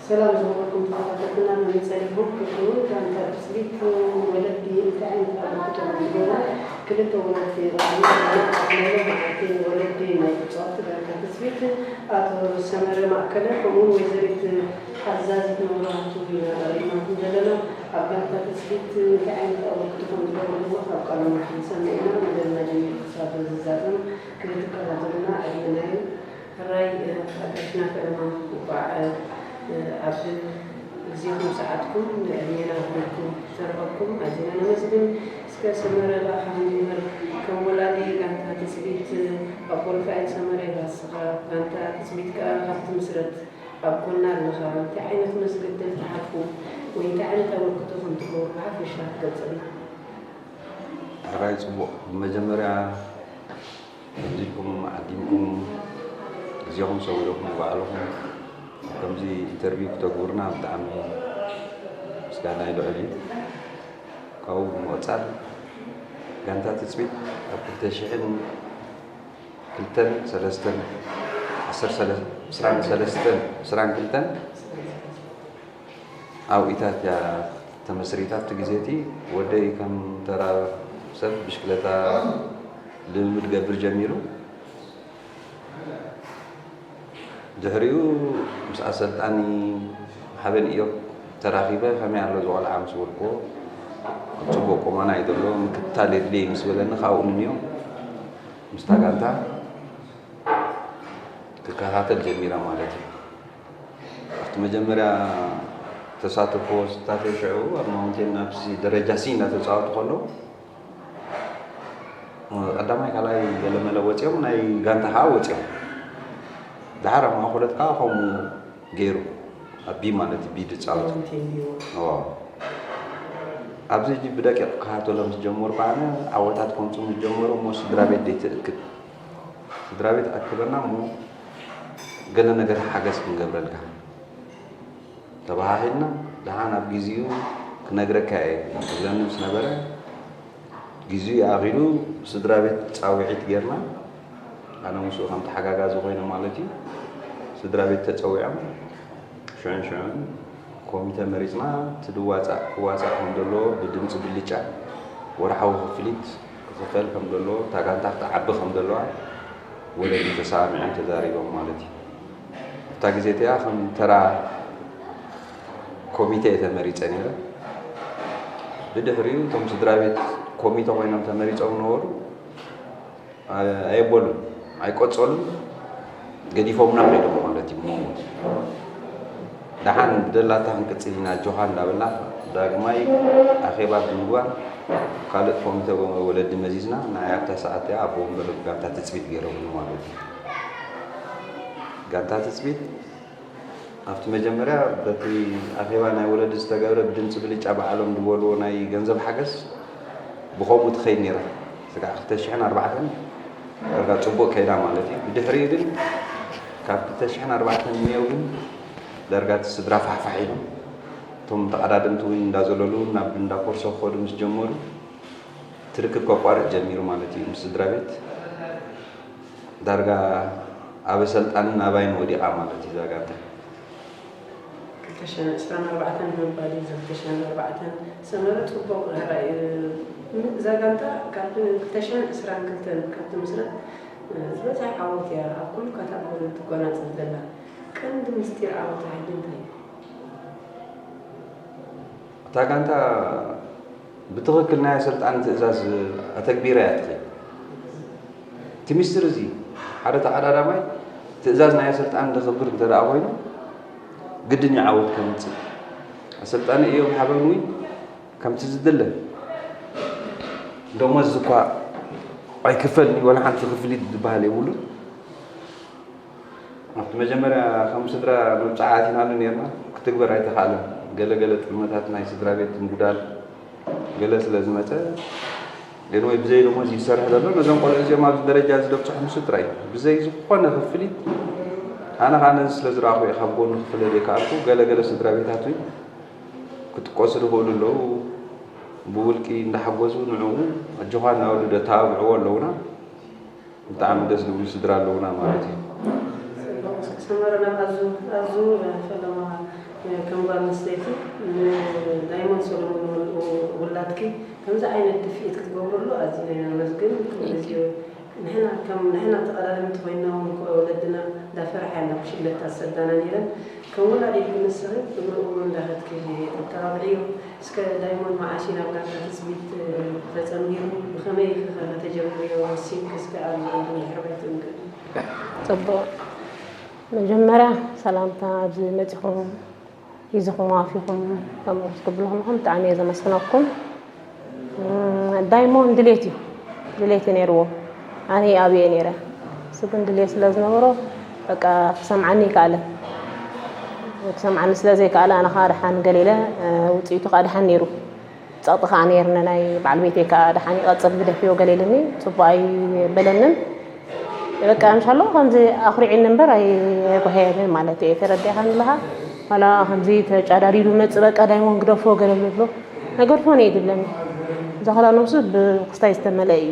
ሰላም ዝኸበርኩም ተኸታተልትና፣ መመጸሪኹም ክፍሉ ጋንታ ትጽቢት ወለዲ እንታይ ዓይነት ኣበርክቶ ከም ዝገብሩ፣ ክልተ ወለዲ ይረኣዩ ኣለዉ። ኣብዚ መዓልቲ ንወለዲ ናይ ተጻወትቲ ጋንታ ትጽቢት ኣቶ ሰመረ ማእከለ ከምኡውን ወይዘሪት ኣዛዚት መብራህቱ ኢና ቀሪብናኹም ዘለና። ኣብ ጋንታ ትጽቢት እንታይ ዓይነት ኣበርክቶ ከም ዝገብሩ ድማ ካብ ቃሎም ክንሰምዕ ኢና። መደብና ጀሚሩ ክሳብ ዝዛዘም ክትከታተሉና ዕድመና እዩ። ሕራይ ኣጋሽና ከለና እንቋዕ ኣብ ግዜኹም ሰዓትኩም ንዕድሜና ክብርኩም ዝተረኸብኩም ኣዚና ነመስግን። እስከ ሰመረ ለኣኻ ንግበር ከም ወላዲ ጋንታ ትጽቢት ኣቦ ሩፋኤል ሰመረ ኢኻ እስኻ። ጋንታ ትጽቢት ከኣ ካብ ትምስረት ኣብ ጎና ኣለኻ። እንታይ ዓይነት መዝገብ ተልትሓልፉ ወይ እንታይ ዓይነት ኣበርክቶ ከም ትገብሩ ብሓፈሻ ክትገልጸልና? ሕራይ ጽቡቕ። ብመጀመርያ ከምዚ ኢልኩም ዓዲምኩም ግዜኹም ሰዊእኩም ንባዕልኹም ከምዚ ኢንተርቪው ክተግብሩና ብጣዕሚ ምስጋና ልዑል እዩ። ካብኡ ብምቕጻል ጋንታ ትጽቢት ኣብ ክልተ ሽሕን ክልተን ሰለስተን ዓሰርተ ሰለስተ ዕስራን ሰለስተን ዕስራን ክልተን ኣብ ኢታት እያ ተመስሪታ። ኣብቲ ግዜ እቲ ወደይ ከም ተራ ሰብ ብሽክለታ ልምምድ ገብር ጀሚሩ። ድሕሪኡ ምስ ኣሰልጣኒ ሓበን ኢዮብ ተራኺበ፣ "ከመይ ኣሎ እዚ ቆልዓ?" ምስ በልክዎ፣ "ኣብ ጽቡቕ ቁመና እዩ ዘሎ፣ ምክትታል የድልዮ" ምስ በለኒ፣ ካብኡ ንንዮ ምስታ ጋንታ ክከታተል ጀሚረ ማለት እዩ። ኣብቲ መጀመርያ ተሳትፎ ስታተይ ሽዑ ኣብ ማውንቴን ኣብዚ ደረጃ ሲ እናተጻወቱ ከለዉ፣ ቀዳማይ ካልኣይ ገለመለ ወጺኦም፣ ናይ ጋንታ ከኣ ወጺኦም። ደሓር ኣብ ማእከሎት ከኣ ከምኡ ገይሩ፣ ኣብ ቢ ማለት እዩ፣ ቢ ዝጻወቱ። ማውንቴን ቪው። እዎ። ኣብዚ ሕጂ ብደቂቕ ክከታተሎም ምስ ጀመርኩ ኣነ፣ ዓወታት ከምጽኡ ምስ ጀመሩ፣ እሞ ስድራ ቤት ዘይትእክብ። ስድራ ቤት ኣክበና እሞ ገለ ነገር ሓገዝ ክንገብረልካ ተባሃሂልና፣ ደሓን ኣብ ግዜኡ ክነግረካ እየ ዝብለኒ ምስ ነበረ፣ ግዜኡ ኣኺሉ ስድራ ቤት ጻውዒት ጌርና፣ ኣነ ምስኡ ከም ተሓጋጋዚ ኮይነ ማለት እዩ። ስድራ ቤት ተጸዊዖም ሽዑን ሽዑን ኮሚተ መሪጽና፣ እቲ ድዋጻእ ክዋጻእ ከም ዘለዎ ብድምጺ ብልጫ ወርሓዊ ክፍሊት ክኽፈል ከም ዘለዎ፣ እታ ጋንታ ክትዓቢ ከም ዘለዋ ወለዲ ተሰማሚዖም ተዛሪቦም ማለት እዩ። ኣብታ ግዜ እቲኣ ከም ተራ ኮሚተ እየ ተመሪጸ ነይረ። ብድሕሪኡ እቶም ስድራ ቤት ኮሚተ ኮይኖም ተመሪጾም ነበሩ። ኣየበሉን፣ ኣይቆጸሉን፣ ገዲፎምና ከይዶም ማለት እዩ። እሞ ደሓን ብደላታ ክንቅጽል ኢና ኣጆኻ እንዳበልና ዳግማይ ኣኼባ ብምግባር ካልእ ኮሚተ ወለዲ መዚዝና ንዓይ ኣብታ ሰዓት እቲኣ ኣቦ ወንበር ጋንታ ትጽቢት ገይሮምኒ ማለት እዩ። ጋንታ ትጽቢት ኣብቲ መጀመርያ በቲ ኣኼባ ናይ ወለዲ ዝተገብረ ብድምፂ ብልጫ ባዕሎም ዝበልዎ ናይ ገንዘብ ሓገዝ ብኸምኡ ትኸይድ ነይራ። ስጋዕ ክልተ ሽሕን ኣርባዕተን ዳርጋ ፅቡቕ ከይዳ ማለት እዩ። ብድሕሪኡ ግን ካብ ክልተ ሽሕን ኣርባዕተን ንየው ግን ዳርጋ እቲ ስድራ ፋሕፋሕ ኢሎም እቶም ተቐዳደምቲ እውን እንዳዘለሉ ናብ እንዳ ኮርሶ ክኸዱ ምስ ጀመሩ እቲ ርክብ ከቋርጥ ጀሚሩ ማለት እዩ ምስ ስድራ ቤት። ዳርጋ ኣብ ኣሰልጣንን ኣባይን ወዲቓ ማለት እዩ እዛ ጋንታ። ክልተ ሽሕን ዕስራን ኣርባዕተን ምባል እዩ፣ ክልተ ሽሕን ኣርባዕተን ሰመረ ጽቡቕ ራእይ፣ እዛ ጋንታ ካብ ክልተ ሽሕን ዕስራን ክልተን ካብ ትምስረት ዝበዝሐ ዓወት እያ ኣብ ኩሉ ካታጎሪ ትጎናጸፍ ዘላ። ቀንዲ ምስጢር ዓወታ ሕጂ እንታይ እዩ? እታ ጋንታ ብትኽክል ናይ ኣሰልጣኒ ትእዛዝ ኣተግቢራ እያ ትኽእል። እቲ ሚስጥር እዚ ሓደ ተቐዳዳማይ ትእዛዝ ናይ ኣሰልጣኒ ዘኽብር እንተ ደኣ ኮይኑ ግድን እዩ ዓወት ከምጽእ። ኣሰልጣኒ እዮም ሓበን እውን ከምቲ ዝድለ ደሞዝ እኳ ኣይክፈልኒ ወላ ሓንቲ ክፍሊት ዝበሃል የብሉን። ኣብቲ መጀመርያ ከም ስድራ መብጽዓ ኣቲናሉ ነይርና፣ ክትግበር ኣይተኻእለን። ገለ ገለ ጥልመታት ናይ ስድራ ቤት ምጉዳል ገለ ስለ ዝመጸ፣ ኤንወይ ብዘይ ደሞዝ ይሰርሕ ዘሎ። ነዞም ቆልዑ እዚኦም ኣብዚ ደረጃ እዚ ደብጽሖም ንሱ ጥራይ እዩ። ብዘይ ዝኾነ ክፍሊት ኣነ ኸኣ ነዚ ስለ ዝረኣኹ እየ ካብ ጎኑ ክፍለ ዘይከኣልኩ። ገለ ገለ ስድራ ቤታት እውን ክጥቀሱ ዝኽእሉ ኣለዉ። ብውልቂ እንዳሓገዙ ንዕኡ ኣጆኻ እናበሉ ዘተባብዕዎ ኣለዉና። ብጣዕሚ ደስ ዝብሉ ስድራ ኣለዉና ማለት እዩ። ሰመረ ናብ ኣዙ ኣዙ ፈለማ ከም ጓል ኣንስተይቲ ንዳይሞንድ ሰሎሞን ውላድኪ ከምዚ ዓይነት ድፍኢት ክትገብርሉ ኣዝዩ ነመስግን። ንሕና ከም ንሕና ተቐዳደምቲ ኮይና እውን ወለድና እንዳፈርሓ ኢና ብሽግለታ ዝሰዳና ነይረን። ከም ወላዲት ንስኺ እግሪ እግሩ እንዳኸድኪ ተተባብዕዮ። እስከ ዳይሞንድ መዓስ እዩ ናብ ጋንታ ትጽቢት ተጸንቢሩ? ብኸመይ ኢኺ ከ ከተጀምርዮ ወሲንኪ? እስከ ኣብ ዝቕድም ድሕሪ ባይታ ንገሪና። ጽቡቕ። መጀመርያ ሰላምታ ኣብዚ መጺኹም ሒዝኹም ኣፊኹም ከምኡ ክትብሉ ከለኹም ብጣዕሚ እየ ዘመስግነኩም። ዳይሞንድ ድሌት እዩ፣ ድሌት እዩ ነይርዎ። ኣነ ኣብየ ነይረ። እሱ ግን ድሌት ስለ ዝነበሮ በቃ ክሰምዓኒ ይከኣለ። ክሰምዓኒ ስለ ዘይከኣለ ኣነ ከዓ ደሓን ገለ ኢለ ውፅኢቱ ከዓ ደሓን ነይሩ። ጸቕጢ ከዓ ነይርኒ። ናይ በዓል ቤተይ ከዓ ደሓን ይቐጽል ግደፍዮ ገለ ኢልኒ። ጽቡቕ ኣይበለንን። በቃ እንሻሎ ከምዚ ኣኹሪዒኒ እምበር ኣይ ኣይጓሃየንን ማለት እየ። ተረዲእካ ኣለኻ? ዋላ ከምዚ ተጫዳዲዱ መጽእ በቃ ዳይሞን ግደፎ ገለ ዝብሎ ነገር ፎን እየ ድብለኒ። እዛ ኸላ ነብሱ ብክስታይ ዝተመልአ እዩ።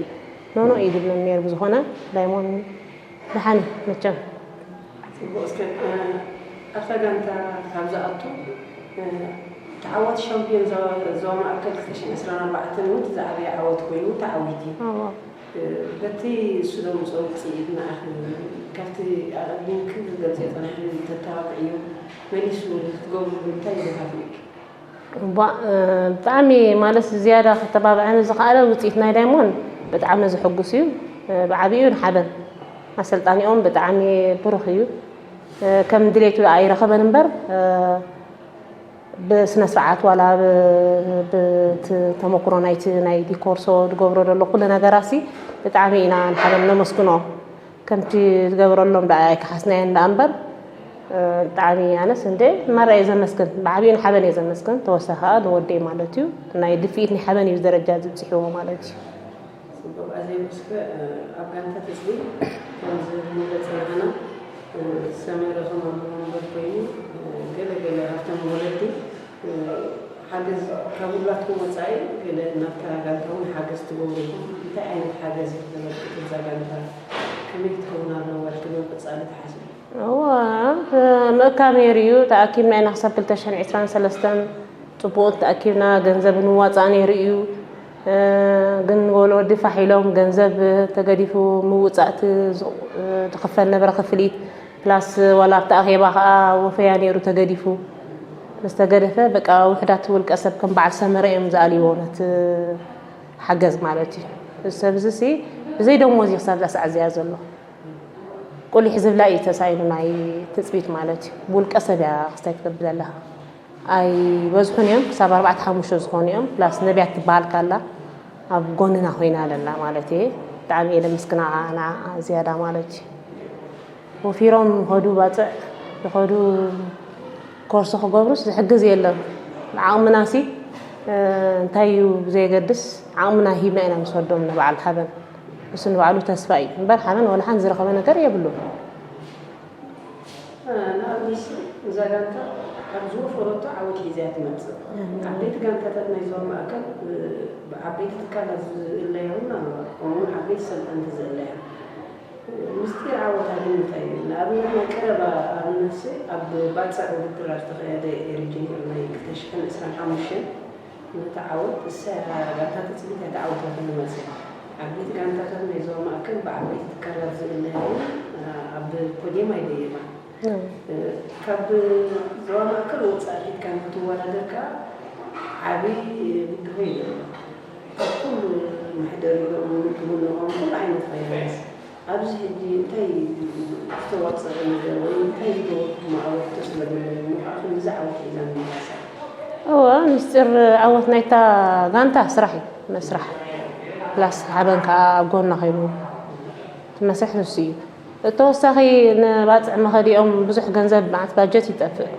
ኖኖ እዩ ድብለኒ ነይሩ። ብዝኾነ ዳይሞን ደሓን እዩ መቸም። ጽቡቕ። እስከ ኣብታ ጋንታ ካብ ዝኣቱ ተዓዋቲ ሻምፒዮን ዞባ ማእከል ክልተ ሽሕን ዕስራን ኣርባዕተን እውን ዝዓበየ ዓወት ኮይኑ ተዓዊቲ። በቲ እሱ ዘምፅኦ ውፅኢት ንኣኺ ካብቲ ኣቐዲምኪ ክትገልፅዮ ፀኒሕኪ ተተባብዕዮ መሊሱ ክትገብርሉ እንታይ ይደፋፍእኪ? እባ ብጣዕሚ ማለት ዝያዳ ከተባብዐኒ ዝኸኣለ ውፅኢት ናይ ዳይሞንድ ብጣዕሚ ዝሕጉስ እዩ። ብዓብኡ ንሓበን ኣሰልጣኒኦም ብጣዕሚ ብሩኽ እዩ። ከም ድሌቱ ኣይረኸበን እምበር ብስነ ስርዓት ዋላ ብቲ ተመክሮ ናይቲ ናይ ዲኮርሶ ዝገብሮ ዘሎ ኩሉ ነገራሲ ብጣዕሚ ኢና ንሓበን ነመስግኖ። ከምቲ ዝገበረሎም ደኣ ኣይከሓስናየን ደኣ እምበር ብጣዕሚ ኣነስ እንደ ማራ እየ ዘመስግን። ብዓብኡ ንሓበን እየ ዘመስግን። ተወሳኺ ከዓ ንወደይ ማለት እዩ ናይ ድፍኢት ናይ ሓበን እዩ ደረጃ ዝብፅሕዎ ማለት እዩ። ጽቡቕ። ኣዜብ እስከ ኣብ ጋንታ ትጽቢ ከም ዝንበጽ ናህና ሰመረ ከም ኣቦ ወንበር ኮይኑ ገለ ገለ ሃብቶም ወለዲ ሓገዝ ካብ ውላድኩም ወጻኢ ገለ ናብታ ጋንታ እውን ሓገዝ ትገብሩ ኢኹም። እንታይ ዓይነት ሓገዝ እዩ ተበርክት እዛ ጋንታ? ከመይ ክትኸውን ኣለዋ ኢልኪ ንቐጻሊ ትሓስቢ? እዋ ምእካብ ነይሩ እዩ። ተኣኪብና ኢና ክሳብ ክልተ ሽሕን ዕስራን ሰለስተን ጽቡቕ ተኣኪብና ገንዘብ ንዋጻእ ነይሩ እዩ። ግን ወለዲ ፋሕ ኢሎም ገንዘብ ተገዲፉ ምውጻእቲ ዝኽፈል ነበረ ክፍሊት ፕላስ ዋላ ኣብቲ ኣኼባ ከዓ ወፈያ ነይሩ ተገዲፉ። ምስ ተገደፈ በቃ ውሕዳት ውልቀ ሰብ ከም በዓል ሰመረ እዮም ዝኣልይዎ ነቲ ሓገዝ ማለት እዩ። እዚ ሰብ እዚ ሲ ብዘይ ደሞዝ እዩ ክሳብ እዛ ሰዓት እዚኣ ዘሎ። ቁሊሕ ዝብላ እዩ ተሳኢኑ ናይ ትፅቢት ማለት እዩ። ብውልቀ ሰብ እያ ክስታይ ትገብር ዘለኻ። ኣይበዝሑን እዮም፣ ክሳብ ኣርባዕተ ሓሙሽተ ዝኾኑ እዮም። ፕላስ ነቢያት ትበሃል ካላ ኣብ ጎንና ኮይና ኣለላ ማለት እየ። ብጣዕሚ እየ ለምስግና ንዓ ዝያዳ ማለት እዩ። ወፊሮም ኸዱ ባፅዕ ዝኸዱ ኮርሶ ክገብሩስ ዝሕግዝ የለን። ዓቕምናሲ እንታይ እዩ ብዘየገድስ ዓቕምና ሂብና ኢና ምስ ወዶም ንበዓል ሓበን። እሱ ንባዕሉ ተስፋ እዩ እምበር ሓበን ወላ ሓንቲ ዝረኸበ ነገር የብሉን። ንኣብነት እዛ ጋንታ ኣብ ዝወፈረቶ ዓወት ሒዛ እያ ትመፅእ። ዓበይቲ ጋንታታት ናይ ዞባ ማእከል ብዓበይቲ ትካላት ዝእለያ እውን ኣለዋ። ከምኡውን ዓበይቲ ሰልጠንቲ ዝእለያ። ምስጢር ዓወታ ግን እንታይ እዩ? ንኣብነት ናይ ቀረባ ኣብነትሲ ኣብ ባጽዕ ውድድር ኣብ ዝተኻየደ ኤሪጂኒር ናይ ክልተ ሽሕን ዕስራን ሓሙሽተን ነቲ ዓወት እሳ እያ ጋንታ ትጽቢት ኣይተዓወተትን መጽያ። ዓበይቲ ጋንታታት ናይ ዞባ ማእከል ብዓበይቲ ትካላት ዝእለያ እውን ኣብ ፖድየም ኣይደየባን። ካብ ዞባ ማእከል ወጻኢ ሒድካ ንክትወዳደር ከኣ ዓቢ ብድሆ እዩ ዘሎ። ካብ ኩሉ መሕደሪኦም ትብንኦም ኩሉ ዓይነት ፋይናንስ ኣብዚ ሕጂ እንታይ ዝተዋፀአ ነገር ወይ እንታይ ዝገበርኩሞ ኣበርክቶ ስለ ዘለዎም እሞ ከዓ ክንዲ ዝዓወት ሒዛ ምምላሳ? እወ፣ ምስጢር ዓወት ናይታ ጋንታ ስራሕ እዩ። መስራሕ ፕላስ ሓበን ከዓ ኣብ ጎና ኮይኑ እቲ መስርሕ ንሱ እዩ። እቲ ተወሳኺ ንባፅዕ መኸዲኦም ብዙሕ ገንዘብ መዓት ባጀት ይጠፍእ።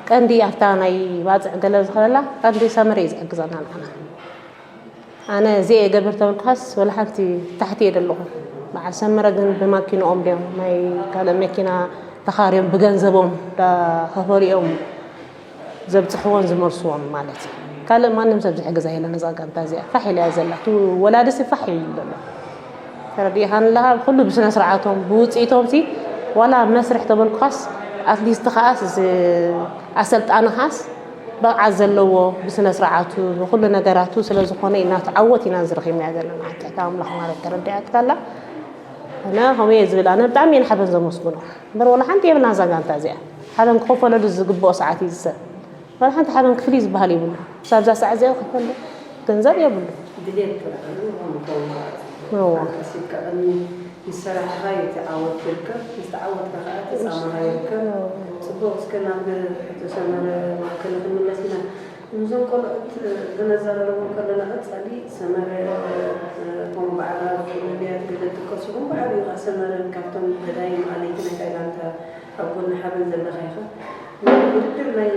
ቀንዲ ኣብታ ናይ ባፅዕ ገለ ዝኸለላ ቀንዲ ሰመረ እዩ ዝሕግዘና ንዓና። ኣነ እዚኣ እየ ገብር ተበልኩኻስ ወላ ሓንቲ ታሕቲ እየ ዘለኹ። በዓል ሰመረ ግን ብማኪንኦም ድዮም ናይ ካልእ መኪና ተኻርዮም ብገንዘቦም እንዳኸፈሉ እዮም ዘብፅሕዎን ዝመልስዎን ማለት እዩ። ካልእ ማንም ሰብ ዝሕግዛ የለን እዛ ጋንታ እዚኣ። ፋሕ ኢላ እያ ዘላ። እቲ ወላዲሲ ፋሕ ኢሉ ዘሎ። ተረዲእኻኒ ኣለኻ? ኩሉ ብስነ ስርዓቶም ብውፅኢቶም ሲ ዋላ መስርሕ ተበልኩኻስ ኣትሊስት ከዓስ ኣሰልጣንኻስ ብቕዓት ዘለዎ ብስነ ስርዓቱ ብኩሉ ነገራቱ ስለ ዝኾነ ኢና ትዓወት ኢና ዝረኺብናዮ ዘለና። ትሕቲ ኣምላኽ ማለት ተረዲኣትካላ። ኣነ ከምኡ እየ ዝብል። ኣነ ብጣዕሚ እየ ንሓበን ዘመስግኖ። እምበር ዋላ ሓንቲ የብልና እዛ ጋንታ እዚኣ። ሓበን ክኸፈለሉ ዝግብኦ ሰዓት እዩ ዝሰ ዋላ ሓንቲ ሓበን ክፍሊ ዝበሃል የብሉ። ክሳብ እዛ ሰዓት እዚኣ ክፈሉ ገንዘብ የብሉ። ድሌት ጥራሕ እዩ፣ ከምኡ ከምኡ ማለት እዩ። እዎ። ኣንቀሲብካ ቅድሚ ምስ ሰራሕኻ እዩ እቲ ዓወት ዝርከብ፣ ምስ ተዓወትካ ከዓ እቲ ፃማኻ ይርከብ። እዎ። ፅቡቕ፣ እስከ ናብ ሕቶ ሰመረ ማእከል ክንምለስ ኢና። ምስዞም ቆልዑት ክነዘራርቦም ከለና ቀፃሊ ሰመረ፣ ከምኡ በዓል ኣብ ፍሉልያት ገለ ትከስኹም ብዓብዩ ከዓ ሰመረ ካብቶም ገዳይም ኣለይቲ ናይታ ጋንታ ኣብ ጎኒ ሓበን ዘለኻ ኢኻ። ውድድር ናይ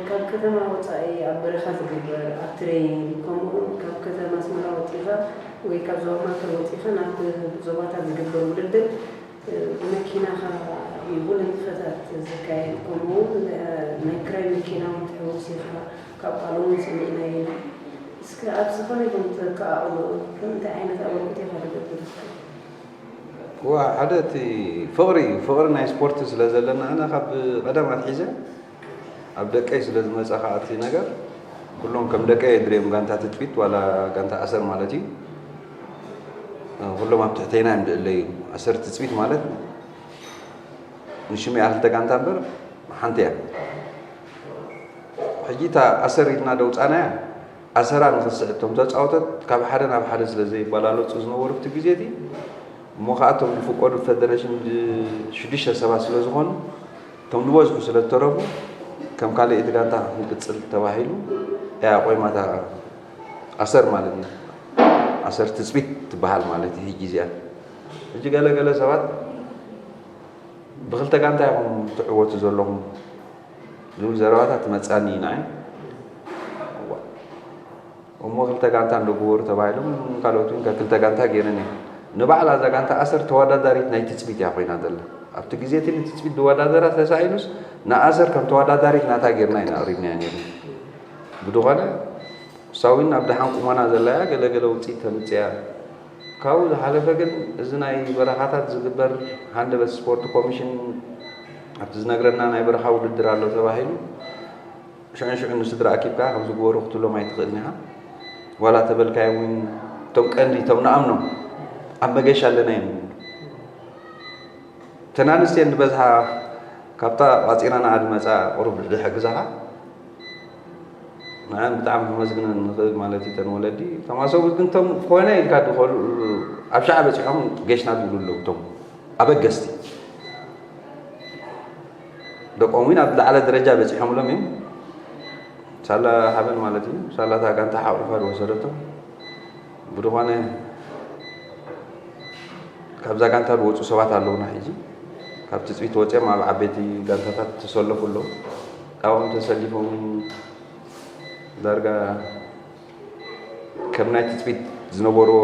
ካብ ከተማ ወፃኢ ኣብ በረኻ ዝግበር፣ ኣብ ትሬን፣ ከምኡ እውን ካብ ከተማ ኣስመራ ወፂኻ ወይ ካብ ዞባ ማእከል ወፂኻ ናብ ዞባታት ዝግበር ውድድር፣ ብመኪናኻ ይኹን ንጥፈታት ዝካየድ፣ ከምኡ እውን ናይ ክራይ መኪና እውን ትሕውስ ኢኻ፣ ካብ ቃሎም እውን ሰሚዕናዮ ኢና። እስከ ኣብ ዝኾነ ይኹን ተከኣእሎ እንታይ ዓይነት ኣበርክቶ ኢኻ ትገብር? ዋ፣ ሓደ እቲ ፍቕሪ እዩ። ፍቕሪ ናይ ስፖርት ስለ ዘለና፣ ኣነ ካብ ቀደም ኣትሒዘ ኣብ ደቀይ ስለ ዝመጸ ኸኣ እቲ ነገር፣ ኩሎም ከም ደቀይ እየ ድርዮም፣ ጋንታ ትጽቢት ዋላ ጋንታ ኣሰር ማለት እዩ። ኩሎም ኣብ ትሕተይና እዮም ድእለዩ። ኣሰር ትጽቢት ማለት ንሽም እያ ክልተ ጋንታ እምበር ሓንቲ እያ። ሕጂ እታ ኣሰር ኢልና ደውጻናያ፣ ኣሰራ ንኽስዕብ እቶም ተጻወተት ካብ ሓደ ናብ ሓደ ስለ ዘይበላለጹ ዝነበሩ እቲ ግዜ እቲ፣ እሞ ኸኣ እቶም ዝፍቀዱ ፈደረሽን ድ-፣ ሽዱሽተ ሰባት ስለ ዝኾኑ፣ እቶም ዝበዝሑ ስለ እተረፉ፣ ከም ካልእ እቲ ጋንታ ክንቅጽል ተባሂሉ እያ ቆይማ እታ ኣሰር ማለት እዩ። ኣሰር ትጽቢት ትበሃል ማለት እዩ ሕጂ እዚኣ። ሕጂ ገለ ገለ ሰባት ብኽልተ ጋንታ ኢኹም ትዕወቱ ዘለኹም ዝብል ዘረባታት ትመጻኒ እዩ ንዓይ። እሞ ክልተ ጋንታ እንዶ ግበሩ ተባሂሎም ካልኦት እውን ከክልተ ጋንታ ገይረን እየን። ንባዕላ እዛ ጋንታ ኣሰር ተወዳዳሪት ናይ ትጽቢት እያ ኮይና ዘላ። ኣብቲ ግዜ እቲ ንትጽቢት ዝወዳደራ ተሳኢኑስ ንኣሰር ከም ተወዳዳሪት ናታ ገይርና ኢና ኣቕሪብናያ ነይርና። ብድኾነ እሳ እውን ኣብ ደሓን ቁመና ዘላ እያ፣ ገለ ገለ ውጽኢት ተምጽእ እያ። ካብኡ ዝሓለፈ ግን እዚ ናይ በረኻታት ዝግበር ሃንደበት ስፖርት ኮሚሽን ኣብቲ ዝነግረና ናይ በረኻ ውድድር ኣሎ ተባሂሉ ሽዑን ሽዑን ንስድራ ኣኪብካ ከምዚ ግበሩ ክትብሎም ኣይትኽእልን ኢኻ። ዋላ ተበልካዮም እውን እቶም ቀንዲ እቶም ንኣምኖም ኣብ መገሻ ኣለና እዮም። እተን ኣንስትየን ዝበዝሓ ካብታ ቋጺራናኣ ዝመጻ ቁሩብ ዝሕግዛኻ ንዐን ብጣዕሚ ከመስግነን ንኽእል ማለት እዩ። እተን ወለዲ እቶም ኣሰብኡት ግን እቶም ኮነ ኢልካ ዝኸዱ ኣብ ሸዓ በጺሖም ገሽና ዝብሉ ኣለዉ። እቶም ኣበገስቲ ደቆም እውን ኣብ ዝለዓለ ደረጃ በጺሖምሎም እዮም። ሳላ ሓበን ማለት እዩ። ሳላ እታ ጋንታ ሓቑፋ ዝወሰደቶም። ብዝኾነ ካብዛ ጋንታ ዝወፁ ሰባት ኣለዉና። ሕጂ ካብ ትፅቢት ወፂኦም ኣብ ዓበይቲ ጋንታታት ተሰለፉ ኣለዉ። ካብኦም ተሰሊፎም እውን ዳርጋ ከም ናይ ትፅቢት ዝነበርዎ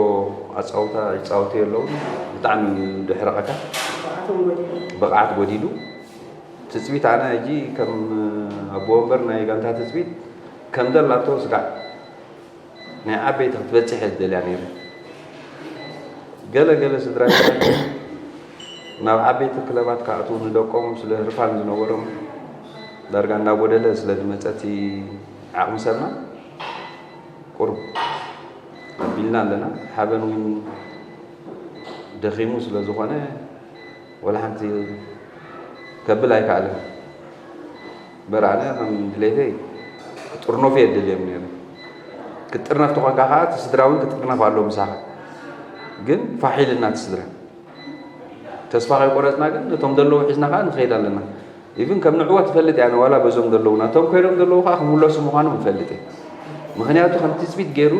ኣፃውታ ይፃወቱ የለውን። ብጣዕሚ እዩ ድሕረቐካ። ብቕዓቶም ጎዲሉ። ብቕዓት ጎዲሉ። ትፅቢት ኣነ ሕጂ ከም ኣቦ ወንበር ናይ ጋንታ ትፅቢት ከም ዘላቶ ስጋዕ ናይ ዓበይቲ ክትበፅሕ እየ ዝደልያ ነይረ። ገለ ገለ ስድራ ቤታት ናብ ዓበይቲ ክለባት ክኣትዉ ንደቆም ስለ ህርፋን ዝነበሮም ዳርጋ እንዳጎደለ ስለ ዝመፀ እቲ ዓቕሚ ሰብና ቁሩብ ኣቢልና ኣለና። ሓበን እውን ደኺሙ ስለ ዝኾነ ወላ ሓንቲ ከብል ኣይከኣለን። እምበር ኣነ ከም ድሌተይ ክጥርነፉ እየ ደልዮም ነይረ። ክትጥርነፍ ተኾንካ ከዓ እቲ ስድራ እውን ክጥርነፍ ኣለዎ ምሳኻ። ግን ፋሕ ኢልና እቲ ስድራ ተስፋ ከይቆረፅና ግን ነቶም ዘለዉ ሒዝና ከዓ ንኸይድ ኣለና። ኢቭን ከም ንዕወት ትፈልጥ እያ ዋላ በዞም ዘለዉና። እቶም ኮይዶም ዘለዉ ከዓ ክምለሱ ምዃኖም ይፈልጥ እየ። ምኽንያቱ ከም ትፅቢት ገይሩ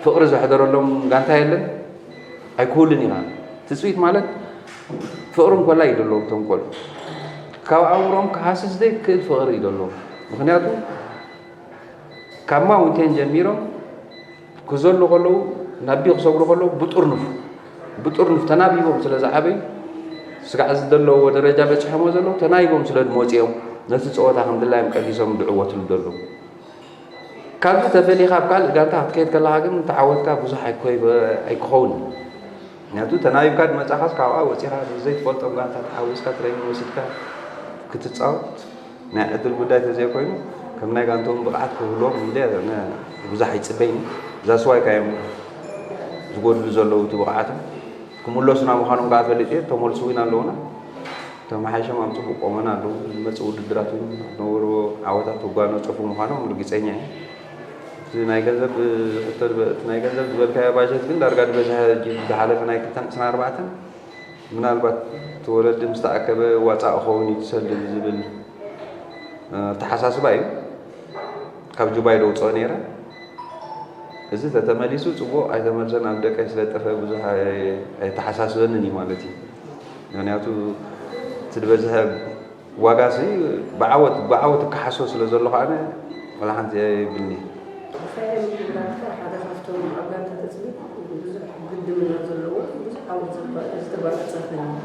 ፍቕሪ ዘሕደረሎም ጋንታ የለን። ኣይክህሉን ኢና። ትጽቢት ማለት ፍቕሪ እንኮላይ እዩ ዘለዎም እቶም ቆልዑ። ካብ ኣእምሮኦም ክሃስስ ዘይክእል ፍቕሪ እዩ ዘለዎም። ምኽንያቱ ካብ ማውንቴን ጀሚሮም ክዘሉ ከለዉ ናብ ቢ ክሰግሩ ከለዉ ብጥርኑፍ ብጥርኑፍ ተናቢቦም ስለ ዝዓበዩ ስጋዕ እዚ ዘለውዎ ደረጃ በፂሖሞ ዘለዉ ተናቢቦም ስለ ዝመፅኦም ነቲ ፀወታ ከም ድላዮም ቀሊሶም ዝዕወትሉ ዘለዉ። ካብዚ ተፈሊኻ ኣብ ካልእ ጋንታ ክትከይድ ከለኻ ግን ተዓወትካ ብዙሕ ኣይኮይ-፣ ኣይክኸውን እዩ። ምክንያቱ ተናቢብካ ድመጻኻስ ካብኣ ወጺኻ ዘይትፈልጦም ጋንታት ሓዊስካ ትሬኒንግ ወሲድካ ክትጻወት ናይ ዕድል ጉዳይ ተዘይኮይኑ ከም ናይ ጋንቶም ብቕዓት ክህልዎም እንደ ብዙሕ ኣይጽበይን። ዛስዋይ ካዮም ዝጎድሉ ዘለዉ እቲ ብቕዓቶም ክምለሱና ምዃኖም ከዓ ፈሊጥ እየ። ተመልሱ እውን ኣለውና። ተመሓይሾም ኣብ ፅቡቅ ቆመና ኣለዉ። ዝመፅእ ውድድራት እውን ነበሩ ዓወታት ተጓነፀፉ ምዃኖም ርግፀኛ እየ። እቲ ናይ ገንዘብ ሕቶ እቲ ናይ ገንዘብ ዝበልካዮ ባጀት ግን ዳርጋ ዝበዝሐ ዝሓለፈ ናይ ክልተ ዕስራን ኣርባዕተን ምናልባት እቲ ወለዲ ምስ ተኣከበ ዋፃእ ክኸውን እዩ ትሰልል ዝብል ኣተሓሳስባ እዩ። ካብ ጁባይ ደውፅኦ ነይረ። እዚ ተተመሊሱ ፅቡቕ ኣይተመልሰን ኣብ ደቀይ ስለጠፈ ብዙሕ ኣየተሓሳስበንን እዩ ማለት እዩ። ምክንያቱ እቲ ዝበዝሐ ዋጋ ሲ ብዓወት ብዓወት ክሓሶ ስለ ዘሎ ከዓነ ወላ ሓንቲ የብልኒ። ብፍላይ ምድራትካ ሓደ ካብቶም ኣብ ጋንታ ተፅቢት ብዙሕ ግድምና ዘለዎ ብዙሕ ዓወት ዝተጓናፀፈን እዩ።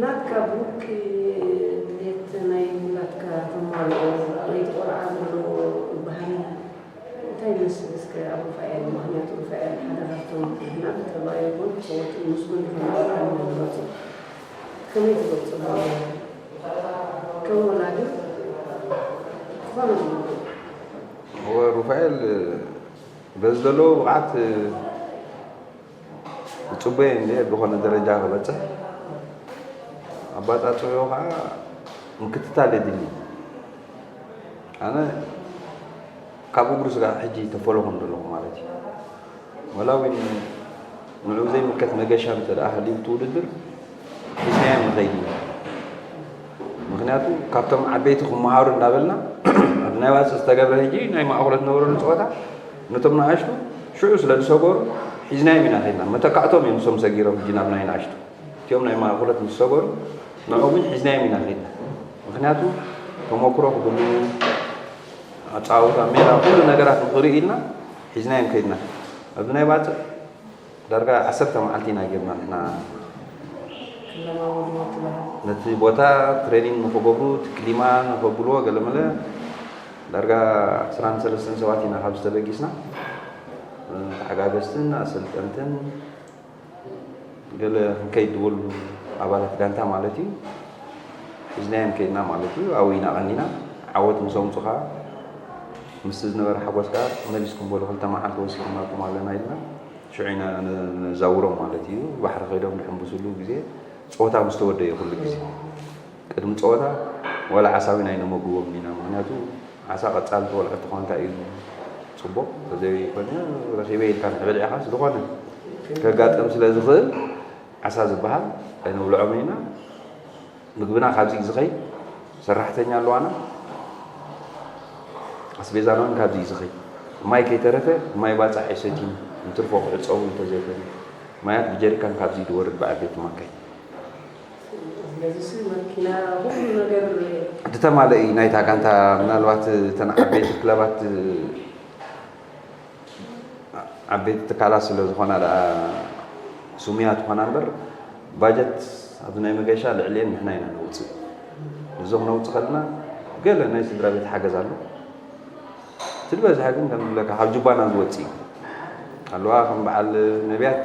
ናትካ ብውልቂ ድሌት ናይ ውላድካ ተማልኦ፣ ናይቲ ቆልዓ ዘሎ ባህሪ እንታይ ይመስል እስከ ኣብ ሩፋኤል? ምኽንያቱ ሩፋኤል ሓደ ካብቶም ንሕና ብጠባዩ ይኹን ብፀወትኡ ምስጉን ዝኾነ ቆልዓ ኢና ንገልፆ። ከመይ ትገልፆ ኣለዎ? ከም ወላዲ ዝኾነ ዝብሉ ሩፋኤል በዚ ዘለዎ ብቕዓት ይፅበዮ እንድየ ዝኾነ ደረጃ ክበፅሕ ኣባፃፅዕኡ ከዓ ምክትታል የድሊ። ኣነ ካብ እግሩ ስጋዕ ሕጂ ተፈለኹ ዘለኹ ማለት እዩ። ወላ እውን ንዑ ዘይምልከት መገሻ እንተ ደኣ ሃልዩ እቲ ውድድር ሒዝናዮ ንኸይድ ኢና። ምክንያቱ ካብቶም ዓበይቲ ክመሃሩ እንዳበልና ኣብ ናይ ዋፅእ ዝተገብረ ሕጂ ናይ ማእኸሎ ትነበረሉ ፀወታ ነቶም ንኣሽቱ ሽዑ ስለ ዝሰገሩ ሒዝናዮም ኢና ከይድና። መተካእቶም እዮም ንሶም ሰጊሮም ሕጂ ናብ ናይ ንኣሽቱ እቲኦም ናይ ማእኸሎት ምስ ሰገሩ ንዕኡ እውን ሒዝናዮም ኢና ከይድና። ምክንያቱ ተመክሮ ክብሉ ኣፃውታ ሜዳ ኩሉ ነገራት ንክርኢ ኢልና ሒዝናዮም ከይድና። ኣብዚ ናይ ባፅዕ ዳርጋ ዓሰርተ መዓልቲ ኢና ጌርና ንሕና ነቲ ቦታ ትሬኒንግ ንክገብሩ እቲ ክሊማ ንከብልዎ ገለመለ ዳርጋ ዕስራን ሰለስተን ሰባት ኢና ካብዚ ተበጊስና ተሓጋገዝትን ኣሰልጠንትን ገለ ክንከይድ ዝበሉ ኣባላት ጋንታ ማለት እዩ ሒዝናዮም ከይድና ማለት እዩ ኣብኡ ኢና ቀኒና ዓወት ምስ ኣምፁ ከዓ ምስቲ ዝነበረ ሓጎስ ከዓ መሊስኩም በሉ ክልተ መዓልቲ ወሲድናኩም ኣለና ኢልና ሽዑ ኢና ነዛውሮም ማለት እዩ። ባሕሪ ከይዶም ዝሕምብስሉ ግዜ ፀወታ ምስ ተወደየ ኩሉ ግዜ ቅድሚ ፀወታ ዋላ ዓሳ እውን ኣይነመግቦምን ኢና። ምክንያቱ ዓሳ ቀፃሊ ትበልዖ ተኾንካ እዩ ፅቡቕ፣ ተዘይኮነ ረኺበ ኢልካ ንሕበልዒኻስ ዝኾነ ከጋጥም ስለ ዝኽእል ዓሳ ዝበሃል ኣይነብልዖምን ኢና። ምግብና ካብዚ እዩ ዝኸይድ፣ ሰራሕተኛ ኣለዋና፣ ኣስቤዛና እውን ካብዚ እዩ ዝኸይድ። ማይ ከይተረፈ ማይ ባፅዕ ኣይሰትዩን፣ እንትርፎ ክዕፀዉ እንተዘይኮይኑ ማያት ብጀሪካን ካብዚ እዩ ዝወርድ ብዓበይቲ ማካይ። ስለዚሲ መኪና ኩሉ ነገር እቲ ተማለኢ ናይታ ጋንታ ምናልባት እተን ዓበይቲ ክለባት ዓበይቲ ትካላት ስለ ዝኾና ደኣ ስሙያት ይኾና እምበር ባጀት ኣብዚ ናይ መገሻ ልዕልየን ንሕና ኢና ነውፅእ። እዚ ክነውፅእ ከለና ገለ ናይ ስድራ ቤት ሓገዝ ኣሎ። እቲ ዝበዝሐ ግን ከም ዝብለካ ካብ ጅባና ዝወፅእ እዩ። ኣለዋ ከም በዓል ነቢያት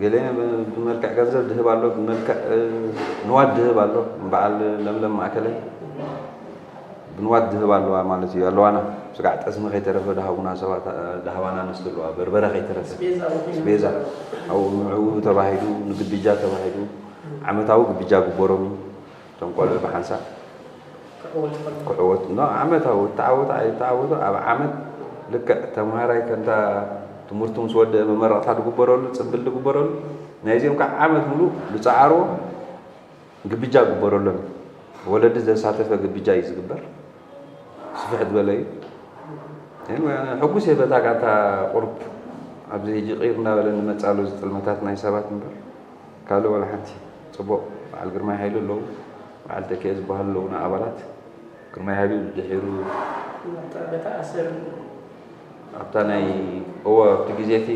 ገለ ብመልክዕ ገንዘብ ድህብ ኣሎ፣ ብመልክዕ ንዋት ድህብ ኣሎ። በዓል ለምለም ማእከለይ ብንዋት ድህብ ኣለዋ ማለት እዩ። ኣለዋና ስጋዕ ጠስሚ ከይተረፈ ድሃቡና ሰባት ድሃባና ኣንስቲ ኣለዋ፣ በርበረ ከይተረፈ ስቤዛ እውን ስቤዛ ኣብኡ ንዕኡ ተባሂሉ ንግብጃ ተባሂሉ ዓመታዊ ግብጃ ግበሮም እዩ። እቶም ቆልዑ ብሓንሳብ ክዕወት ከሎ ክዕወት ኖ ዓመታዊ እተዓወቱ ኣይተዓወቱ ኣብ ዓመት ልክዕ ተምሃራይ ከምታ ትምህርቱ ምስ ወደአ መመረቕታ ዝግበረሉ ፅምብል ዝግበረሉ ናይዚኦም ከዓ ዓመት ሙሉእ ዝፀዓርዎ ግብጃ ግበረሎም ወለዲ ዘሳተፈ ግብጃ እዩ ዝግበር ስፍሕ ዝበለ እዩ ግን ሕጉስ እየ በታ ጋንታ ቁሩብ ኣብዚ ሕጂ ቂር እንዳበለ ንመፅእ ኣሎ እዚ ጥልመታት ናይ ሰባት እምበር ካልእ ዋላ ሓንቲ ፅቡቕ በዓል ግርማይ ሃይሉ ኣለዉ በዓል ተኪኤ ዝበሃሉ ኣለዉ ንኣባላት ግርማይ ሃይሉ ድሒሩ በታ ኣሰር ኣብታ ናይ እወ ኣብቲ ግዜ እቲ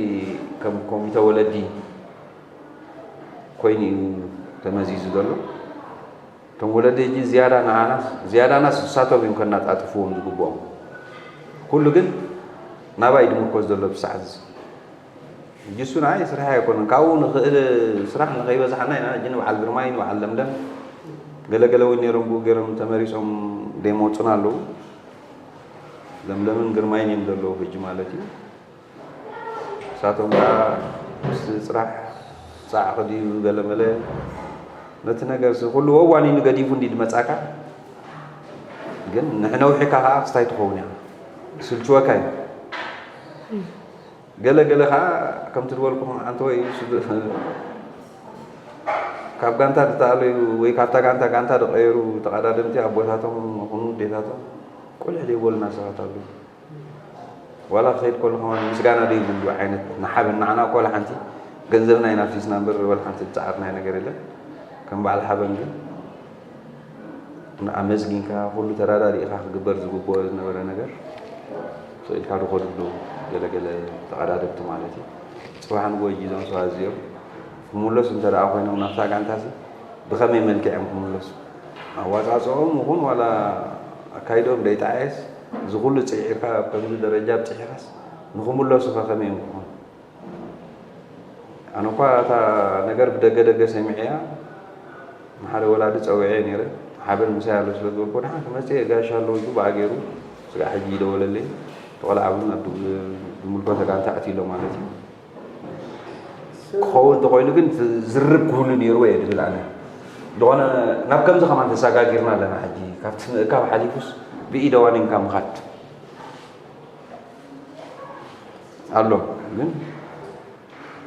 ከም ኮሚተ ወለዲ ኮይኑ እዩ ተመዚዙ ዘሎ እቶም ወለዲ ሕጂ ዝያዳ ንዓናስ ዝያዳናስ ንሳቶም እዮም ከናጣጥፍዎም ዝግብኦም ኩሉ ግን ናባይ ድምርኮስ ዘሎ ብሰዓት እዚ ሕጂ እሱ ንዓይ ስራሕ ኣይኮነን። ካብኡ ንኽእል ስራሕ ንኸይበዝሓና ኢና። ሕጂ ንበዓል ግርማይ፣ ንበዓል ለምለም፣ ገለገለ እውን ነይሮም፣ ብኡ ገይሮም ተመሪጾም ዘይመጹና ኣለዉ። ለምለምን ግርማይን እዮም ዘለዉ ሕጂ ማለት እዩ። ንሳቶም ከዓ ምስቲ ስራሕ ጻዕቕ ድዩ ገለመለ፣ ነቲ ነገር ሲ ኩሉ ወዋኒኑ ገዲፉ እንዲ ድመጻካ፣ ግን ንሕነውሒካ ከዓ ክስታይ ትኸውን እያ። ስልችወካ እዩ። ገለ ገለ ከዓ ከምቲ ዝበልኩኹም ዓንተወይ እዩ። ካብ ጋንታ ዝተኣለዩ ወይ ካብታ ጋንታ ጋንታ ዝቐየሩ ተቐዳደምቲ ኣቦታቶም ይኹኑ ኣዴታቶም ቁልሕ ዘይበሉና ሰባት ኣለዉ። ዋላ ክኸይድ ከሎ ከማን ምስጋና ዘይብሉ ዓይነት ንሓበን ንዓና እኮ ዋላ ሓንቲ ገንዘብና ኢና ኣፍሲስና እምበር ዋላ ሓንቲ ዝጸዓርናዮ ነገር የለን። ከም በዓል ሓበን ግን ንኣመስጊንካ ኩሉ ተረዳዲእካ ክግበር ዝግብኦ ዝነበረ ነገር ስቕ ኢልካ ዝኸድሉ ገለገለ ተቐዳደምቲ ማለት እዩ። ጽባሕ ንግሆ እጂ እዞም ሰባት እዚኦም ክምለሱ እንተ ደኣ ኮይኖም ናብታ ጋንታሲ ብኸመይ መልክዕ እዮም ክምለሱ? ኣዋጻጽኦም ይኹን ዋላ ኣካይድኦም ደይጠዓየስ እዚ ኩሉ ጽዒርካ ኣብ ከምዚ ደረጃ ኣብጽሒኻስ ንኽምለሱ ከ ከመይ እዮም ክኾኑ? ኣነ እኳ እታ ነገር ብደገ ደገ ሰሚዐያ ንሓደ ወላዲ ጸዊዐ ነይረ። ሓበን ምሳይ ኣሎ ስለ ዝበልኩ፣ "ደሓን ክመጽእ እየ ጋሻ ኣለዉ" ኢሉ ብኣ ገይሩ ስጋዕ ሕጂ ይደወለለይ። እቲ ቆልዓ እውን ኣብ ዝምልከቶ ጋንታ ኣትዩ ኣሎ ማለት እዩ። ክኸውን እንተኾይኑ ግን እቲ ዝርብ ክህሉ ነይርዎ እየ ዝብል ኣነ። ዝኾነ ናብ ከምዚ ከማን ተሰጋጊርና ኣለና ሕጂ። ካብቲ ምእካብ ሓሊፉስ ብኢድ ዋኒንካ ምኻድ ኣሎ። ግን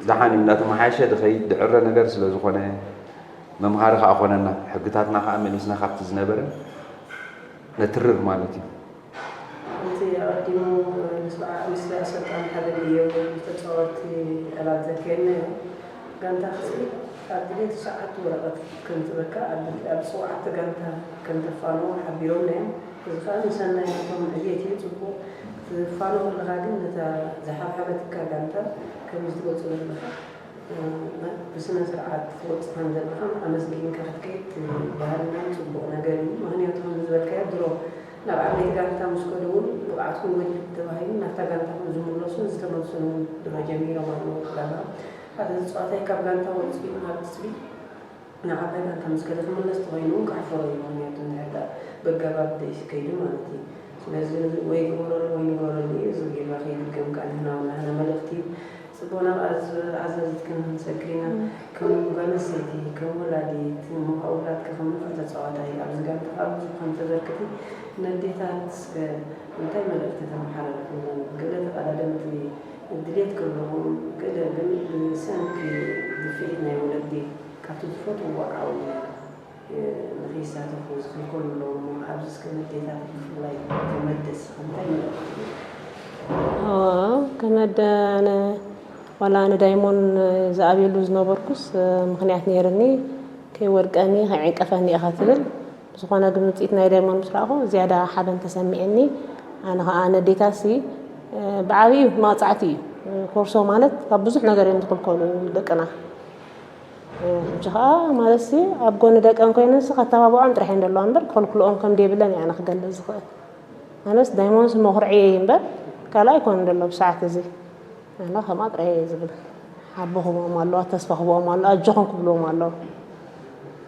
ደሓን እዩ እናተመሓየሸ ዝኸይድ ዝዕረ ነገር ስለ ዝኾነ መምሃሪ ከኣ ኮነና። ሕግታትና ከኣ መሊስና ካብቲ ዝነበረ ነትርር ማለት እዩ። እቲ ኣቐዲሙ ምስ በዓ- ምስ ኣሰልጣኒ ሓደ ድዮ ምስ ተጻወትቲ ዕላል ዘካየድናዮ፣ ጋንታ ክስዒብ ኣብ ድሌት ሰዓት ወረቐት ከም ትበካ ኣብ ኣብ ዝጽውዓቶ ጋንታ ከም ተፋንዎ ሓቢሮምና እዮም። እዚ ከኣ ንሰናይ ናቶም ዕብየት እዩ። ጽቡቕ ክትፋኖ ከለኻ ግን ነታ ዝሓብሓበትካ ጋንታ ከመይ ትገልጾ ዘለኻ? ብስነ ስርዓት ትወጽእ ከም ዘለኻን ኣመስጊንካ ክትከይድ ባህልናን ጽቡቕ ነገር እዩ። ምኽንያቱ ከምዚ ዝበልካዮ ድሮ ናብ ዓበይቲ ጋንታ ምስ ከዱ እውን ብቕዓትኩም ጎዲሉ ተባሂሉ ናብታ ጋንታ ከም ዝምለሱን ዝተመልሱን እውን ድሮ ጀሚሮም ኣለዉ። ዕላማ ሓደ ተጻዋታይ ካብ ጋንታ ወጺኡ ናብ ትጽቢት ንዓባይ ጋንታ ምስ ከደ ክምለስ ተኾይኑ እውን ከሕፍሮ እዩ። ምኽንያቱ እንድሕር ደኣ በጋባብ ደይሲ ከይዱ ማለት እዩ። ስለዚ ወይ ግበረሉ ወይ ንገረሉ እዩ። እዚ ጌጋ ከይድገም ከኣ ንሕና እውን ናህና መልእኽቲ እዩ። ጽቡቕና ከኣ ኣዛዚት ከነመሰግን ኢና። ከም ጓል ኣንስተይቲ፣ ከም ወላዲት፣ እሞ ከኣ ውላድኪ ከም ንፉዕ ተጻዋታይ ኣብዚ ጋንታ ከኣ ብዙሕ ከም ተበርክቲ ነዴታት እስከ እንታይ መልእኽቲ ተመሓላልፍሎም? ገለ ተቐዳደምቲ ድሌት ክህልዎም ገለ ግን ብሰንኪ ድፍኢት ናይ ወለዲ ካብቲ ዝፈትውዎ ዓው ንኸይሳተፉ ዝኽልከሉ ኣለዉ እሞ ኣብዚ እስከ ነዴታት ብፍላይ ከም ኣደ እስኺ እንታይ መልእኽቲ ኣለኪ? ከም ኣደ ኣነ ዋላ ንዳይሞን ዝኣብየሉ ዝነበርኩስ ምኽንያት ነይርኒ ከይወድቀኒ ከይዕንቀፈኒ ኢኻ ትብል ብዝኾነ ግን ውፅኢት ናይ ዳይሞን ምስ ረኣኹ ዝያዳ ሓበን ተሰሚዕኒ። ኣነ ከዓ ነዴታሲ ብዓብዩ መቕፃዕቲ እዩ። ኮርሶ ማለት ካብ ብዙሕ ነገር እዮም ዝኽልከሉ ደቅና። ሕጂ ከዓ ማለትሲ ኣብ ጎኒ ደቀን ኮይነንሲ ከተባብዖም ጥራሕ እየን ዘለዋ እምበር ክኽልክልኦም ከም ደይብለን እየ ኣነ ክገልፅ ዝኽእል። ኣነስ ዳይሞንስ መኹርዒ እየ እምበር ካልእ ኣይኮነን ዘሎ ብሰዓት እዚ። ኣነ ከምኣ ጥራይ እየ ዝብል። ሓቦ ክብኦም ኣለዋ፣ ተስፋ ክብኦም ኣለዋ፣ ኣጆኹም ክብልዎም ኣለዉ።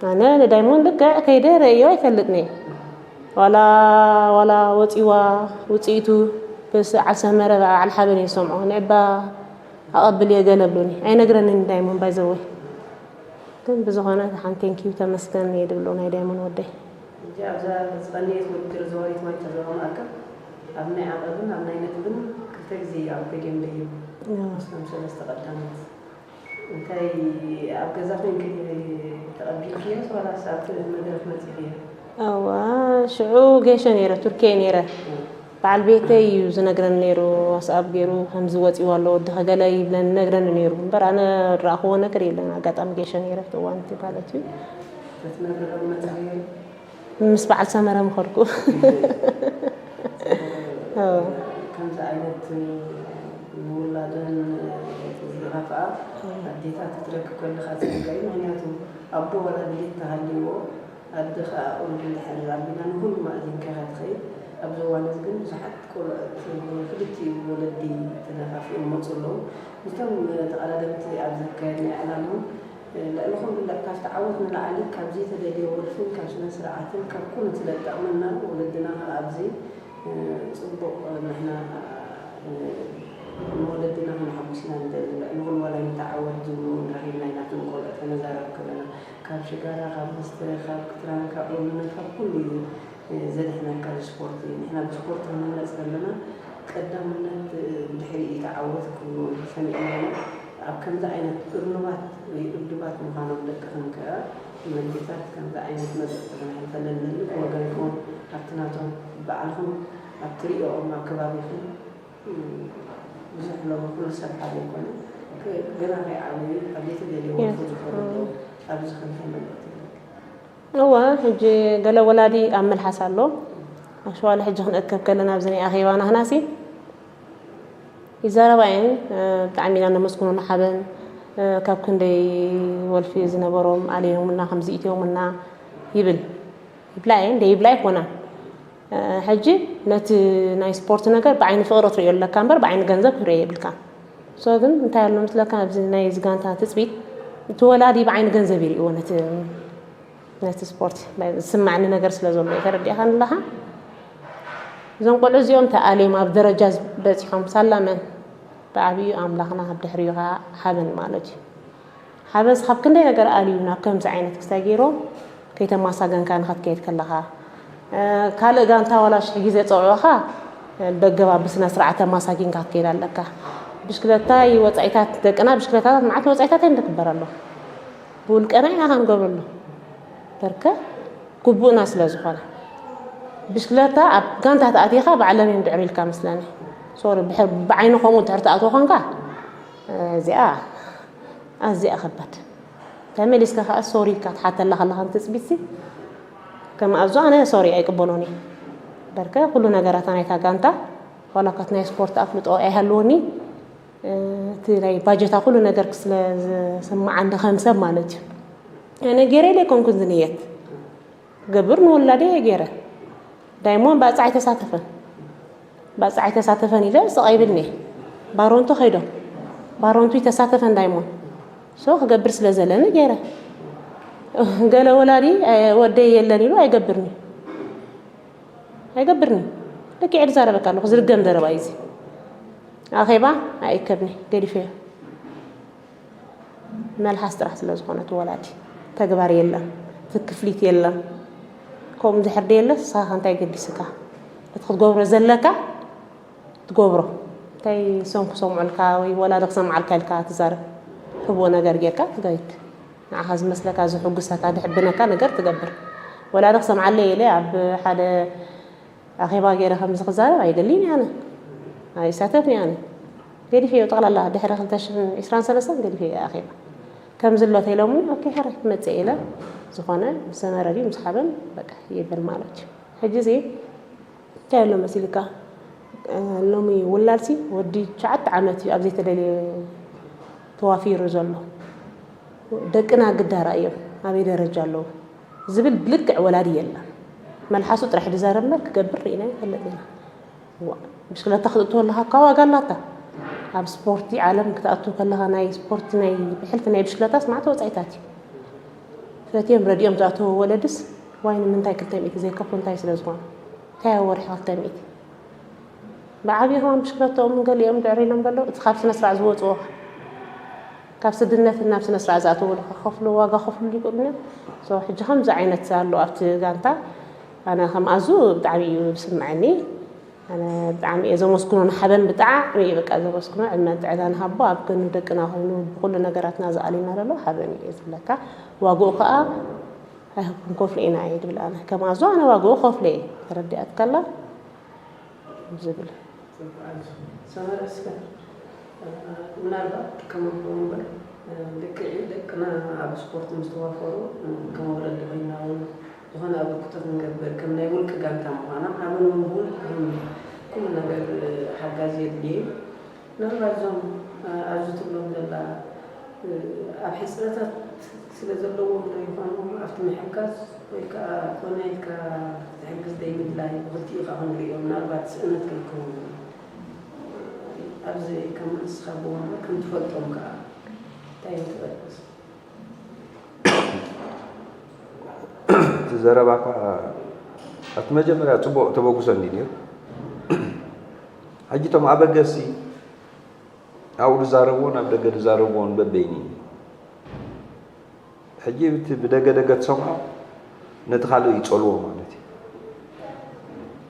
ኣነ ንዳይሞንድ ልክዕ ከይደ ረእዮ ኣይፈልጥን እየ። ዋላ ዋላ ወፂዋ ውፅኢቱ በስዓል ሰመረ በዓል ሓበን እየ ዝሰምዖ። ንዕባ ኣቐብል እየ ገለ ብሉኒ። ኣይነግረንን ዳይሞንድ ባይዘወይ። ግን ብዝኾነ ደሓን ቴንኪዩ ተመስገን እየ ድብሎ ናይ ዳይሞንድ ወደይ። ሕጂ ኣብዛ ዝቐነየት ውድድር ዘዋሪት ዋንጫ ዞባ ማእከል ኣብ ናይ ዓቐብን ኣብ ናይ ነጥብን ክልተ ግዜ ኣብ ፖድየም ደይቡ ምስቶም ሰለስተ ቀዳሞት። እንታይ ኣብ ገዛ ኮይንኪ ተቐቢልክዮስ ዋላስ ኣብቲ መድረኽ መጺኽዮ? እዋ ሽዑ ጌሾ ነይረ ቱርኪ እየ ነይረ። በዓል ቤተይ እዩ ዝነግረኒ ነይሩ ዋትስኣፕ ገይሩ ከምዚ ወጺዎ ኣሎ ወድኺ ገለ ይብለኒ ይነግረኒ ነይሩ እምበር ኣነ ዝረኣኽዎ ነገር የለን ኣጋጣሚ ጌሾ ነይረ ኣብቲ እዋን እቲ ማለት እዩ። ተትነግሪ ዶ ምመጻእክዮ? ምስ በዓል ሰመረ ምኸድኩ። ከምዚ ዓይነት ንውላደን ዝኸፍኣ ኣዴታት ክትረክብ ከለኻ ጸጋ እዩ። ምኽንያቱ ኣቦ ዋላ ድሌት ተሃልይዎ ኣደ ኸኣ ቁሩብ እንድሕር ኣቢላ ንኹሉ ማእዚንካ ኢኻ ትኸይድ። ኣብዚ እዋን እዚ ግን ብዙሓት ቆልዑት ብክልቲኡ ወለዲ ተደፋፊኦም ይመፁ ኣለዉ። ምስቶም ተቐዳደምቲ ኣብ ዘካየድናዮ ዕላል እውን ልዕሊ ኩሉ ልዕ ካብቲ ዓወት ንላዕሊ ካብ ዘይተደልየ ወልፍን ካብ ስነ ስርዓትን ካብ ኩሉ ስለዝጠቕመና ወለድና ከዓ ኣብዚ ፅቡቕ ንሕና ንወለድና ከነሐጉስ ኢና ንደሊ። ልዕሊ ኩሉ ዋላ ኣይንተዓወት ዝብሉ እውን ረኺብና ኢና። እቶም ቆልዑ ተነዛረብ ከለና ካብ ሽጋራ፣ ካብ መስተ፣ ካብ ክትራን፣ ካብ ዕውርነት፣ ካብ ኩሉ እዩ ዘድሕነካ ስፖርት እዩ። ንሕና ብስፖርት ክንህነፅ ዘለና ቀዳምነት ብድሕሪ እዩ ተዓወት ክብሉ ሰሚዕና ኢና። ኣብ ከምዚ ዓይነት እርኑባት ወይ እብድባት ምዃኖም ደቅኽን ከኣ መግቢታት ከምዚ ዓይነት መግቢ ክነሕልፈለን ንደሊ። ብወገንኩም ኣብቲ ናቶም ባዕልኹም ኣብ ትሪእኦም ኣብ ከባቢኹም ብዙሕ ሎሚ ኩሉ ሰብ ሓደ ኣይኮነን። ገና ከይዓበዩ ኣብ ዘይተደልየ ወልፊ ዝኾኑ ኣለዉ። ኣብዚ ከምታይ መልእኽቲ ኣለኪ? እወ፣ ሕጂ ገለ ወላዲ ኣብ መልሓስ ኣሎ። ኣሸዋለ ሕጂ ክንእከብ ከለና ኣብዚ ናይ ኣኼባ ናህናሲ ይዛረባ እየን። ብጣዕሚ ኢና ነመስግኖ ንሓበን፣ ካብ ክንደይ ወልፊ ዝነበሮም ኣልዮምና ከምዚ ኢትዮምና ይብል ይብላ እየን። ደይብላ ኣይኮና። ሕጂ ነቲ ናይ ስፖርት ነገር ብዓይኒ ፍቕሪ ትርእዮ ኣለካ እምበር ብዓይኒ ገንዘብ ክርእዮ የብልካ። ሶ ግን እንታይ ኣሎ ምስለካ ኣብዚ ናይ ዝጋንታ ትፅቢት እቲ ወላዲ ብዓይኒ ገንዘብ ይርእዎ ነቲ ነቲ ስፖርት ዝስማዕኒ ነገር ስለ ዘሎ ተረዲእኻ ኣለኻ። እዞም ቆልዑ እዚኦም ተኣልዮም ኣብ ደረጃ በፂሖም ሳላመን ብዓብዩ ኣምላኽና ኣብ ድሕሪኡ ከዓ ሓበን ማለት እዩ። ሓበንስ ካብ ክንደይ ነገር ኣልዩ ናብ ከምዚ ዓይነት ክስታይ ገይሮም ከይተማሳገንካ ንኸትከይድ ከለኻ ካልእ ጋንታ ዋላ ሽሕ ግዜ ፀውዑኻ ደገባ ብስነ ስርዓት ተማሳጊንካ ክትከይድ ኣለካ። ብሽክለታ ወፃኢታት ደቅና ብሽክለታታት መዓት ወፃኢታት እንድክበር ኣሎ ብውልቀና ኢና ክንገብረሉ በርከ ግቡእና ስለ ዝኾነ ብሽክለታ ኣብ ጋንታ ተኣቲኻ ባዕለም እዮም ድዕር ኢልካ መስለኒ። ሶሪ ብዓይኒ ከምኡ ድሕር ተኣትዎ ኮንካ እዚኣ ኣዚኣ ከበድ ተመሊስካ ከዓ ሶሪ ኢልካ ትሓተላ ከለኻ ንትፅቢትሲ ከም ኣብዞ ኣነ ሶሪ ኣይቅበሎን እየ። በርከ ኩሉ ነገራታ ናይታ ጋንታ ዋላ ካት ናይ ስፖርት ኣፍልጦ ኣይሃልወኒ እቲ ናይ ባጀታ ኩሉ ነገር ስለ ዝስምዓኒ ከም ሰብ ማለት እዩ። ኣነ ገይረ ኢለ ኣይኮንኩን ዝንየት ክገብር ንወላዲ እየ ገይረ ዳይሞን ባፃ ኣይተሳተፈን ባፃ ኣይተሳተፈን ኢለ ስቕ ኣይብልኒ ባሮንቱ ከይዶም ባሮንቱ ይተሳተፈን ዳይሞን ሶ ክገብር ስለ ዘለኒ ገይረ ገለ ወላዲ ወደይ የለን ኢሉ ኣይገብርኒ ኣይገብርኒ ልክዕ ዝዛረበካ ኣለኹ ዝድገም ዘረባ እዩ እዚ ኣኼባ ኣይእከብኒ ገዲፈዮ መልሓስ ጥራሕ ስለ ዝኾነ እቲ ወላዲ ተግባር የለን እቲ ክፍሊት የለን ከምኡ ድሕር ደየለ ንስኻ እንታይ ገዲስካ እቲ ክትገብሮ ዘለካ ትገብሮ እንታይ ሰም ክሰምዑልካ ወይ ወላዲ ክሰምዓልካ ኢልካ ትዛረብ ህቦ ነገር ጌርካ ትጋይድ ንዓኻ ዝመስለካ ዝሕጉሰካ ድሕብነካ ነገር ትገብር ወላዲ ክሰምዓለይ ኢለ ኣብ ሓደ ኣኼባ ገይረ ከምዚ ክዛረብ ኣይደልን እየ ኣነ ኣይሳተፍን እየ ኣነ ገዲፈዮ ጠቕላላ ድሕሪ ክልተ ሽሕን ዕስራን ሰለስተን ገዲፈዮ ኣኼባ ከምዚ ኣሎ ተኢሎምኒ ኦኬ ሕራይ ክመፅእ ኢለ ዝኾነ ምስ ሰመረ ድዩ ምስ ሓበን በቃ ይብል ማለት እዩ ሕጂ እዚ እንታይ ኣሎ መሲልካ ሎሚ ውላድሲ ወዲ ትሽዓተ ዓመት እዩ ኣብ ዘይተደልየ ተዋፊሩ ዘሎ ደቅና ግዳ ራእዮም ኣበይ ደረጃ ኣለዉ ዝብል ብልክዕ ወላዲ የለን። መልሓሱ ጥራሕ ድዛረብ እምበር ክገብር ርኢና ይፈልጥ ኢና። ብሽክለታ ክትእትወ ኣለካ እኳ ዋጋ ኣላታ። ኣብ ስፖርቲ ዓለም ክትኣቱ ከለኻ ናይ ስፖርቲ ናይ ብሕልፊ ናይ ብሽክለታስ ማዕተ ወፃኢታት እዩ። ፈትዮም ረድኦም ዝኣተዉ ወለድስ ዋይ ንምንታይ ክልተ ሚእቲ ዘይከፍሉ እንታይ ስለ ዝኾኑ እንታይ ኣብ ወርሒ ክልተ ሚእቲ ብዓብዪ ከማን ብሽክለተኦም ገሊኦም ድዕር ኢሎም ዘለዉ እቲ ካብ ስነ ስርዓት ዝወፅዎ ካብ ስድነት ናብ ስነ ስርዓት ዝኣተውሉ ከኸፍሉ ዋጋ ከፍሉ ይኽእሉ እዮም። ሕጂ ከምዚ ዓይነት ኣሎ ኣብቲ ጋንታ ኣነ ከም ኣዙ ብጣዕሚ እዩ ዝስምዐኒ። ኣነ ብጣዕሚ እየ ዘመስግኖ ንሓበን ብጣዕሚ እዩ በቃ ዘመስግኖ ዕድመን ጥዕናን ሃቦ ኣብ ገኑ ደቅና ኮይኑ ብኩሉ ነገራትና ዝኣልዩና ዘሎ ሓበን እዩ ዝብለካ። ዋግኡ ከዓ ኣይክንከፍሎ ኢና እየ ድብል ኣነ ከም ኣዞ ኣነ ዋግኡ ከፍሎ እየ ተረዲኣትካላ ዝብል። ሰመረ እስከ ምናልባት ከመልክዎ እምበር ልክዕ እዩ ደቅና ኣብ ስፖርት ምስ ተዋፈሩ ከም ወለዲ ኮይና እውን ዝኾነ ኣበርክቶ ክንገብር ከም ናይ ውልቂ ጋንታ ምዃና ሓበን እውን ብውልቂ ከም ኩሉ ነገር ሓጋዚ የድልየ እዩ። ምናልባት እዞም ኣብዚ ትብሎም ዘላ ኣብ ሕጽረታት ስለ ዘለዎም ዶ ይኾኑ ኣብቲ ምሕጋዝ ወይ ከዓ ኮነ ኢልካ ዝሕግዝ ዘይምድላይ ብኽልቲኡ ከዓ ክንሪኦ ምናልባት ስእነት ከይከውን ኣብዚ ከም ንስኻ ብወንበር ከም ትፈልጦም ከዓ እንታይ ትበልስ? እቲ ዘረባኳ ኣብቲ መጀመርያ ፅቡቕ ተበግሶ እንዲ ነይሩ። ሕጂ እቶም ኣበገሲ ኣብኡ ዝዛረብዎን ኣብ ደገ ዝዛረብዎን በበይኒ እዩ። ሕጂ እቲ ብደገ ደገ ትሰምዖ ነቲ ካልእ ይፀልዎ ማለት እዩ።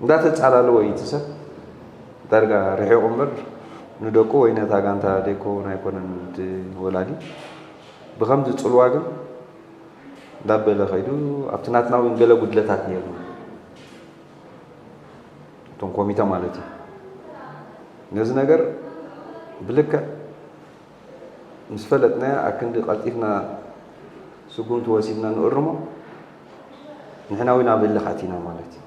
እንዳተፃላለወ እዩ እቲ ሰብ ዳርጋ ርሒቑ እምበር ንደቁ ወይ ነታ ጋንታ ደይኮውን ኣይኮነን እቲ ወላዲ ብኸምዚ ፅልዋ ግን እንዳበለ ከይዱ ኣብቲ ናትና እውን ገለ ጉድለታት ነይሩ እቶም ኮሚተ ማለት እዩ። ነዚ ነገር ብልክዕ ምስ ፈለጥናዮ ኣክንዲ ቀልጢፍና ስጉምቲ ወሲድና ንእርሞ ንሕና እውን ኣብ ህልኽ ኣቲና ማለት እዩ።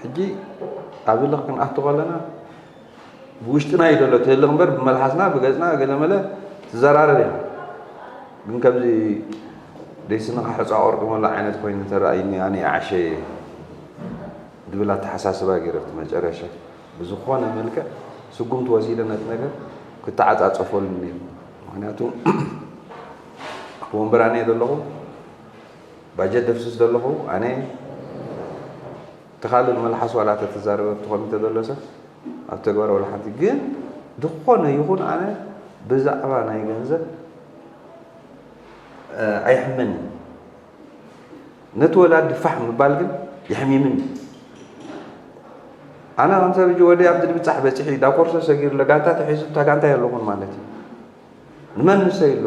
ሕጂ ኣብ ህልኽ ክንኣቱ ከለና ብውሽጥና እዩ ዘሎ እቲ ህልኽ እምበር ብመልሓስና ብገፅና ገለመለ ትዘራረብ እያ። ግን ከምዚ ደይስንኻ ሕፃ ቆርጥመሉ ዓይነት ኮይኑ እንተረኣይኒ ኣነ ይዓሸ እየ ዝብል ኣተሓሳስባ ገይረ ኣብቲ መጨረሻ ብዝኾነ መልክዕ ስጉምቲ ወሲደ ነቲ ነገር ክተዓፃፀፈሉ ነይሩ። ምክንያቱ ኣብ ወንበር ኣነ ዘለኹ ባጀት ደፍስስ ዘለኹ ኣነ እቲ ካልእ መልሓስ ዋላ ተተዛረበ ኣብቲ ኮሚተ ዘሎ ሰብ ኣብ ተግባር ዋላ ሓንቲ ግን ዝኾነ ይኹን ኣነ ብዛዕባ ናይ ገንዘብ ኣይሕመኒ ነቲ ወላዲ ፋሕ ምባል ግን የሕሚምኒ። ኣነ ከም ሰብ ሕጂ ወደይ ኣብ ድብጻሕ በጺሑ ዳኮርሶ ሰጊሩ ለጋንታ ተሒዙ እታ ጋንታ የለኹን ማለት እዩ። ንመን ንሰይ ኣሎ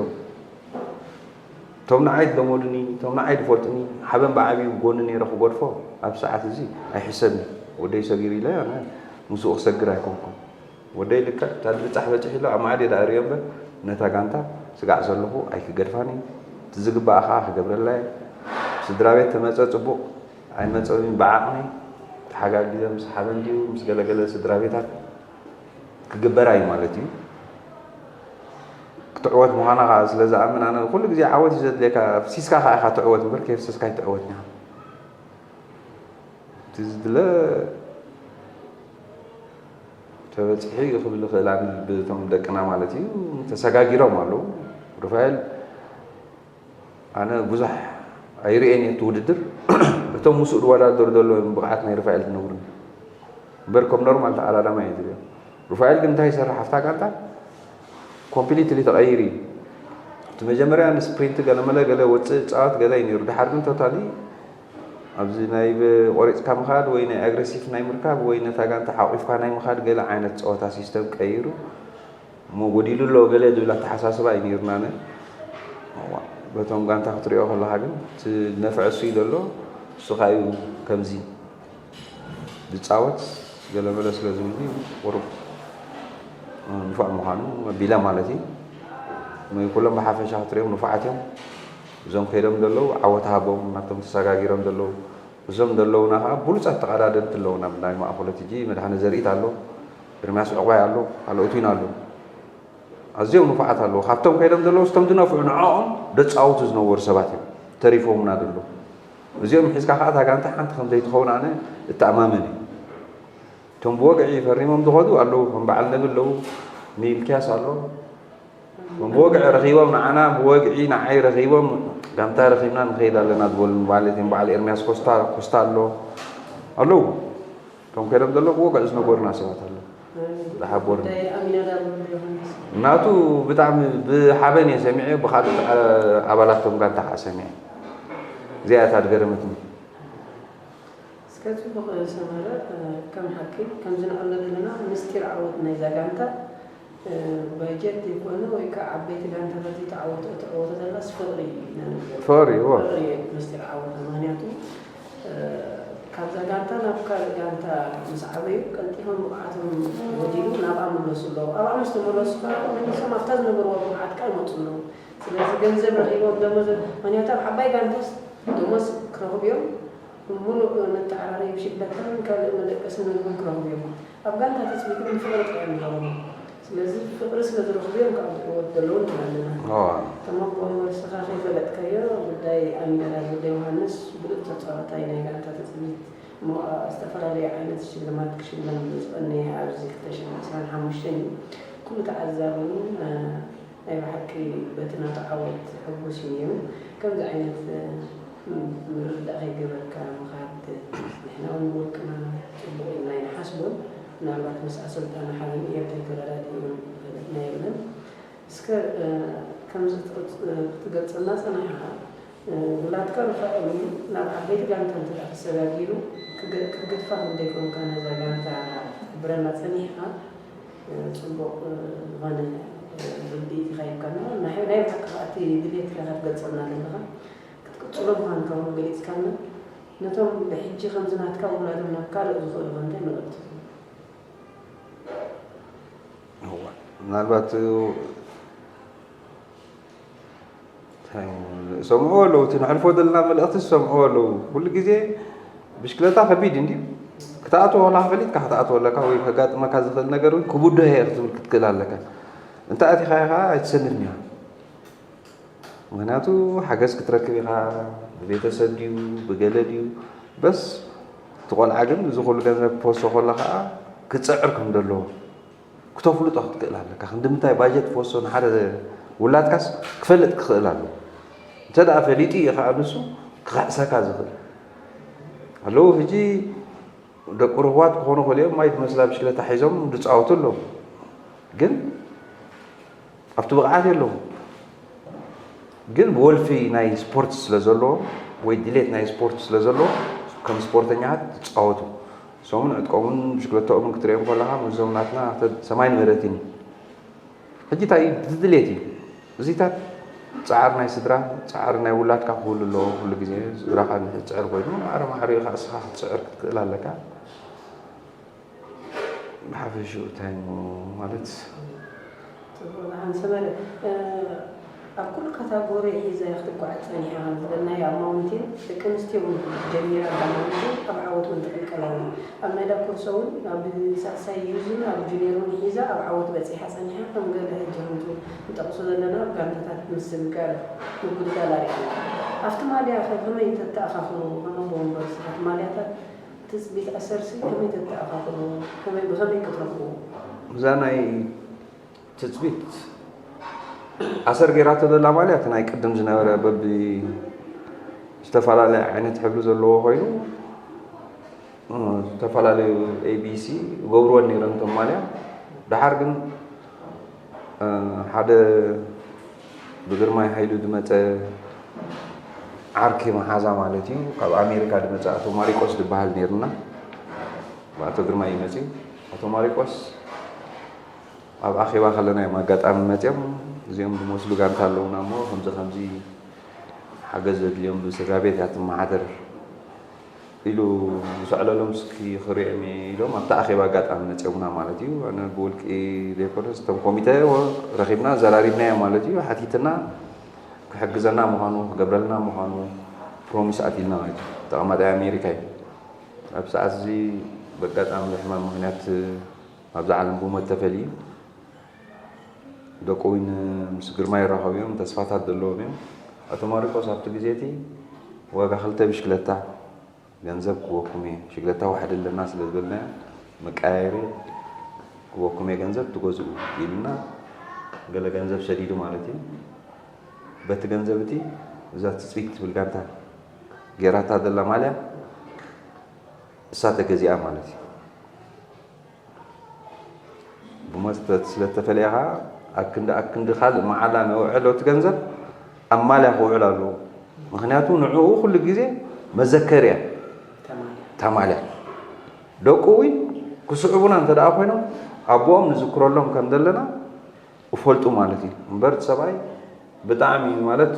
እቶም ንዓይ ዝለመዱኒ እቶም ንዓይ ዝፈልጡኒ ሓበን ብዓብዩ ጎኒ ነይረ ክገድፎ ኣብ ሰዓት እዚ ኣይሕሰብኒ። ወደይ ሰጊሩ ኢለ ኣነ ምስኡ ክሰግር ኣይኮንኩን። ወደይ ልክዕ እታ ድብጻሕ በጺሑ ኣሎ ኣብ ማዕድ እየ ደኣ ርእዮ እምበር ነታ ጋንታ ስጋዕ ዘለኹ ኣይክገድፋን እየ። እቲ ዝግባእ ከኣ ክገብረላ እየ። ስድራ ቤት ተመጸ ጽቡቕ ኣይመጸ እውን ብዓቕመይ ተሓጋጊዘ ምስ ሓበን ድዩ ምስ ገለገለ ስድራ ቤታት ክግበር እዩ ማለት እዩ። ክትዕወት ምዃና ከዓ ስለ ዝኣምን ኣነ ኩሉ ግዜ ዓወት እዩ ዘድልየካ። ፍሲስካ ከዓ ኢኻ ትዕወት እምበር ከይፍሰስካ ኣይትዕወትን ኢኻ። እቲ ዝድለ ተበፂሑ እዩ ክብል ይኽእል ኣነ ብቶም ደቅና ማለት እዩ። ተሰጋጊሮም ኣለዉ። ሩፋኤል ኣነ ብዙሕ ኣይርእየን እየ እቲ ውድድር። እቶም ምስኡ ዝወዳደሩ ዘለዉ እዮም ብቕዓት ናይ ሩፋኤል ዝነግሩኒ እምበር ከም ኖርማል ተቐዳዳማይ እየ ዝርእዮ። ሩፋኤል ግን እንታይ ይሰርሕ ኣብታ ጋንታ ኮምፕሊትሊ ተቐይሩ እዩ። እቲ መጀመርያ ንስፕሪንት ገለመለ ገለ ወፅእ ፃወት ገለ እዩ ነይሩ። ድሓር ግን ቶታሊ ኣብዚ ናይ ቆሪፅካ ምኻድ ወይ ናይ ኣግሬሲቭ ናይ ምርካብ ወይ ነታ ጋንታ ሓቂፍካ ናይ ምኻድ ገለ ዓይነት ፀወታ ሲስተም ቀይሩ እሞ ጎዲሉ ኣሎ ገለ ዝብል ኣተሓሳስባ እዩ ነይሩና። በቶም ጋንታ ክትሪኦ ከለካ ግን እቲ ነፍዐ እሱ እዩ ዘሎ። እሱ ከዓ እዩ ከምዚ ዝፃወት ገለመለ ስለ ዝብል ቁሩብ ንፉዕ ምዃኑ ኣቢለ ማለት እዩ። ኩሎም ብሓፈሻ ክትሪኦም ንፉዓት እዮም። እዞም ከይዶም ዘለዉ ዓወት ሃቦም ናብቶም ተሰጋጊሮም ዘለዉ እዞም ዘለዉና ከዓ ብሉፃት ተቐዳደምቲ ኣለዉና ናይ ማእኮለት ሕጂ መድሓነ ዘርኢት ኣሎ፣ ኤርምያስ ዕቑባይ ኣሎ፣ ካልኦት እውን ኣለዉ። ኣዝዮም ንፉዓት ኣለዉ። ካብቶም ከይዶም ዘለዉ ስቶም ዝነፍዑ ንዕኦም ደፃወቱ ዝነበሩ ሰባት እዮም ተሪፎምና ዘለዉ። እዚኦም ሒዝካ ከዓ እታ ጋንታ ሓንቲ ከም ዘይትኸውን ኣነ እተኣማመን እየ። እቶም ብወግዒ ፈሪሞም ዝኸዱ ኣለዉ፣ ከም በዓል ነቢ ኣለዉ፣ ሚልክያስ ኣሎ። ብወግዒ ረኺቦም ንዓና ብወግዒ ንዓይ ረኺቦም ጋንታ ረኺብና ንኸይድ ኣለና ዝበሉ ማለት እዮም። በዓል ኤርምያስ ኮስታ ኮስታ ኣሎ ኣለዉ። እቶም ከይዶም ዘለዉ ብወግዒ ዝነገሩና ሰባት ኣለዉ። ዝሓበሩኒ ጉዳይ ኣሚናዳብ ዮሃንስ ናቱ ብጣዕሚ ብሓበን እየ ሰሚዐ፣ ብካልእ ኣባላት እቶም ጋንታ ከዓ ሰሚዐ። እዚኣ እታ ዝገረመትኒ። እስከ ጽቡቕ ሰመረ ከም ሓቂ ከምዚ ንዕሎ ዘለና ምስጢር ዓወት ናይዛ ጋንታ በጀት ዘይኮነ ወይ ከዓ ዓበይቲ ጋንታታት ዘይተዓወቶ እተዓወቶ ዘላስ ፍቕሪ ኢና ንብሎ። ፍቕሪ እዎ። ፍቕሪ እዩ ምስጢር ዓወታ። ምክንያቱ ካብዛ ጋንታ ናብ ካልእ ጋንታ ምስ ዓበዩ ቀልጢፎም ብቕዓቶም ወዲሉ ናብኣ ምለሱ ኣለዉ። ኣብኣ ምስ ተመለሱ ከዓ መሊሶም ኣብታ ዝነበርዋ ብቕዓት ከዓ ይመፁ ኣለዉ። ስለዚ ገንዘብ ረኺቦም ደሞዝ ምክንያቱ ኣብ ዓባይ ጋንታስ ደሞዝ ክረኽቡ እዮም። ሙሉእ መተዓራረዪ ብሽግለታን ካልእ መደቀሲ ምግብን ክረኽቡ እዮም። ኣብ ጋንታ ትፅቢት ግን ፍቕሪ ጥራይ እዮም ዝረኽቡ። ስለዚ ፍቕሪ ስለ ዝረኽቡ እዮም ካብ ዝዕወት ዘለዉ ንብል ኣለና። እዋ ተመክሮ ዩኒቨርሲቲኻ ከይፈለጥካዮ ጉዳይ ኣሚነራ ጉዳይ ዮሃንስ ብሉፅ ተፃዋታይ ናይ ጋንታ ትፅቢት እሞ ዝተፈላለዩ ዓይነት ሽልማት ክሽለም ዝቐነየ ኣብዚ ክልተ ሽሕን ዕስራን ሓሙሽተን እዩ። ኩሉ ተዓዛቢ እውን ናይ ብሓቂ በቲ ናቱ ዓወት ሕጉስ እዩ ነይሩ። ከምዚ ዓይነት ምርዳእ ከይገበርካ ምኻድ ንሕና እውን ብውልቅና ፅቡቕ ኢልና ኣይንሓስቦን። ምናልባት ምስ ኣሰልጣኒ ሓበን እዮም ተይተረዳዲኡ ዝፈለጥና የለን። እስከ ከምዚ ክትገልፀልና ፀናሕኻ ውላድካ ንፋዕሉ ናብ ዓበይቲ ጋንታ እንተ ተሰጋጊሩ ክትገድፋ ከም ዘይኮንካ ነዛ ጋንታ ክትሕብረና ፀኒሕኻ ፅቡቕ ዝኾነ ርድኢት ኢኻ ሂብካና። ናይ ብሓቂ ከዓ እቲ ድሌትካ ክትገልፀልና ዘለኻ ክትቅፅሎ ምዃንካ እውን ገሊፅካልና። ነቶም ብሕጂ ከምዚ ናትካ ውላዶም ናብ ካልእ ዝኽእሉ ከ እንታይ መልእኽቲ ምናልባት ሰምዕዎ ኣለዉ፣ እቲ ነሕልፎ ዘለና መልእኽቲ ሰምዕዎ ኣለዉ። ኩሉ ግዜ ብሽክለታ ከቢድ እንድዩ። ክትኣትዎ ከለኻ ፈሊጥካ ክትኣትዎ ኣለካ ወይ ከጋጥመካ ዝኽእል ነገር እውን ክብድሆ እየ ክትብል ክትክእል ኣለካ። እንተ ኣቲኻ ኢኻ ኣይትሰንፍን ኢኻ። ምክንያቱ ሓገዝ ክትረክብ ኢኻ፣ ብቤተሰብ ድዩ ብገለ ድዩ። በስ እቲ ቆልዓ ግን እዚ ኩሉ ገንዘብ ክወስዶ ከሎ ከዓ ክፅዕር ከም ዘለዎ ክተፍልጦ ክትክእል ኣለካ። ክንዲ ምንታይ ባጀት ክወስዶ ንሓደ ውላድካስ ክፈልጥ ክኽእል ኣለዎ። እንተ ደኣ ፈሊጡ እዩ ከዓ ንሱ ክኽሕሰካ ዝኽእል ኣለዉ። ሕጂ ደቂ ርህዋት ክኾኑ ይኽእሉ እዮም፣ ማይ ዝመስላ ብሽክለታ ሒዞም ዝፃወቱ ኣለዉ። ግን ኣብቲ ብቕዓት የለዉ። ግን ብወልፊ ናይ ስፖርት ስለ ዘለዎ ወይ ድሌት ናይ ስፖርት ስለ ዘለዎ ከም ስፖርተኛታት ዝፃወቱ ሰሙን ዕጥቆምን ብሽክለታኦምን ክትሪኦም ከለኻ ምስዞም ናትና ሰማይን መሬትን እዩ። ሕጂ እንታይ እዩ እቲ ድሌት እዩ። እዚታት ፃዕሪ ናይ ስድራ ፃዕሪ ናይ ውላድካ ክህሉ ኣለዎ። ኩሉ ግዜ ስድራኻ እንድሕር ዝፅዕር ኮይኑ ማዕረ ማዕሪኡ ከዓ እስኻ ክትፅዕር ክትክእል ኣለካ። ብሓፈሽኡ እንታይ እሞ ማለት ፅቡቕ ደሓን ሰመረ ኣብ ኩሉ ካታጎሪ ሒዛ ክትጓዓዝ ፀኒሓ ከም ዝበልናዮ ኣብ ማውንቴን ደቂ ኣንስትዮ እውን ጀሚራ ኣላ ማውንቴን ኣብ ዓወት እውን ትቕልቀል ኣላ። ኣብ ናይ ዳኩርሶ እውን ኣብ ሳልሳይ ዩዝን ኣብ ጁኒየር እውን ሒዛ ኣብ ዓወት በፂሓ ፀኒሓ ከም ገለ ሕጂ ከምቲ ንጠቕሶ ዘለና ኣብ ጋንታታት ምስግጋር ምጉድዳል ኣሪኣና። ኣብቲ ማልያ ከ ከመይ ተተኣኻኽሮ ከም ኣቦ ወንበር ስራሕ ማልያታት ትፅቢት ኣሰርሲ ከመይ ተተኣኻኽሮ ከመይ ብኸመይ ክትረኽብዎ? እዛ ናይ ትፅቢት ኣሰር ገይራቶ ዘላ ማልያ እቲ ናይ ቅድም ዝነበረ በቢ ዝተፈላለየ ዓይነት ሕብሪ ዘለዎ ኮይኑ ዝተፈላለዩ ኤቢሲ ገብርወን ነይረን እቶም ማልያ። ደሓር ግን ሓደ ብግርማይ ሃይሉ ዝመፀ ዓርኪ መሓዛ ማለት እዩ። ካብ ኣሜሪካ ዝመፀ ኣቶ ማሪቆስ ዝበሃል ነይሩና። ብኣቶ ግርማይ እዩ መፅዩ። ኣቶ ማሪቆስ ኣብ ኣኼባ ከለና እዮም ኣጋጣሚ መፅዮም። እዚኦም ዝመስሉ ጋንታ ኣለውና እሞ ከምዚ ከምዚ ሓገዝ ዘድልዮም ብስድራ ቤት እያ ትመሓደር ኢሉ ምስ ኣዕለሎም እስኪ ክሪኦም እየ ኢሎም ኣብቲ ኣኼባ ኣጋጣሚ መፅዮምና ማለት እዩ። ኣነ ብውልቂ ዘይኮነስ እቶም ኮሚተ ረኺብና ዘራሪብናዮ ማለት እዩ። ሓቲትና ክሕግዘና ምዃኑ ክገብረልና ምዃኑ ፕሮሚስ ኣትልና ማለት እዩ። ተቐማጣይ ኣሜሪካ እዩ። ኣብ ሰዓት እዚ በጋጣሚ ብሕማም ምኽንያት ኣብዛ ዓለም ብሞት ተፈልዩ። ደቁ እውን ምስ ግርማ ይራኸቡ እዮም፣ ተስፋታት ዘለዎም እዮም። ኣቶ ማሪቆስ ኣብቲ ግዜ እቲ ዋጋ ክልተ ብሽክለታ ገንዘብ ክወኩም እየ፣ ብሽክለታ ዋሕዲ ኣለና ስለ ዝበልናዮ መቀያየሪ ክወኩም እየ ገንዘብ ትገዝኡ ኢሉና ገለ ገንዘብ ሰዲዱ ማለት እዩ። በቲ ገንዘብ እቲ እዛ ትፅቢት ትብል ጋንታ ጌራታ ዘላ ማልያ እሳ ተገዚኣ ማለት እዩ። ብሞት ስለተፈለየ ከዓ ኣብ ክንዲ ኣብ ክንዲ ካልእ መዓላ ነውዕሎ እቲ ገንዘብ ኣብ ማልያ ክውዕል ኣለዎ። ምክንያቱ ንዕኡ ኩሉ ግዜ መዘከርያ እታ ማልያ ደቁ እውን ክስዕቡና እንተ ደኣ ኮይኖም ኣቦኦም ንዝክረሎም ከም ዘለና እፈልጡ ማለት እዩ። እምበር እቲ ሰብኣይ ብጣዕሚ ማለት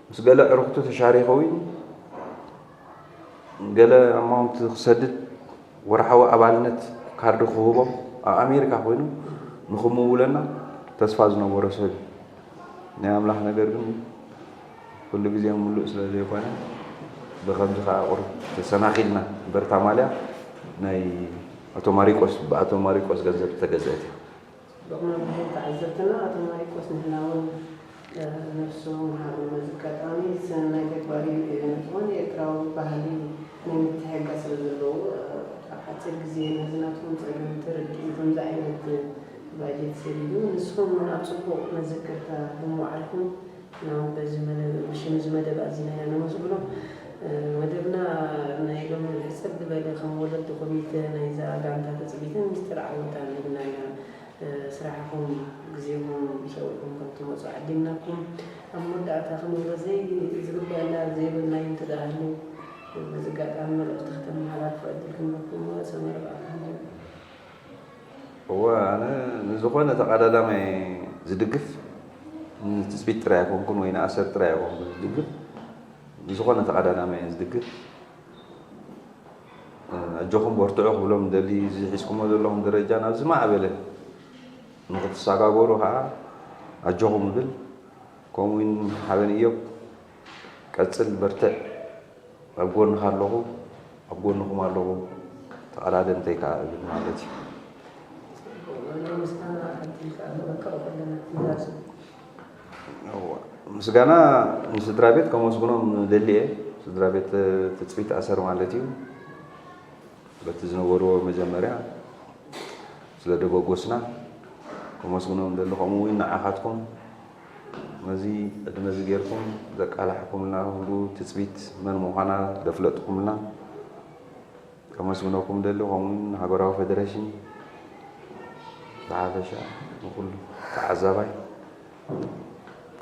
ምስ ገለ ዕርክቱ ተሻሪኹ እውን ገለ ኣማውንት ክሰድድ ወርሓዊ ኣባልነት ካርድ ክህቦም ኣብ ኣሜሪካ ኮይኑ ንክምውለና ተስፋ ዝነበሮ ሰብ እዩ። ናይ ኣምላኽ ነገር ግን ኩሉ ግዜ ምሉእ ስለ ዘይኮነ ብኸምዚ ከዓ ቁሩብ ተሰናኺልና እምበር እታ ማልያ ናይ ኣቶ ማሪቆስ ብኣቶ ማሪቆስ ገንዘብ ዝተገዘአት እያ። መምህር ተዓዘብትና ኣቶ ማሪቆስ ንሕና እውን ነፍሱ መሃሩ። በዚ ኣጋጣሚ ሰናይ ተግባር እዩ። ዝኾነ ኤርትራዊ ባህሊ ናይ ምትሕግጋዝ ስለ ዘለዎ ኣብ ሓፂር ግዜ ነዚ ናትኩም ፀገም ተረዲኡ ከምዚ ዓይነት ባጀት ሰዲዱ ንስኹም እውን ኣብ ፅቡቕ መዘከርታ ብምውዓልኩም ናብ በዚ መደብ ብሽም እዚ መደብ ኣዚና ኢና ነመስግኖ። መደብና ናይ ሎሚ ሕፅር ዝበለ ከም ወለዲ ኮሚተ ናይዛ ጋንታ ትፅቢትን ምስጢር ዓወታን ኢልና ኢና ስራሕኹም ግዜኹም ሰዊእኩም ከም ትመፁ ዓዲምናኩም። ኣብ መወዳእታ ክንብሎ ዘይ ዝግበአና ዘይበልናዮ እንተደኣ ሃልዩ በዚ ኣጋጣሚ መልእኽቲ ከተመሓላልፎ ዕድል ክንበኩም ሰመረ ብኣካል እወ ኣነ ንዝኾነ ተቐዳዳማይ ዝድግፍ ንትፅቢት ጥራይ ኣይኮንኩን ወይ ንኣሰር ጥራይ ኣይኮንኩን ዝድግፍ ንዝኾነ ተቐዳዳማይ ዝድግፍ ኣጆኹም በርትዑ ክብሎም ደሊ እዚ ሒዝኩሞ ዘለኹም ደረጃ ናብ ዝማዕበለ ንክትሰጋገሩ ከዓ ኣጆኹም እብል። ከምኡ እውን ሓበን እዮብ ቀፅል በርትዕ ኣብ ጎንኻ ኣለኹ ኣብ ጎንኹም ኣለኹ ተቐዳደምተይ ከዓ እብል ማለት እዩ። ምስጋና ንስድራ ቤት ከመስግኖም ደሊ እየ። ስድራ ቤት ትፅቢት ኣሰር ማለት እዩ። በቲ ዝነበርዎ መጀመርያ ስለ ደበጎስና ከመስግኖም ደሊ ከምኡ እውን ንዓኻትኩም ነዚ ዕድመ እዚ ጌርኩም ዘቃላሕኩምልና ኩሉ ትፅቢት መን ምዃና ዘፍለጥኩምልና ከመስግነኩም ደሊ ከምኡ እውን ሃገራዊ ፌደሬሽን ብሓፈሻ ንኩሉ ተዓዛባይ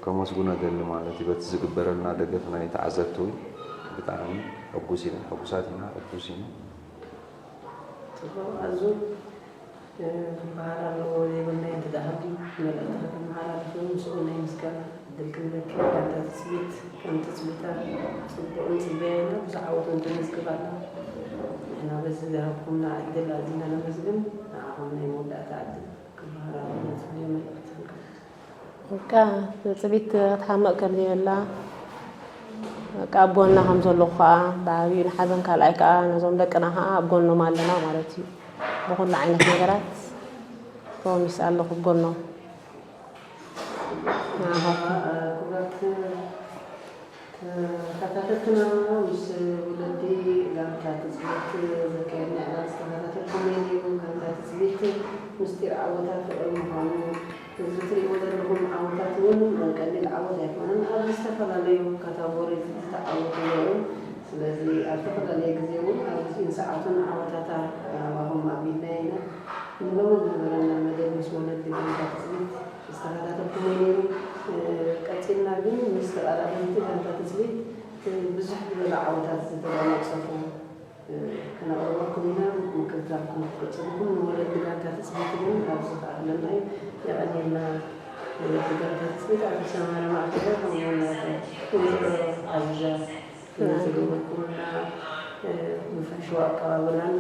ከመስግኖ ደሊ ማለት እዩ። በቲ ዝግበረልና ደገፍ ናይ ተዓዘብቲ እውን ብጣዕሚ ሕጉስ ኢና፣ ሕጉሳት ኢና፣ ሕጉስ ኢና። ጽቡቕ ኣዙ ክበሃል ኣለዎ ዘይብልና እንተ ደኣ ሃልዩ መልእኽቲ ከተመሓላልፍ እውን ምስኡ ናይ ምስጋና ዕድል ክንበኪ ጋንታ ትጽቢት ከም ትጽቢታ ጽቡቕ ንጽበያ ኢና። ብዙሕ ዓወት እውን ተመዝግብ ኣላ። ንሕና በዚ ዝሃብኩምና ዕድል ኣዚና ነመስግን። ንዓኹም ናይ መወዳእታ ዕድል ክበሃል ኣለዎ ዝብል መልእኽቲ ክንከፍት። በቃ ትጽቢት ክትሓምቕ ከም ዘይብላ በቃ ኣብ ጎና ከም ዘለኹ ከዓ ብዓብዩ ንሓዘን ካልኣይ ከዓ ነዞም ደቅና ከዓ ኣብ ጎኖም ኣለና ማለት እዩ። ብኹሉ ዓይነት ነገራት ተወሚስ ኣለኹ ብጎኖም። ንዓኻ ክቡራት ተኸታተልትና ምስ ወለዲ ጋንታ ትጽቢት ዘካየድና ዕላል ዝተኸታተልኩሞ ነይሩ። ጋንታ ትጽቢት ምስጢር ዓወታት ምዃኑ እዚ ትሪእዎ ዘለኹም ዓወታት እውን ቀሊል ዓወት ኣይኮነን። ኣብ ዝተፈላለዩ ካታጎሪ ዝተዓወቱ ነይሮም። ስለዚ ኣብ ዝተፈላለየ ግዜ እውን ኣብ ግዜን ሰዓቱን ዓወታታ ናባኹም ኣቢልና ኢና። ንሎሚ ዝነበረና መደብ ምስ ወለዲ ጋንታ ትጽቢት ዝተኸታተልኩሞ ነይሩ። ቀጺልና ግን ምስ ተቐዳደምቲ ጋንታ ትጽቢት ብዙሕ ዝበለ ዓወታት ዝተጎናጸፉ ከነቕርበኩም ኢና። ምክትታልኩም ክትቅጽሉ ኢኹም። ንወለዲ ጋንታ ትጽቢት ግን ኣብዚ ክኣኽለና እዩ። የቐንየልና። ወለዲ ጋንታ ትጽቢት ኣቶ ሰመረ ማእከለ ከምኡውን ኣቶ ወይዘሮ ዓዚዛ ስለዝገበርኩምልና ብፍሕሽው ኣቀባብላን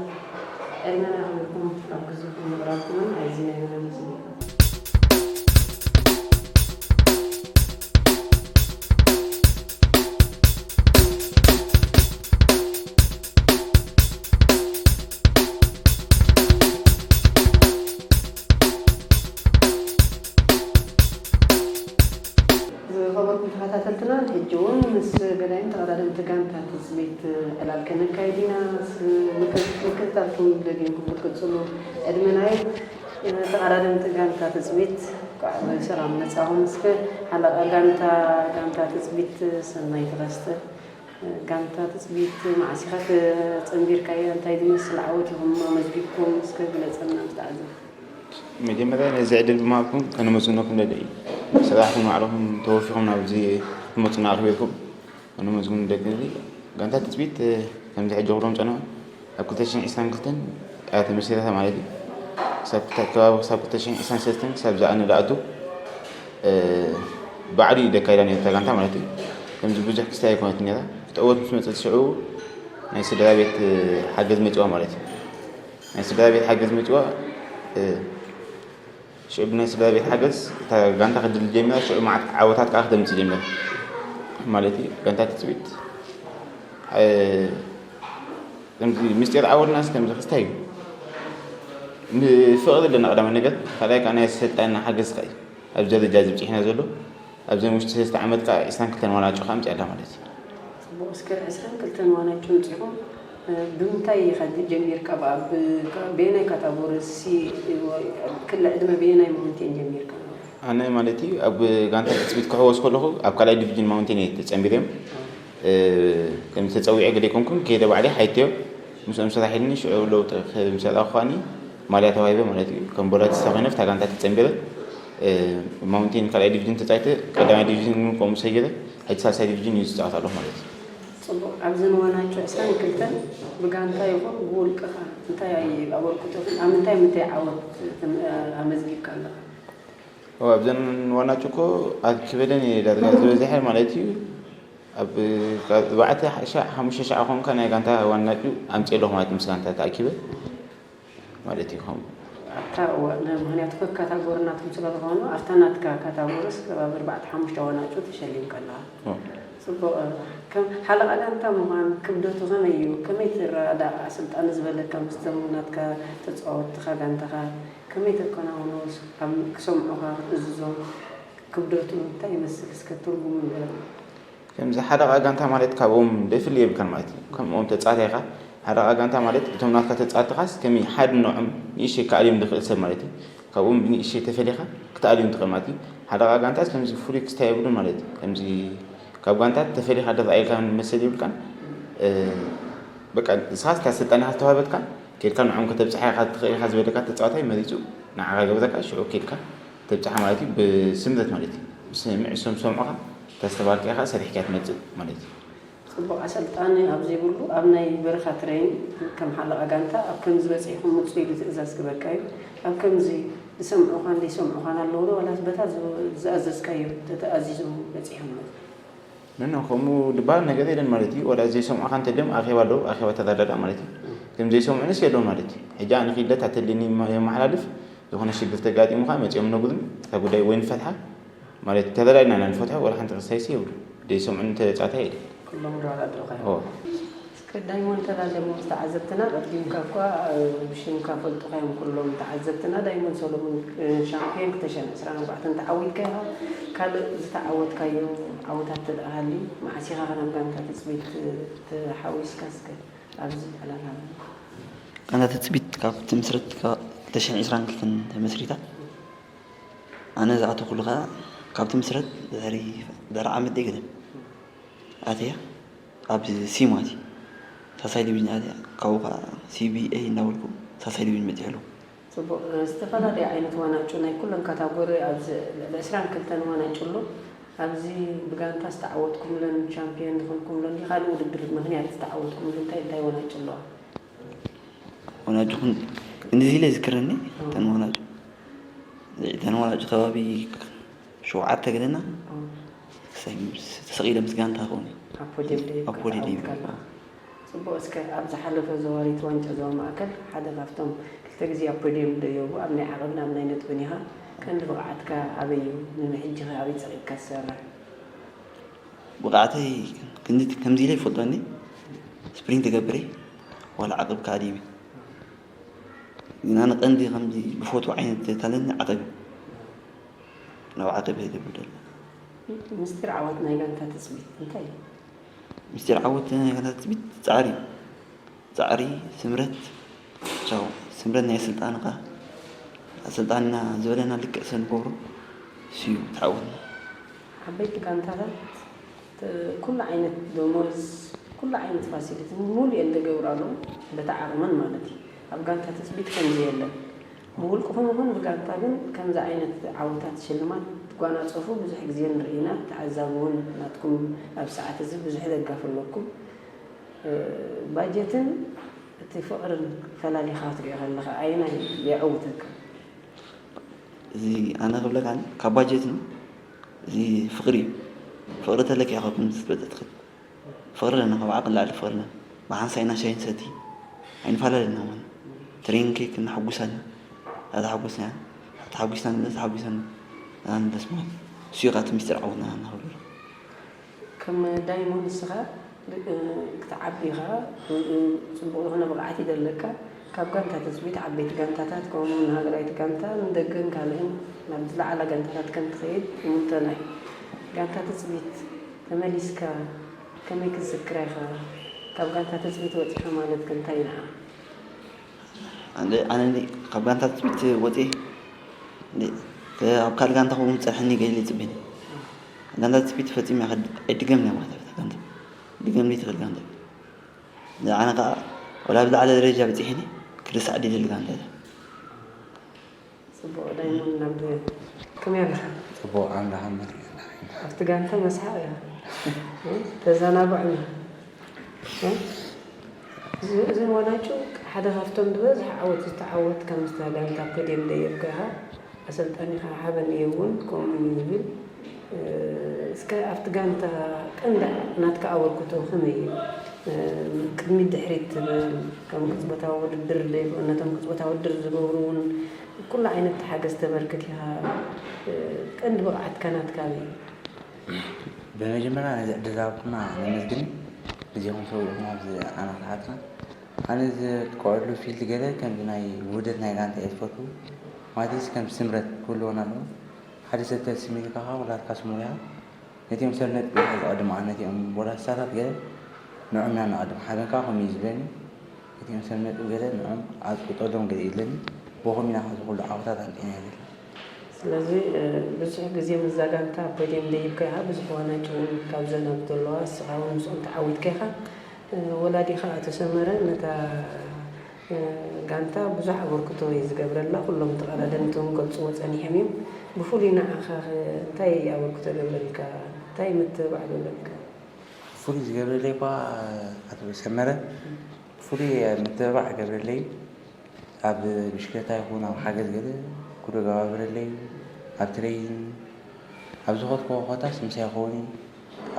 ዕድመን ኣኽቢርኩም ኣብ ግዜኹም ምቕራብኩምን ኣዚና ኢና ነመስግነኩም። ዝኸበርኩም ተኸታተልትና ሕጂ እውን ምስ ገዳይም ተቐዳደምቲ ጋንታ ትጽቢት ዕላል ከነካይድ ኢና። ምክትታልኩም ደጊምኩም ክትቅጽሉ ዕድመና እዩ። ተቐዳደምቲ ጋንታ ትጽቢት እንኳዕ ብሰላም መጻኹም። እስከ ሓለቓ ጋንታ ጋንታ ትጽቢት ሰናይ ተኸስተ ጋንታ ትጽቢት መዓስ ኢኻ ተጸንቢርካያ? እንታይ ዝመስል ዓወት ኢኹም ኣመዝጊብኩም? እስከ ግለጸልና ምስ ተዓዘብቲ። መጀመርያ ነዚ ዕድል ብምሃብኩም ከነመስግነኩም ንደሊ እዩ። ስራሕኩም ባዕልኹም ተወፊኹም ናብዚ ክትመፁና ኣኽቢርኩም ከነመስግን ንደሊ። ጋንታ ትፅቢት ከምዚ ሕጂ ክብሎም ፀንሑ ኣብ ክልተ ሽሕን ዕስራን ክልተን እያ ተመስሪታ ማለት እዩ። ክሳብ ክልተ- ከባቢ ክሳብ ክልተ ሽሕን ዕስራን ሰለስተን ክሳብ ዝኣነ ዝኣቱ ባዕሉ እዩ ዘካይዳ ነይሩ እታ ጋንታ ማለት እዩ። ከምዚ ብዙሕ ክስታይ ኣይኮነትን ነይራ። ክትዕወት ምስ መፀት ሽዑ ናይ ስድራ ቤት ሓገዝ መፅዋ ማለት እዩ። ናይ ስድራ ቤት ሓገዝ መፅዋ ሽዑ ብናይ ስድራ ቤት ሓገዝ እታ ጋንታ ክትድል ጀሚራ። ሽዑ መዓት ዓወታት ከዓ ክተምፅእ ጀሚራ ማለት እዩ። ጋንታ ትፅቢት ከምዚ ምስጢር ዓወትናስ ከምዚ ክስታይ እዩ። ፍቕሪ ኣለና ቀዳማይ ነገር፣ ካልኣይ ከዓ ናይ ኣሰልጣንና ሓገዝ ከዓ እዩ ኣብዚ ደረጃ እዚ ብፂሕና ዘሎ። ኣብዚ ውሽጢ ሰለስተ ዓመት ከዓ ዒስራን ክልተን ዋናጩ ከዓ ኣምፂኣ ኣላ ማለት እዩ። ፅቡቕ። እስከ ዒስራን ክልተን ዋናጩ ኣምፂኹም ብምንታይ ኢኻ ጀሚርካ? በየናይ ካታጎሪ፣ ክለ ዕድመ በየናይ ማውንቴን ጀሚርካ? ኣነ ማለት እዩ ኣብ ጋንታ ትፅቢት ክሕወስ ከለኹ ኣብ ካልኣይ ዲቪዥን ማውንቴን እየ ተፀንቢረ። ከም ተፀዊዐ ገለ ኣይኮንኩን፣ ከይደ ባዕለይ ሓይተዮ ምስኦም ሰራሕ ኢልኒ። ሽዑ ለውጢ ምስ ኣርኣኹ ከዓኒ ማልያ ተዋሂበ ማለት እዩ። ከም ቦላቲስታ ኮይነ ኣብታ ጋንታ ተፀንቢረ። ማውንቴን ካልኣይ ዲቪዥን ተፃይተ፣ ቀዳማይ ዲቪዥን እውን ከምኡ ሰጊረ፣ ሕጂ ሳልሳይ ዲቪዥን እዩ ዝፃወት ኣለኹ ማለት እዩ። ፅቡቕ። ኣብዚ ንዋናቹ ዕስራን ክልተን ብጋንታ ይኹን ብውልቅኻ እንታይ ኣበርክቶ፣ ኣብ ምንታይ ምንታይ ዓወት ኣመዝጊብካ ኣለኻ? ኣብዘን ዋናጩ እኮ ኣርኪበለን እየ ዳርጋ ዝበዝሐ ማለት እዩ። ኣብ ኣርባዕተ ሻዕ ሓሙሽተ ሻዕ ኮንካ ናይ ጋንታ ዋናጩ ኣምፅእ ኣለኹ ማለት ምስ ጋንታ ተኣኪበ ማለት እዩ። ከምኡ ኣብታ እዋን ምክንያቱ ከካታጎሪ ናትኩም ስለ ዝኾኑ ኣብታ ናትካ ካታጎሪስ ከባቢ ኣርባዕተ ሓሙሽተ ዋናጩ ተሸሊምካ ኣለኻ። ጽቡቕ። ከም ሓለቓ ጋንታ ምዃን ክብደቱ ከመይ እዩ? ከመይ ትረዳእ? ኣሰልጣኒ ዝበለካ ምስቶም ናትካ ተጻወትትኻ ጋንታኻ ከመይ ተከናውኖ? ክሰምዑኻ ክትእዝዞም ክብደቱ እንታይ ይመስል? እስከ ትርጉሙ ንገረና። ከምዚ ሓለቓ ጋንታ ማለት ካብኦም ደፍል የብልካን ማለት እዩ። ከምኦም ተጻዋታይ ኢኻ። ሓለቓ ጋንታ ማለት እቶም ናትካ ተጻወትትኻስ ከመይ ሓድነዖም ንእሽተይ ክኣልዮም ዝኽእል ሰብ ማለት እዩ። ካብኦም ብንእሽተይ ተፈሊኻ ክትኣልዮም ትኽእል ማለት እዩ። ሓለቓ ጋንታስ ከምዚ ፍሉይ ክስታይ የብሉን ማለት እዩ። ከምዚ ካብ ጋንታ ተፈሊኻ ዝረኣየልካ መሰል የብልካን። በቃ ንስኻስ እታ ስልጣን ኢኻ ዝተዋህበትካ፣ ኬድካ ንዖም ከተብፅሓ ኢኻ ትኽእል ኢኻ ዝበለካ ተፃዋታይ መሪፁ ንዓኻ ገብረካ ሽዑ ኬድካ ተብፅሓ ማለት እዩ። ብስምረት ማለት እዩ። ብስምዕ እሶም ዝሰምዑኻ እታ ዝተባልካ ኢኻ ሰሪሕካ ትመፅእ ማለት እዩ። ፅቡቕ ኣሰልጣኒ ኣብ ዘይብሉ ኣብ ናይ በረኻ ትሬን ከም ሓለቓ ጋንታ ኣብ ከምዚ በፂሕኩም ምፁ ኢሉ ትእዛዝ ክበካ እዩ። ኣብ ከምዚ ዝሰምዑኻን ዘይሰምዑኻን ኣለዉ ዶ ዋላስ በታ ዝኣዘዝካዮ ተተኣዚዞም በፂሖም መፁ? ነኖ ከምኡ ዝበሃል ነገር የለን ማለት እዩ። ወላ ዘይሰምዑኻ እንተድዮም ኣኼባ ኣለዉ፣ ኣኼባ ተረዳዳእ ማለት እዩ። ግን ዘይሰምዑንስ የለውን ማለት እዩ። ሕጂ ኣነ ክኢለት ኣተልኒ የመሓላልፍ፣ ዝኾነ ሽግር ተጋጢሙ ከዓ መፂኦም ነጉድም እታ ጉዳይ ወይ ንፈትሓ ማለት ተረዳዲና ኢና ንፈትሖ። ወላ ሓንቲ ክሳይሲ የብሉ ዘይሰምዑን ተፃታይ የለን። ኩሎም ዶ ኣላድሮኻ እዮም? ኦ እስከ ዳይሞን ተላለሞ ዝተዓዘብትና ቀዲምካ እኳ ብሽምካ ፈልጡኻ እዮም ኩሎም ተዓዘብትና። ዳይሞን ሰሎሞን ሻምፒዮን ክልተ ሽሕን ዕስራን ኣርባዕተን ተዓዊትካ ኢኻ። ካልእ ዝተዓወትካዮ ዓወታት ተደኣ ሃልዩ መዓስ ኢኻ ናብ ጋንታ ትፅቢት ተሓዊስካ እስከ ኣብዚ ዕላል ሃበና። ጋንታ ትፅቢት ካብ ትምስርት ካብ ክልተ ሽሕን ዕስራን ክልተን ተመስሪታ። ኣነ ዝኣተኹሉ ከዓ ካብ ትምስረት ድሕሪ ድሕሪ ዓመት ደይ ገለ ኣትያ ኣብ ሲ ማለት እዩ። ሳልሳይ ዲቪዥን ኣትያ ካብኡ ከዓ ሲ ቢ ኤ እናበልኩ ሳልሳይ ዲቪዥን በፂሐ ኣለኹ። ፅቡቕ። ዝተፈላለዩ ዓይነት ዋናጩ ናይ ኩለን ካታጎሪ ኣብዚ ልዕሊ ዕስራን ክልተን ዋናጩ ኣሎ። ኣብዚ ብጋንታ ዝተዓወትኩምለን ቻምፒዮን ዝኾንኩምለን ካልእ ውድድር ምኽንያት ዝተዓወትኩምሉ እንታይ እንታይ ዋናጩ ኣለዋ? ወናጁ ኩን ክንድዚ ኢለ ይዝክረኒ። እተን ወናጁ እተን ወናጁ ከባቢ ሸውዓተ ገለና ክሳይ ተሰቒለ ምስ ጋንታ ክኾነ ኣብ ፖዲየም ደይብ ኣብ ፖዲየም ደይብ። ክትዓወት ከላ። ጽቡቕ። እስከ ኣብ ዝሓለፈ ዘዋሪት ዋንጫ ዞባ ማእከል ሓደ ካብቶም ክልተ ግዜ ኣብ ፖዲየም ደየቡ ኣብ ናይ ዓቐብን ኣብ ናይ ነጥብን ኢኻ። ቀንዲ ብቕዓትካ ኣበይ እዩ? ንሕጂ ኸ ኣበይ ጸቒጥካ ትሰርሕ? ብቕዓተይ ክንዲ ከምዚ ኢለ ይፈልጦኒ ስፕሪንት እገብር እየ ዋላ ዓቐብ ከዓ ድይብ ግን ኣነ ቀንዲ ከምዚ ብፎቶ ዓይነት ተለኒ ዓቐብ እዩ ናብ ዓቐብ እየ ደብል ደለ ምስጢር ዓወት ናይ ጋንታ ትፅቢት እንታይ እዩ? ምስጢር ዓወት ናይ ጋንታ ትፅቢት ፃዕሪ እዩ ፃዕሪ ስምረት ቻው ስምረት ናይ ኣሰልጣንኻ ኣሰልጣንና ዝበለና ልክዕ ሰብ ንገብሮ እሱ እዩ ተዓወትና። ዓበይቲ ጋንታታት ኩሉ ዓይነት ደሞዝ ኩሉ ዓይነት ፋሲሊቲ ሙሉእ እየን ዝገብራሉ በቲ ዓቕመን ማለት እዩ። ኣብ ጋንታ ትፅቢት ከምዚ የለን። ብውልቅኹም ይኹን ብጋንታ ግን ከምዚ ዓይነት ዓወታት ሽልማት ትጓናፀፉ ብዙሕ ግዜ ንርኢ ኢና። ተዓዛቢ እውን ናትኩም ኣብ ሰዓት እዚ ብዙሕ ደጋፊ ኣለኩም። ባጀትን እቲ ፍቕርን ፈላሊኻ ክትሪኦ ከለኻ ኣየናይ የዐውተካ? እዚ ኣነ ክብለካ ካብ ባጀት ነው። እዚ ፍቕሪ እዩ። ፍቕሪ ተለኪ ኢኻ ኩሉ ክትበልፅ ትኽእል። ፍቕሪ ኣለና ካብ ዓቕሊ ንላዕሊ ፍቕሪ ኣለና። ብሓንሳእ ኢና ሻሂ ንሰቲ ኣይንፈላለና ማለት ትሬኒንግ ከይክ እናሐጉሳልና ኣተሓጎስና ተሓጒስና ንመለስ ተሓጒስና ንመለስ ማለት እሱ እዩ ከዓ እቲ ሚስጢር ዓወትና እናኸብር ከም ዳይሞንድ ንስኻ ክትዓቢ ኢኻ፣ ፅቡቕ ዝኾነ ብቕዓት እዩ ዘለካ። ካብ ጋንታ ትጽቢት ዓበይቲ ጋንታታት ከምኡ እውን ሃገራዊት ጋንታ ንደገን ካልእን ናብ ዝለዓላ ጋንታታት ከም ትኸይድ እምንቶና እዩ። ጋንታ ትጽቢት ተመሊስካ ከመይ ክትዝክራ ኢኻ? ካብ ጋንታ ትጽቢት ወጺኻ ማለት ከ እንታይ እዩ ንዓኻ? ኣነ ኣነ ካብ ጋንታ ትጽቢት ወጺኤ ካብ ካልእ ጋንታ ክኸውን ዝጸንሐኒ ገለ ይጽበኒ። ጋንታ ትጽቢት ፈጺመ ኣይድገምን እያ ማለት እያ። ጋንታ ድገምኒ ትኽእል ጋንታ። ኣነ ከዓ ወላ ብዝለዓለ ደረጃ በጺሐኒ ክርሳዕ ደይደሊ ጋንታ እያ። ጽቡቕ ዳይሞን ናብ ከመይ ኣለኻ? ጽቡቕ ኣምላኽ ኣመስግን። ኣብቲ ጋንታ መስሓቕ እያ። ተዘናግዑ። እዘን ዋናጩ ሓደ ካብቶም ዝበዝሕ ዓወት ዝተዓወትካ ምስታ ጋንታ ፖድየም ደየብካ ኢኻ። ኣሰልጣኒኻ ሓበን እየ እውን ከምኡ እዩ ዝብል። እስከ ኣብቲ ጋንታ ቀንዲ ናትካ ኣበርክቶ ከመይ እዩ? ቅድሚት ድሕሪት ትብል፣ ከም ቅጽበታዊ ውድድር ዘይኮነ ነቶም ቅጽበታዊ ውድድር ዝገብሩ እውን ኩሉ ዓይነት ሓገዝ ተበርክት ኢኻ። ቀንዲ ብቕዓትካ ናትካ ኣበይ እዩ? ብመጀመርያ ነዚ ዕድል ዝሃብኩምና ነመስግን። ግዜኹም ሰዊእኹም ኣብዚ ኣና ክትሓትና ኣነ ዝጥቀዐሉ ፊልድ ገለ ከምዚ ናይ ውህደት ናይ ጋንታ እየ ዝፈቱ። ማለትስ ከም ስምረት ክህልወና ኣለዎ። ሓደ ሰብ ተስሚርካ ከዓ ወላድካ ስሙር ኢኻ። ነቲኦም ሰብ ነጥቢ ኢኻ ዝቐድም ኣነ ነቲኦም ቦላሳታት ገለ ንዖም ኢና ንቐድም። ሓበን ከዓ ከምኡ እዩ ዝብለኒ። ነቲኦም ሰብ ነጥቢ ገለ ንዖም ኣዝቁጠሎም ገለ ይብለኒ። ብኸምኡ ኢና እዚ ኩሉ ዓወታት ኣምፂእና ዘለና። ስለዚ ብዙሕ ግዜ ምስዛ ጋንታ ኣብ ፖድየም ደይብካ ኢኻ። ብዙሕ ዋናጭ እውን ካብዘን ኣብ ዘለዋ እስኻ እውን ምስኦም ተዓዊትካ ኢኻ። ወላዲኻ ኣቶ ሰመረ ነታ ጋንታ ብዙሕ ኣበርክቶ እዩ ዝገብረላ። ኩሎም ተቐዳደምቲ እውን ክገልፅዎ ፀኒሖም እዮም። ብፍሉይ ንዓኻ እንታይ ኣበርክቶ ገብረልካ? እንታይ ምትብባዕ ገብረልካ? ፍሉይ ዝገብረለይ እኳ ኣቶ ሰመረ ፍሉይ ምትብባዕ ገብረለይ ኣብ ብሽክለታ ይኹን ኣብ ሓገዝ ገለ ክደጋባብረለይ ኣብ ትሬይን ኣብ ዝኸድኩዎ ኮታስ ምሳይ ይኸውን እዩ።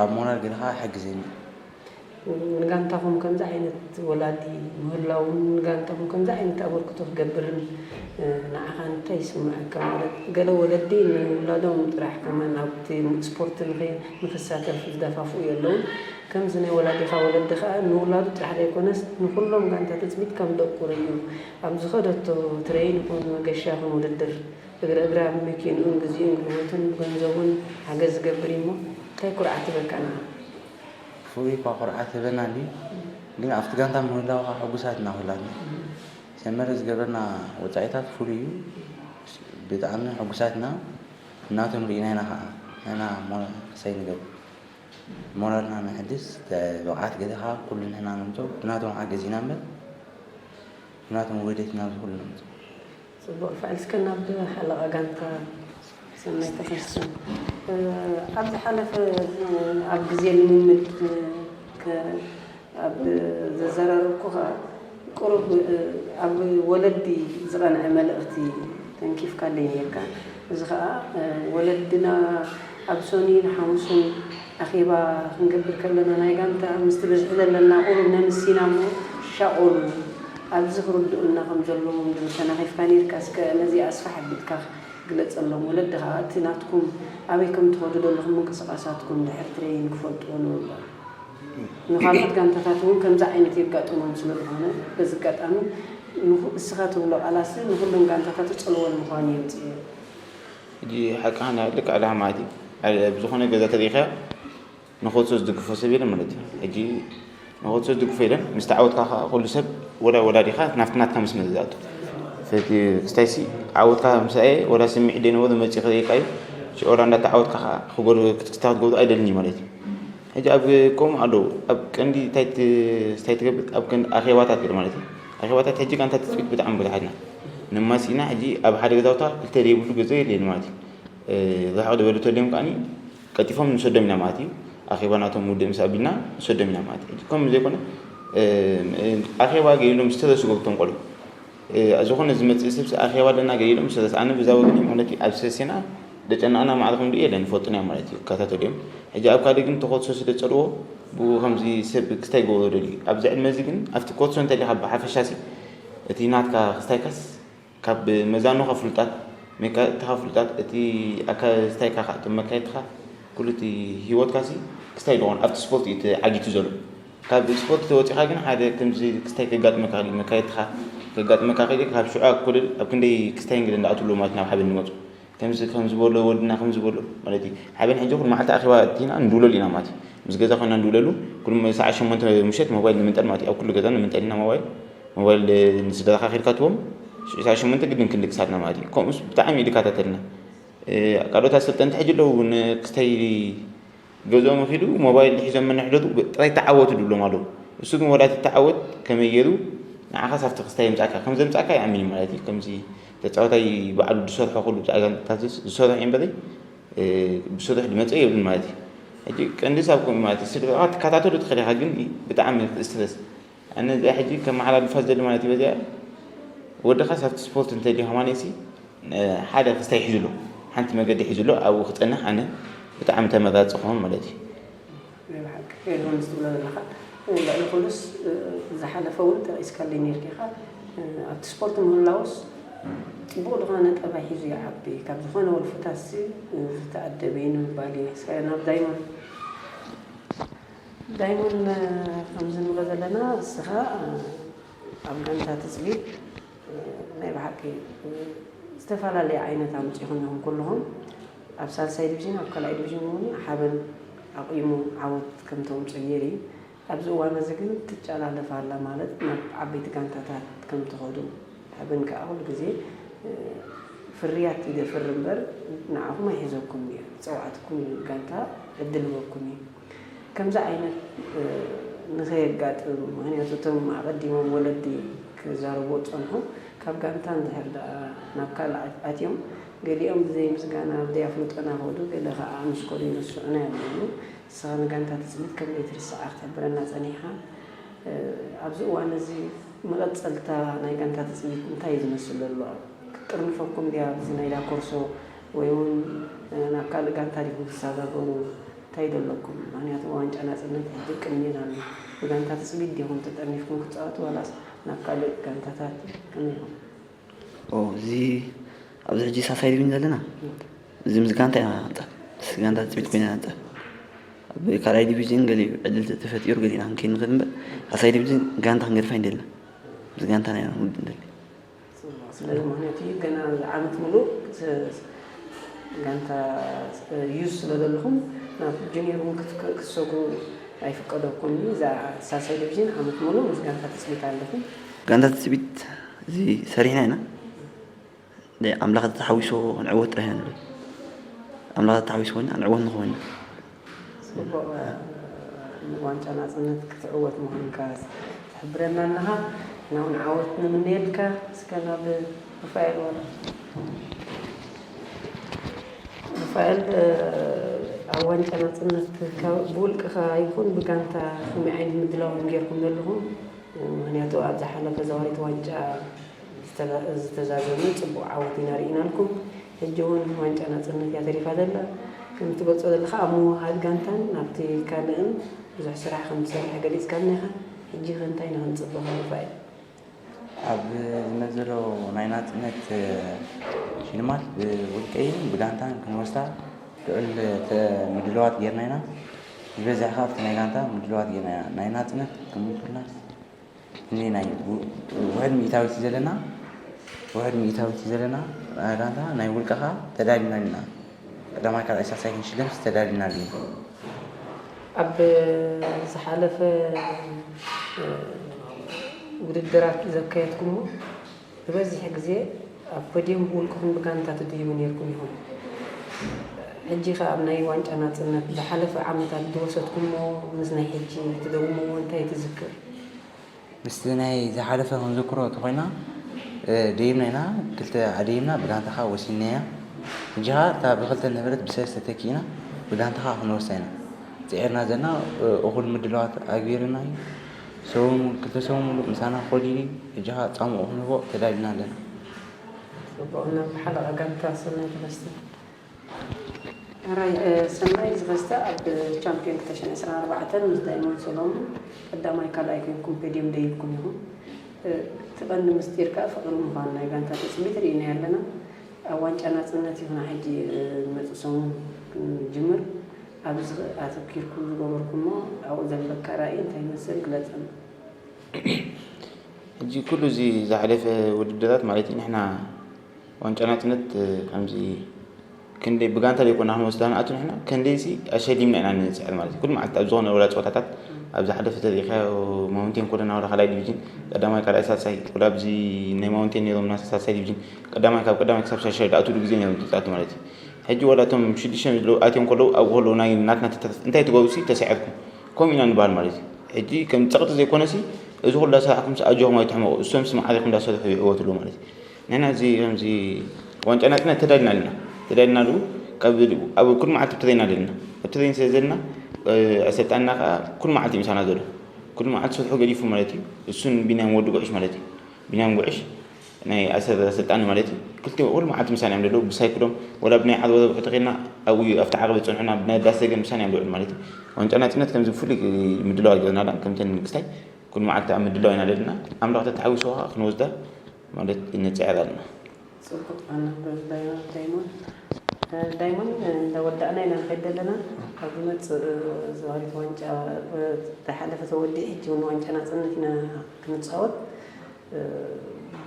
ኣብ ሞራል ገለ ከዓ ይሕግዘኒ እዩ። ንጋንታኹም ከምዚ ዓይነት ወላዲ ምህላውን ንጋንታኹም ከምዚ ዓይነት ኣበርክቶ ክገብርን ንዓኻ እንታይ ይስምዐካ? ማለት ገለ ወለዲ ንውላዶም ጥራሕ ከማን ኣብቲ ስፖርት ንኸ- ንክሳተፍ ዝደፋፍኡ የለውን። ከምዚ ናይ ወላዲኻ ወለዲ ከዓ ንውላዱ ጥራሕ ዘይኮነስ ንኩሎም ጋንታ ትፅቢት ከም ደቁ ርእዩ ኣብ ዝኸደቶ ትሬይን ይኹን መገሻ ይኹን ውድድር እግረ እግራ ብመኪንኡን ግዚኡን ጉልበቱን ብገንዘቡን ሓገዝ ዝገብር እዩ እሞ እንታይ ኩርዓት ይበካ ንዓኻ? ፍሉይ እኳ ኩርዓት ይህበና እንድዩ፣ ግን ኣብቲ ጋንታ ምህላው ከዓ ሕጉሳት ኢና ኩላትና። ሰመረ ዝገበረና ወፃኢታት ፍሉይ እዩ። ብጣዕሚ ሕጉሳት ኢና። ብናቶም ርኢና ኢና ከዓ ንሕና ሞ- ክሳይ ንገብር ሞራልና ነሕድስ፣ ብቕዓት ገለ ከዓ ኩሉ ንሕና ነምፅኦ ብናቶም ሓገዝ ኢና እምበር ብናቶም ውህደት ኢና ኣብዚ ኩሉ ነምፅኦ። ፅቡቕ ፋዕል እስከ ናብ ሓለቓ ጋንታ ሰናይ ተኸስን ኣብ ዝሓለፈ ኣብ ግዜ ልምምድ ከ- ኣብ ዘዘራረብኩኻ ቁሩብ ኣብ ወለዲ ዝቐንዐ መልእኽቲ ተንኪፍካለይ ነይርካ። እዚ ኸኣ ወለድና ኣብ ሰኑይን ሓሙስን ኣኼባ ክንገብር ከለና ናይ ጋንታ ምስቲ ብዝሒ ዘለና ቁሩብ ነንሲና እሞ ሻቖሉ ኣብዚ ክርድኡልና ከም ዘለዎም ዝብል ተናኺፍካ ነይርካ። እስከ ነዚ ኣስፍሕ ኣቢልካ ግለጸሎም። ወለዲ ኸኣ እቲ ናትኩም ኣበይ ከም ትኸዱ ዘለኹም ምንቅስቓሳትኩም ድሕሪ ትሬኒንግ ክፈልጥዎ ንምግባር። ንኻልኦት ጋንታታት እውን ከምዚ ዓይነት የጋጥሞም ስለ ዝኾነ በዚ ኣጋጣሚ ንኹ- እስኻ ትብሎ ቃላሲ ንኹለን ጋንታታት ተጸልወን ምዃኑ የምጽእ እዩ። ሕጂ ሓቅኻ ናይ ልክዕ ኣለኻ ማለት እዩ። ኣብ ዝኾነ ገዛ ተሪኢኻዮ ንኸውፅኦ ዝድግፎ ሰብ የለን ማለት እዩ። ሕጂ ንኸውፅኦ ዝድግፎ የለን። ምስ ተዓወትካ ከዓ ኩሉ ሰብ ወዳ ወዳዲኻ ናብቲ ናትካ መስመር ዝኣቱ። ስለዚ ክስታይሲ ዓወትካ ምሳኤ ወዳ ስምዒት ደይነበሮ መፂእ ክጠይቃ እዩ። ሽዑ ወዳ እንዳተዓወትካ ከዓ ክጎድ- ክስታ ክትገብሮ ኣይደልን እዩ ማለት እዩ። ሕጂ ኣብ ከምኡ ኣለዉ ኣብ ቀንዲ እንታይ ት- እንታይ ትገብር ኣብ ቀንዲ ኣኼባታት ገለ ማለት እዩ። ኣኼባታት ሕጂ ጋንታ ትፅቢት ብጣዕሚ ብዙሓትና ንማሲና ሕጂ ኣብ ሓደ ገዛውታ ክልተ ዘይብሉ ገዛ የለን ማለት እዩ። ርሕቕ ዝበሉ ተልዮም ከዓኒ ቀልጢፎም ንሰዶም ኢና ማለት እዩ። ኣኼባ ናቶም ውድእ ምስ ኣቢልና ንሰዶም ኢና ማለት እዩ። ከምኡ ዘይኮነ ኣኼባ ገይሎም ዝተረሱ ገብቶም ቆልዑ ዝኾነ ዝመፅእ ሰብ ኣኼባ ኣለና ገለ ኢሎም ዝተረስ ኣነ ብዛ ወገን ማለት እዩ ኣብ ሰሴና ደጨናቕና ማዕረ ከም ድኡ የለን ይፈልጡና እዮም ማለት እዩ ይከታተሉ እዮም። ሕጂ ኣብ ካልእ ግን ተኸትሶ ስለ ዝፀልዎ ብኡ ከምዚ ሰብ ክስታይ ይገብሮ ደልዩ ኣብዚ ዕድመ እዚ ግን ኣብቲ ኮትሶ እንተሊኻ ብሓፈሻ ሲ እቲ ናትካ ክስታይካስ ካብ መዛኖኻ ፍሉጣት መካየድትኻ ፍሉጣት እቲ ኣካል ክስታይካ ከዓ እቶም መካየድትኻ ኩሉ እቲ ሂወትካ ሲ ክስታይ ዝኾን ኣብቲ ስፖርት እዩ ተዓጊቱ ዘሎ። ካብ ስፖርት ተወፂኻ ግን ሓደ ከምዚ ክስታይ ከጋጥመካ ይኽእል እዩ። መካየድትኻ ከጋጥመካ ከይደ ካብ ሽዑ ኣኩልል ኣብ ክንደይ ክስታይ እንግዲህ እንዳኣትሉ ማለት ናብ ሓበን ንመፁ ከምዚ ከም ዝበሎ ወድና ከም ዝበሎ ማለት እዩ። ሓበን ሕጂ ኩሉ መዓልቲ ኣኼባ እቲና እንድውለሉ ኢና ማለት እዩ። ምስ ገዛ ኮይና እንድውለሉ ኩሉ ሰዓት ሸሞንተ ምሸት ሞባይል ንምንጠል ማለት እዩ። ኣብ ኩሉ ገዛ ንምንጠል ኢና ሞባይል ሞባይል ንስድራኻ ከይድካ ትቦም ሽዑ ሰዓት ሸሞንተ ግድን ክንዲ ክሳትና ማለት እዩ። ከምኡስ ብጣዕሚ እዩ ዝከታተልና። ካልኦት ኣሰልጠንቲ ሕጂ ኣለዉ ንክስታይ ገዝኦም ኺዱ ሞባይል ሒዞም መን ሕደቱ ጥራይ ተዓወቱ ድብሎም ኣለዉ። እሱ ግን ወላ ተዓወት ከመይ ገይሩ ንዓኻ ሳብቲ ክስታይ የምጻእካ ከም ዘምጻእካ ይኣምን እዩ ማለት እዩ። ከምዚ ተጻዋታይ ባዕሉ ዝሰርሖ ኩሉ ብዛዕባ ጋንታታት ዝሰርሖ እዩ እምበሪ ብስሩሕ ድመጸ የብሉን ማለት እዩ። ሕጂ ቀንዲ ሳብ ከምኡ ማለት እዩ። ስለ ትከታተሉ ትኽእል ኢኻ ግን ብጣዕሚ ስትረስ ኣነ እዚኣ ሕጂ ከመሓላልፋ ዝደሊ ማለት እዩ በዚኣ ወድኻ ሳብቲ ስፖርት እንተድዩ ከማነሲ ሓደ ክስታይ ሒዙ ኣሎ ሓንቲ መገዲ ሒዙ ኣሎ ኣብኡ ክፀንሕ ኣነ ብጣዕሚ ተመራፂ ክኾን ማለት እዩ። ብሓቂ ፌርማንስ ትብሎ ዘለኻ ልዕሊ ኩሉስ ዝሓለፈ እውን ጠቒስካለይ ነርኪ ኢኻ ኣብቲ ስፖርት ምህላውስ ፅቡቕ ዝኾነ ጠባይ ሒዙ ይዓቢ ካብ ዝኾነ ወልፍታሲ ዝተኣደበ እዩ ንምባል እዩ ናብ ዳይሞን ዳይሞን ከምዚ ንብሎ ዘለና እስኻ ኣብ ጋንታ ትፅቢት ናይ ብሓቂ ዝተፈላለየ ዓይነት ኣምፂኹም ኢኹም ኩልኹም ኣብ ሳልሳይ ዲቪዥን ኣብ ካልኣይ ዲቪዥን እውን ሓበን ኣቑሙ ዓወት ከም ተምፅኡ ገይሩ እዩ። ኣብዚ እዋን እዚ ግን ትጨላለፍ ኣላ ማለት ናብ ዓበይቲ ጋንታታት ከም ትኸዱ ሓበን ከዓ ኩሉ ግዜ ፍርያት ይደፍር እምበር ንዓኹም ኣይሕዘኩም እዩ ዝፀዋዕትኩም እዩ ጋንታ ዕድል ህበኩም እዩ። ከምዚ ዓይነት ንኸየጋጥም ምኽንያቱ እቶም ኣቐዲሞም ወለዲ ክዛረብዎ ዝፀንሑ ካብ ጋንታ እንድሕር ደኣ ናብ ካልእ ኣትዮም ገሊኦም ብዘይ ምስጋና ብዘይ ኣፍልጦ እናኸዱ ገለ ከዓ ምስ ከዱ ይርስዑና እዮም ዝብሉ። ንስኻ ንጋንታ ትፅቢት ከም ዘይትርስዓ ክትሕብረና ፀኒሕኻ። ኣብዚ እዋን እዚ መቐፀልታ ናይ ጋንታ ትፅቢት እንታይ እዩ ዝመስል ዘሎ? ክትጥርንፈኩም ድያ ኣብዚ ናይ ዳኮርሶ ወይ እውን ናብ ካልእ ጋንታ ዲኹም ትሰጋገሩ? እንታይ ደለኩም ምክንያቱ ዋንጫ ናፅነት ሕጂ ቅድሜና ኣሎ ብጋንታ ትፅቢት ዲኹም ተጠርኒፍኩም ክትፃወቱ ዋላስ ናብ ካልእ ጋንታታት ከመይ ኢኹም እዚ ኣብዚ ሕጂ ሳሳይ ድብን ዘለና እዚ ምስ ጋንታ ኢና ንፃ ምስ ጋንታ ትፅቢት ኮይና ንፃ ኣብ ካልኣይ ዲቪዥን ገሊኡ ዕድል ተፈጢሩ ገሊና ክንከይድ ንኽእል እምበር ሳሳይ ዲቪዥን ጋንታ ክንገድፋ ይንደልና ምስ ጋንታ ናይ ውድእ ንደሊ ስለዚ ምክንያቱ እዩ ገና ዓመት ሙሉእ ጋንታ ዩዝ ስለ ዘለኹም ናብ ጁኒየር እውን ክትሰጉ ኣይፍቀደኩም እዩ። እዛ ሳልሳይ ዲቪዥን ዓመት ሙሉእ ምስ ጋንታ ትፅቢት ኣለኹም። ጋንታ ትፅቢት እዚ ሰሪሕና ኢና ኣምላኽ ተሓዊሶ ክንዕወት ጥራሕ ንብል ኣምላኽ ተሓዊሶ ኮይና ክንዕወት ንኾይና ፅቡቕ ዋንጫ ናፅነት ክትዕወት ምዃንካ ትሕብረና ኣለኻ። ንሕና እውን ዓወት ንምነየልካ። እስከ ናብ ሩፋኤል ወላ ሩፋኤል ኣብ ዋንጫ ናፅነት ብውልቅኻ ይኹን ብጋንታ ከመይ ዓይነት ምድላው ጌርኩም ዘለኹም? ምኽንያቱ ኣብ ዝሓለፈ ዘዋሪት ዋንጫ ዝተዛዘመ ፅቡቕ ዓወት ኢና ርኢናልኩም። ሕጂ እውን ዋንጫ ናፅነት እያ ተሪፋ ዘላ። ከም ትገልፆ ዘለኻ ኣብ ምውሃድ ጋንታን ኣብቲ ካልእን ብዙሕ ስራሕ ከም ትሰርሕ ገሊፅካልና ኢኻ። ሕጂ ኸ እንታይ ኢና ክንፅበ ካብ ሩፋኤል? ኣብ ዝመፅእ ዘሎ ናይ ናፅነት ሽልማት ብውልቀይን ብጋንታን ክንወስዳ ልዑል ምድላዋት ጌርና ኢና። ዝበዝሕ ከኣ ኣብቲ ናይ ጋንታ ምድላዋት ጌርና ኢና። ናይ ናፅነት ክምልኩልና እኒ ናይ ውሕድ ሚእታዊት ዘለና ውሕድ ሚእታዊት ዘለና ጋንታ ናይ ውልቀኻ ተዳሊና ኣለና ቀዳማይ ካልኣይ ሳልሳይ ክንሽለም ተዳሊና ኣለና ኣብ ዝሓለፈ ውድድራት ዘካየድኩሞ ዝበዝሕ ግዜ ኣብ ፖድየም ብውልቅኹም ብጋንታ ትድይቡ ነይርኩም ኢኹም ሕጂ ከ ኣብ ናይ ዋንጫ ናፅነት ዝሓለፈ ዓመታት ዝወሰድኩሞ ምስ ናይ ሕጂ ትደግምዎ እንታይ ትዝክር? ምስቲ ናይ ዝሓለፈ ክንዝክሮ እንተኾይና ደይብና ኢና ክልተ ኣደይብና ብጋንታ ከዓ ወሲድናያ ሕጂ ከዓ እታ ብክልተ ነበረት ብሰለስተ ተኪእና ብጋንታ ከዓ ክንወስዳ ኢና ፅዒርና ዘለና እኹል ምድላዋት ኣግቢርና እዩ ሰውን ክልተ ሰውን ሙሉእ ምሳና ክኸዱ እዩ ሕጂ ከዓ ፃምኡ ክንህቦ ተዳሊና ኣለና ፅቡቕ ናብ ሓለቓ ጋንታ ሰናይ ተመስገን ሕራይ ሰናይ ዝኸስተ ኣብ ቻምፒዮን ክልተ ሽሕን ዕስራን ኣርባዕተን ምስ ዳይሞን ሰሎሙን ቀዳማይ ካልኣይ ኮይንኩም ፖድዮም ደይብኩም ኢኹም። እቲ ቀንዲ ምስጢር ከኣ ፍቕሪ ምዃኑ ናይ ጋንታ ትጽቢት ርኢናዮ ኣለና። ኣብ ዋንጫ ናጽነት ኢኹና ሕጂ ዝመጽእ ሰሙን ክንጅምር ኣብዚ ኣተኲርኩም ዝገበርኩሞ ኣብኡ ዘለካ ራኢ እንታይ ይመስል ግለጸልና። ሕጂ ኩሉ እዚ ዝሓለፈ ውድድራት ማለት እዩ፣ ንሕና ዋንጫ ናጽነት፣ እ፣ ከምዚ ክንደይ ብጋንታ ዘይኮና ክንወስዳ ንኣቱ፣ ንሕና ክንደይሲ ኣሸሊምና ኢና ንጽዕር ማለት እዩ። ኩሉ መዓልቲ ኣብ ዝኾነ ወላ ጸወታታት፣ ኣብ ዝሓለፈ ተሪኢኻዮ፣ ማውንቴን ኮለና ወላ ካልኣይ ዲቪዥን፣ ቀዳማይ፣ ካልኣይ፣ ሳልሳይ፣ ወላ ኣብዚ ናይ ማውንቴን ነይሮምና ሳልሳይ ዲቪዥን፣ ቀዳማይ፣ ካብ ቀዳማይ ክሳብ ሻድሻይ ዝኣትውሉ ግዜ ነይሮም ተጻወትቲ ማለት እዩ። ሕጂ ወላ እቶም ሽዱሽተ ዝለው ኣትዮም ከለዉ፣ ኣብኡ ከለዉ ናይ ናትና ተተርፍ እንታይ ትገብሩሲ ተሳዒርኩም? ከምኡ ኢና ንበሃል ማለት እዩ። ሕጂ ከም ጸቕጢ ዘይኮነሲ፣ እዚ ኩሉ ዳሰራሕኩምሲ ኣጆኹም ኣይትሕመቑ፣ እሶምሲ ማዕረ ኢኹም ዳሰርሑ ይዕወቱ ኣለዉ ማለት እዩ። ንሕና እዚ ከምዚ ዋንጫ ናጽነት ተዳሊና ኣለና። ተዳሊና ኣለዉ፣ ካብ ኣብ ኩሉ መዓልቲ ኣብ ትሬን ኣለና። ኣብ ትሬን ስለ ዘለና፣ እ፣ ኣሰልጣንና ከኣ ኩሉ መዓልቲ እዩ ምሳና ዘሎ። ኩሉ መዓልቲ ስርሑ ገዲፉ ማለት እዩ። እሱን ቢንያም ወዲ ጉዕሽ ማለት እዩ። ቢንያም ጉዕሽ ናይ ኣሰ-፣ ኣሰልጣኒ ማለት እዩ። ክልቲኦም ኩሉ መዓልቲ ምሳና እዮም ዘለዉ። ብሳይክሎም ወላ ብናይ ዓርቢ ረብዑ ተኸድና ኣብኡ እዩ፣ ኣብቲ ዓቕቢ ዝጸንሑና፣ ብናይ ዳስ ደገን ምሳና እዮም ዝውዕሉ ማለት እዩ። ዋንጫ ናጽነት ከምዚ ብፍሉይ ምድላው ኣይገበርናላን። ከምተን ንግስታይ ኩሉ መዓልቲ ኣብ ምድላው ኢና ዘለና። ኣምላኽ ተተሓዊስዎ ከኣ ክንወስዳ ማለት ንጽዕር ኣለና። ጽቡቕ፣ ኣነ ዳይሞን፣ ዳይሞን እንዳወዳእና ኢና ንኸይድ ዘለና። ኣብ ዝመጽእ ዞባዊት ዋንጫ፣ እታ ሓለፈ ተወዲኡ፣ ሕጂ እውን ዋንጫ ናጽነት ኢና ክንጻወት።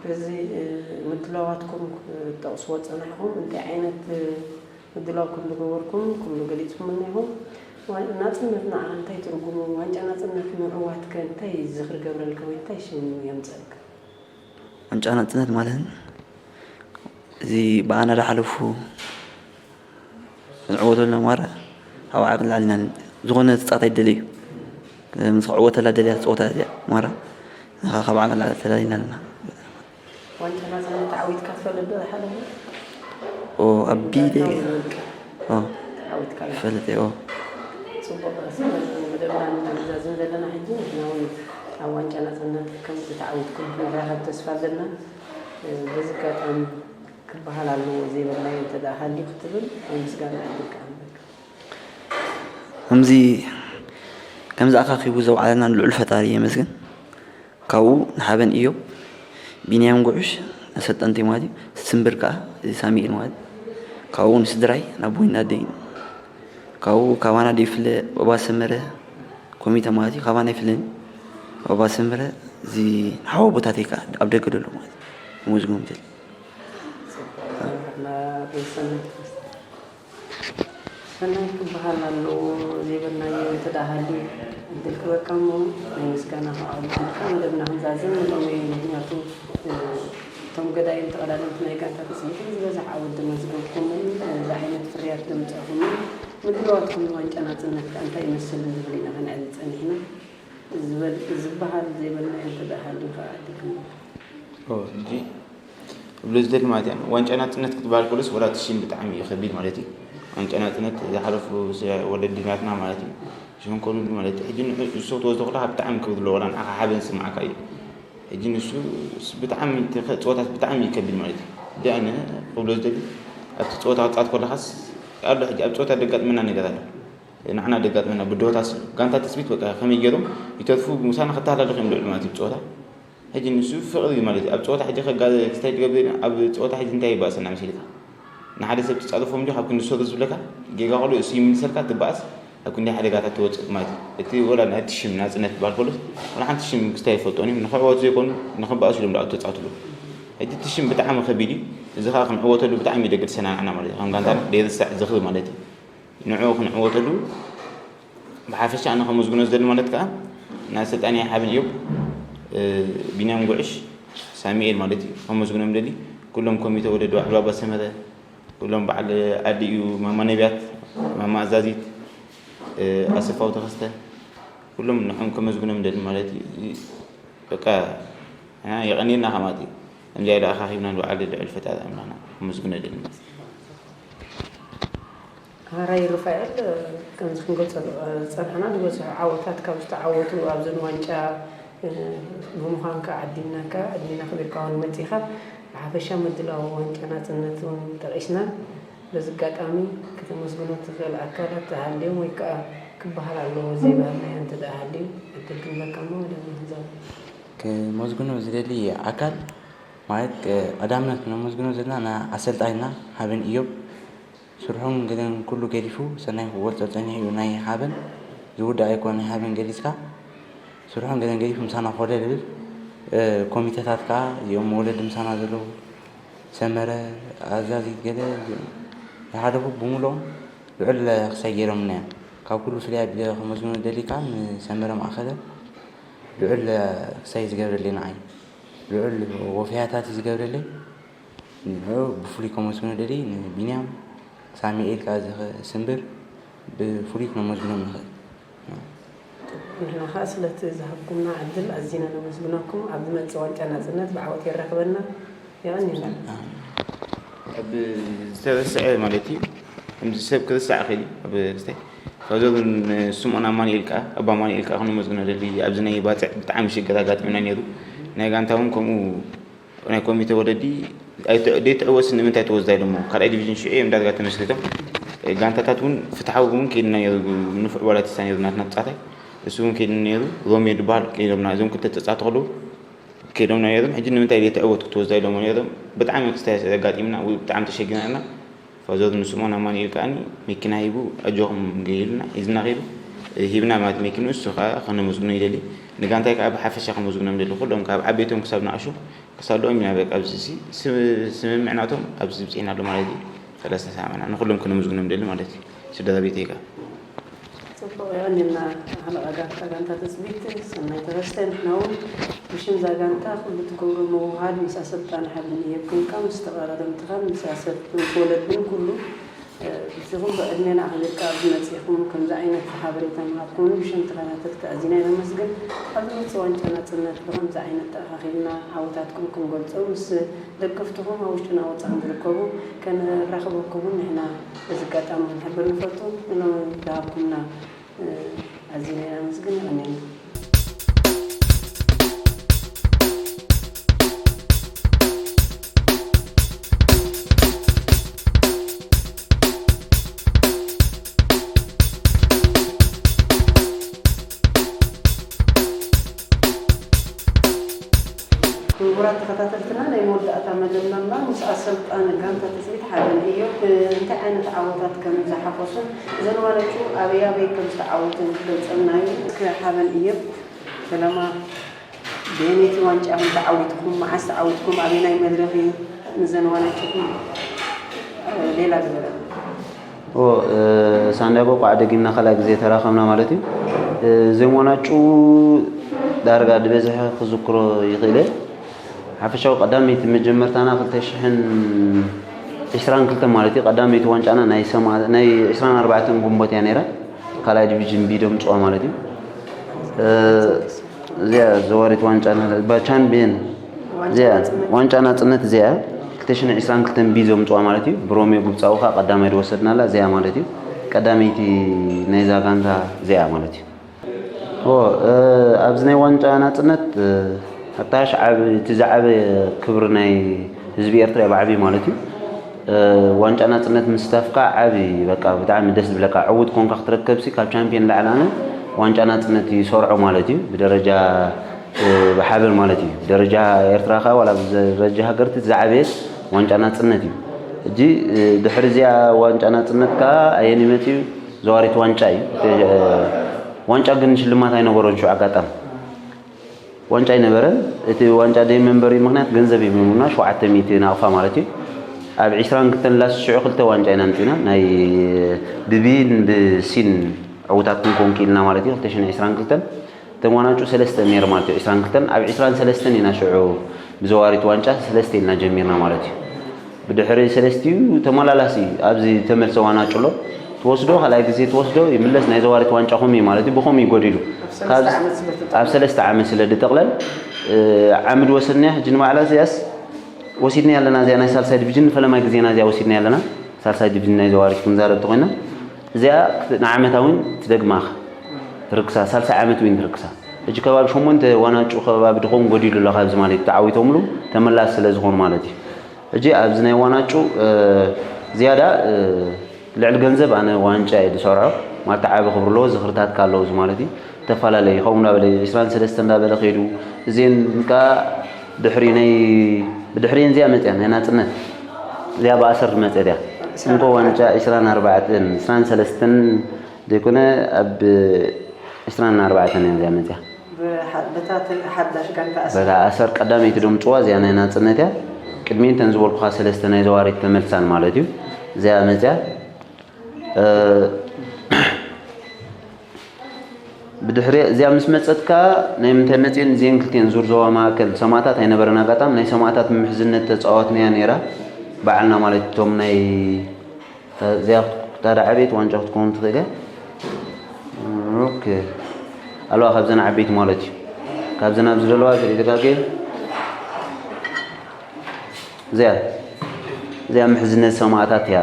በዚ ምድላዋትኩም ክትጠቕስዎ ዝጸናሕኩም፣ እንታይ ዓይነት ምድላው ከም ዝገበርኩም ኩሉ ገሊጽኩምልና ኢኹም። ዋ-፣ ናጽነት ንዓኻ እንታይ ትርጉሙ? ዋንጫ ናጽነት ምዕዋትከ እንታይ ዝኽሪ ገብረልካ ወይ እንታይ ሽም የምጸልካ? ዋንጫ ናጽነት ማለት እዚ ብኣና ዝሓለፉ ንዕወተሉ ማራ፣ ኣብ ዓቕሊ ዓሊና ዝኾነ ተጻዋታይ ደልዩ ምስ ክዕወተላ ደልያ ጸወታ እዚኣ ማራ፣ ንኻ ካብ ዓቕሊ ዓሊ ተላሊና ኣለና። ዋንጫ ናጽነት ተዓዊትካ ትፈልጥ ዶ ዝሓለፈ? ኦ፣ ኣብ ቢደ። ብጋንታ ወይ ውልቀ? ኦ፣ ተዓዊትካ ኣለኻ? ይፈልጥ እየ፣ ኦ። ጽቡቕ፣ እስከ መደብና ንዛዝም ዘለና ሕጂ፣ ንሕና እውን ኣብ ዋንጫ ናጽነት ከም ዝተዓወትኩም ክንራኸብ ተስፋ ኣለና። በዚ ኣጋጣሚ ክበሃል ኣለዎ ዘይበልናዮ እንተ ደኣ ሃልዩ ክትብል ናይ ምስጋና ዕድል ክኣምበልካ። ከምዚ፣ ከምዚ ኣኻኺቡ ዘውዓለና ንልዑል ፈጣሪ የመስግን። ካብኡ ንሓበን ኢዮብ፣ ቢንያም ጉዑሽ፣ ኣሰልጠንቲ ማለት እዩ። ስምብር ከኣ እዚ ሳሚኤል ማለት እዩ። ካብኡ ንስድራይ፣ ናቦይን ኣደይን። ካብኡ ካባና ደይፍለ፣ ባባ ሰመረ፣ ኮሚተ ማለት እዩ። ካባና ይፍለን። ባባ ሰመረ፣ እዚ ሓወቦታተይ ከኣ ኣብ ደገ ደሎ ማለት እዩ። መዝግቦም ይደሊ። ሰናይ ክበሃል ኣለዎ። ዘይበልናዮ እንተ ደኣ ሃልዩ ዕድል ክበካ እሞ ናይ ምስጋና ክኣሉ ኢልካ መደብና ክንዛዝም ንሎሚ። ምኽንያቱ፣ እ፣ እቶም ገዳይም ተቐዳደምቲ ናይ ጋንታ ትጽቢትን ዝበዝሕ ዓወት ዘመዝገብኩምን፣ እ፣ እዚ ዓይነት ፍርያት ዘምጻእኩምን ምድላዋትኩም ንዋንጫ ናጽነት ከኣ እንታይ ይመስል ንዝብል ኢና ከነዕልል ጸኒሕና። ዝበል-፣ ዝበሃል ዘይበልናዮ እንተ ደኣ ሃልዩ ከኣ ዕድል ክንበካ። ኦ፣ ሕጂ ክብሎ ዝደሊ ማለት እዩ፣ ዋንጫ ናጽነት ክትበሃል ከሎስ፣ ወላ እቲ ሽም ብጣዕሚ እዩ ከቢድ ማለት እዩ። ዋንጫ ናጽነት ዝሓለፉ ስ-፣ ወለዲ ናትና ማለት እዩ። ሽም ከሉሉ ማለት እዩ። ሕጂ ንዑ ዝሰትዎ ዝደኽሎ ካብ ብጣዕሚ ክብድ ኣለዎ፣ ወላ ንዓኻ ሓበን ዝስምዓካ እዩ። ሕጂ ንሱ ስ-፣ ብጣዕሚ እቲ ኸ-፣ ጸወታት ብጣዕሚ እዩ ከቢድ ማለት እዩ። ሕጂ ኣነ ክብሎ ዝደሊ፣ ኣብቲ ጸወታ ክትጻወት ከለኻስ ኣሎ፣ ሕጂ ኣብ ጸወታ ደጋጥመና ነገር ኣሎ። ንዓና ደጋጥመና ብድሆታት ጋንታ ትጽቢት በቃ ከመይ ገይሮም ይተርፉ ምሳና ክተሃላለኹ እዮም ልዕሉ ማለት እዩ ብጸወታ። ሕጂ ንሱ ፍቕሪ እዩ ማለት እዩ። ኣብ ጸወታ ሕጂ ከጋ-፣ ክስታይ ትገብር ኣብ ጸወታ ሕጂ እንታይ ይባእሰና መሲልካ? ንሓደ ሰብ ትጻረፎ እንጂ ካብ ክንዲ ዝሰሩ ዝብለካ ጌጋ ከሎ እሱ ይምልሰልካ ትባእስ ኣብ ክንዲ ሓደጋታት ትወጽእ ማለት እዩ። እቲ ወላ ናይቲ ሽም ናጽነት ዝበሃል ከሎስ ወላ ሓንቲ ሽም ክስታይ ይፈልጦን እዮም። ንኽዕወቱ ዘይኮኑ ንኽባእሱ ኢሎም ደኣ ተጻወትሉ። ሕጂ እቲ ሽም ብጣዕሚ ከቢድ እዩ። እዚ ኸኣ ክንዕወተሉ ብጣዕሚ እዩ ደገድሰና ንዓና ማለት እዩ። ከም ጋንታ ደይርሳዕ ዝኽሪ ማለት እዩ። ንዕኡ ክንዕወተሉ ብሓፈሻ ኣነ ከመስግኖ ዝደሊ ማለት ከኣ ንኣሰልጣኒ ሓበን እዮብ፣ እ፣ ቢንያም ጉዕሽ፣ ሳሚኤል ማለት እዩ ከመስግኖም ደሊ። ኩሎም ኮሚተ ወለዲ ባዕሉ ኣባ ሰመረ፣ ኩሎም በዓል ኣዲኡ ማማ ነቢያት፣ ማማ ኣዛዚት፣ እ፣ ኣሰፋው ተኸስተ፣ ኩሎም ንዕኦም ከመስግኖም ደሊ ማለት እዩ። በቃ፣ ኣና የቐንየልና ከማቲ። ከምዚኣ ኢለ ኣኻኺብና ንበዓል ልዕል ፈጣሪ ኣምላኽና ከመስግኖ ደሊ። ሃራይ ሩፋኤል፣ ከምዚ ክንገልጸሉ ዝጸናሕና፣ ዝበዝሑ ዓወታት ካብ ዝተዓወቱ ኣብዘን ዋንጫ ብምዃንካ ዓዲምናካ፣ ዕድሜና ኣኽቢርካ እውን መጺኻ፣ ብሓፈሻ ምድላው ዋንጫ ናጽነት እውን ጠቒስና። በዚ ኣጋጣሚ ከተመስግኖ ትኽእል ኣካላት ተሃልዮም ወይ ከኣ ክበሃል ኣለዎ ዘይበሃልናዮ እንተ ደኣ ሃልዩ፣ ዕድል ክንበካ እሞ መደብና ክንዛወር። ክመዝግኖ ዝደሊ ኣካል ማለት፣ ቀዳምነት ክነመስግኖ ዘለና ንኣሰልጣኒና ሓበን ኢዮብ፣ ስርሑን ገለን ኩሉ ገዲፉ ሰናይ ክወጾ ጸኒሑ እዩ። ናይ ሓበን ዝውዳእ ኣይኮነን። ናይ ሓበን ገሊጽካ፣ ስርሑን ገለን ገዲፉ ምሳና ኮለል ይብል። ኮሚተታት ከዓ እዚኦም ወለዲ ምሳና ዘለዉ ሰመረ ኣዛዚት ገለ ዝሓለፉ ብምልኦም ልዑል ክሳይ ገይሮምና እዮም። ካብ ኩሉ ፍልይ ኣቢለ ከመስግኖ ደሊ ከዓ ንሰመረ ማእኸለ ልዑል ክሳይ ዝገብረለይ ንዓይ ልዑል ወፈያታት እዩ ዝገብረለይ። ንዑ ብፍሉይ ከመስግኖ ደሊ ንቢንያም ሳሚኤል ከዓ ዝስምብር ብፍሉይ ክነመስግኖም ንኽእል። ንሕና ከዓ ስለቲ ዝሃብኩምና ዕድል ኣዚና ነመስግነኩም። ኣብ ዝመፅእ ዋንጫ ናፅነት ብዓወት የራኽበና። የቐንየልና። ኣብ ዝተረስዐ ማለት እዩ። ከምዚ ሰብ ክርሳዕ ክእል እዩ። ኣብ ስታይ ካብዞም ስምኦን ኣማኑኤል ከዓ ኣብ ኣማኑኤል ከዓ ክነመስግኖ ደሊ ኣብዚ ናይ ባፅዕ ብጣዕሚ ሽግር ኣጋጢምና ነይሩ። ናይ ጋንታ እውን ከምኡ ናይ ኮሚቴ ወለዲ ኣይትዕ- ዘይትዕወት ንምንታይ ትወስዳ ኢሎሞ ካልኣይ ዲቪዥን ሽዑ እዮም ዳርጋ ተመስሪቶም። ጋንታታት እውን ፍትሓዊ እውን ከይድና ነይሩ። ንፉዕ ባላቲስታ ነይሩ ናትና ተፃታይ እሱ እውን ከይድና ነይሩ። ሮሜ ድበሃል ከይዶምና እዞም ክልተ ተፃወቲ ከለዉ ከይዶም ነይሮም። ሕጂ ንምንታይ ዘይትዕወት ክትወስዳ ኢሎሞ ነይሮም። ብጣዕሚ ክስታይ ኣጋጢምና ብጣዕሚ ተሸጊርና ኢና። ፋዘር ንስምኦን ኣማኑኤል ከዓኒ መኪና ሂቡ ኣጆኹም ኢልና ሒዝና ከይዱ ሂብና ማለት መኪንኡ እሱ ከዓ ከነመስግኖ ይደሊ። ንጋንታይ ከዓ ብሓፈሻ ከመስግኖም ደሊ ኩሎም ካብ ዓበይቶም ክሳብ ንኣሹ ክሳልኦም ኢና በቃ ኣብዚ እዚ ስምምዕ ናቶም ኣብዚ ብፅሒና ኣሎ ማለት እዩ። ፈለስተ ሰማዕና ንኩሎም ከነመስግኖም ደሊ ማለት እዩ። ስድራ ቤተይ ከዓ ፅቡቕ የቐንየልና ሓለቓ ጋንታ ጋንታ ትፅቢት ሰናይ ተረስተ ንሕና እውን ብሽም እዛ ጋንታ ኩሉ ትገብሮ ምውህሃድ ምስ ኣሰልጣኒ ሓበን እየብክን ከዓ ምስ ተቐዳደምትኻን ምስ ኣሰልጥንቲ ወለድን ኩሉ ብዚኹም ብዕድሜና ኣኽቢርካ ኣብዚ መፂእኹም ከምዚ ዓይነት ሓበሬታ ምሃብኩምኒ ብሽም ተኸታተልቲ ኣዚና ኢና ነመስግን። ኣብ ዝመፅእ ዋንጫ ናፅነት ብኸምዚ ዓይነት ተኣኻኺብና ዓወታትኩም ክንገልፆ ምስ ደገፍትኹም ኣብ ውሽጥን ኣብ ወፃእን ዝርከቡ ከነራኽበኩምን ንሕና በዚ ኣጋጣሚ ክንሕብር ንፈቱ። ንዝሃብኩምና ኣዚና ኢና ነመስግን። የቐንየልና። ክቡራት ተኸታተልትና ናይ መወዳእታ መደብና እምበር ምስ ኣሰልጣኒ ጋንታ ትፅቢት ሓበን እዮብ እንታይ ዓይነት ዓወታት ከም ዝሓፈሱን እዘን ዋንጫ ኣበይ ኣበይ ከም ዝተዓወቱን ክገልፀልና እዩ። እስከ ሓበን እዮብ ፈለማ በየነይቲ ዋንጫ ኢኹም ተዓዊትኩም? መዓስ ተዓዊትኩም? ኣበየናይ መድረኽ እዩ ንዘን ዋንጫኹም ሌላ ዝበለ? ሳንዳጎ ቋዕ ደጊምና ካልኣይ ግዜ ተራኸብና ማለት እዩ። እዞም ዋንጫ ዳርጋ ዝበዝሐ ክዝክሮ ይኽእል እየ። ሓፈሻዊ ቀዳመይቲ መጀመርታና ክልተ ሽሕን ዕስራን ክልተን ማለት እዩ። ቀዳመይቲ ዋንጫና ናይ ሰማ- ናይ ዕስራን ኣርባዕተን ግንቦት እያ ነይራ። ካልኣይ ዲቪዥን ቢ ዶም ፅዋ ማለት እዩ። እዚኣ ዘዋሪት ዋንጫ ቻምፒየን እዚኣ ዋንጫ ናፅነት እዚኣ ክልተ ሽሕን ዕስራን ክልተን ቢ ዘምፅዋ ማለት እዩ። ብሮሜዮ ግብፃዊ ከዓ ቀዳማይ ዝወሰድናላ እዚኣ ማለት እዩ። ቀዳመይቲ ናይዛ ጋንታ እዚኣ ማለት እዩ። ኦ፣ እ፣ ኣብዚ ናይ ዋንጫ ናፅነት፣ እ፣ ኣጣሽ ዓብ-፣ እቲ ዝዓበየ ክብሪ ናይ ህዝቢ ኤርትራ እዩ ብዓብዩ ማለት እዩ። እ፣ ዋንጫ ናፅነት ምስታፍካ ዓቢ፣ በቃ፣ ብጣዕሚ ደስ ዝብለካ። ዕዉት ኮንካ ክትረከብሲ ካብ ቻምፒየን ላዕሊ ኣነ ዋንጫ ናፅነት ይሰርዖ ማለት እዩ። ብደረጃ፣ እ፣ ብሓበን ማለት እዩ። ብደረጃ ኤርትራ ከዓ ዋላ ብደረጃ ሃገር እቲ ዝዓበየ ዋንጫ ናፅነት እዩ። ሕጂ፣ እ፣ ድሕሪ እዚኣ ዋንጫ ናፅነት ከዓ ኣየን ይመፅእ እዩ? ዘዋሪት ዋንጫ እዩ። እቲ፣ እ፣ ዋንጫ ግን ሽልማት ኣይነበሮን ሽዑ ኣጋጣሚ። ዋንጫ ኣይነበረን። እቲ ዋንጫ ደይ መንበሪ ምኽንያት ገንዘብ እዮም ሂቦምና፣ ሸውዓተ ሚእቲ ናቕፋ ማለት እዩ። ኣብ ዕስራን ክልተን ላስ ሽዑ ክልተ ዋንጫ ኢና ኣምፂና። ናይ ብቢን ብሲን ዕዉታት ክንኮን ክኢልና ማለት እዩ። ክልተ ሽሕን ዕስራን ክልተን እተን ዋንጫ ሰለስተ ነይሩ ማለት እዩ። ዕስራን ክልተን ኣብ ዕስራን ሰለስተን ኢና ሽዑ ብዘዋሪት ዋንጫ ሰለስተ ኢልና ጀሚርና ማለት እዩ። ብድሕሪ ሰለስቲኡ ተመላላሲ ኣብዚ ተመልሰ ዋንጫ ኣሎ። ትወስዶ፣ ካልኣይ ግዜ ትወስዶ፣ ይምለስ፣ ናይ ዘዋሪት ዋንጫ ከምኡ እዩ ማለት እዩ። ብኸምኡ እዩ ጎዲሉ። ኣብ ሰለስተ ካብ ዓመት ስለ ኣብ ሰለስተ ዓመት ስለ ዝጠቕለል፣ እ፣ ዓምድ ወሰድናያ። ሕጂ ንባዕላ እዚኣስ ወሲድናያ ኣለና። እዚኣ ናይ ሳልሳይ ዲቪዥን ንፈለማይ ግዜና እዚኣ ወሲድናያ ኣለና። ሳልሳይ ዲቪዥን ናይ ዘዋሪት ክንዛረብ ተኾይና፣ እዚኣ ክት-፣ ንዓመታ እውን ትደግማ ኢኻ። ትርክሳ፣ ሳልሳይ ዓመት እውን ትርክሳ። ሕጂ ከባቢ ሸሞንተ ዋንጫ ከባቢ ድኾን ጎዲሉ ኣሎ ካብዚ ማለት እዩ። ተዓዊቶምሉ ተመላሲ ስለ ዝኾኑ ማለት እዩ። ሕጂ ኣብዚ ናይ ዋንጫ፣ እ፣ ዝያዳ፣ እ፣ ልዕሊ ገንዘብ ኣነ ዋንጫ እየ ዝሰርዖ። ማለት ዓቢ ክብሪ ኣለዎ፣ ዝኽርታት ከ ኣለዎ እዚ ማለት እዩ። ተፈላለዩ ከምኡ እንዳበለ ዕስራን ሰለስተን እንዳበለ ከይዱ። እዚአን ከኣ ድሕሪ ናይ፣ ብድሕሪአን እዚኣ መፅያ ናይ ናፅነት። እዚኣ ብኣሰር ትመፅእ እያ። እንኮ ዋንጫ ዕስራን ኣርባዕተን፣ ዕስራን ሰለስተን ዘይኮነ ኣብ ዕስራን ኣርባዕተን እያ እዚኣ መፅያ። ብሓ- በታ ተ- ሓዳሽ ጋንታ ኣሰር በታ ኣሰር ቀዳመይቲ ደምፅዋ እዚኣ ናይ ናፅነት እያ። ቅድሚኤን ተን ዝበልኩኻ ሰለስተ ናይ ዘዋሪት ተመልሳን ማለት እዩ። እዚኣ መፅያ እ፣ ብድሕሪ እዚኣ ምስ መፀት ከዓ ናይ ምንታይ መፅየን እዚአን ክልቲኤን ዙር ዞባ ማእከል ሰማእታት ኣይነበረን ኣጋጣሚ ናይ ሰማእታት ምምሕዝነት ተፃወትናያ ነይራ ባዕልና ማለት እቶም ናይ እዚኣ ክትቁጣዳ ዓበይቲ ዋንጫ ክትከውን ትኽእል እያ። ኦኬ ኣለዋ ካብዘን ዓበይቲ ማለት እዩ። ካብዘን ኣብዚ ዘለዋ ተደጋገ እዚኣ እዚኣ ምሕዝነት ሰማእታት እያ።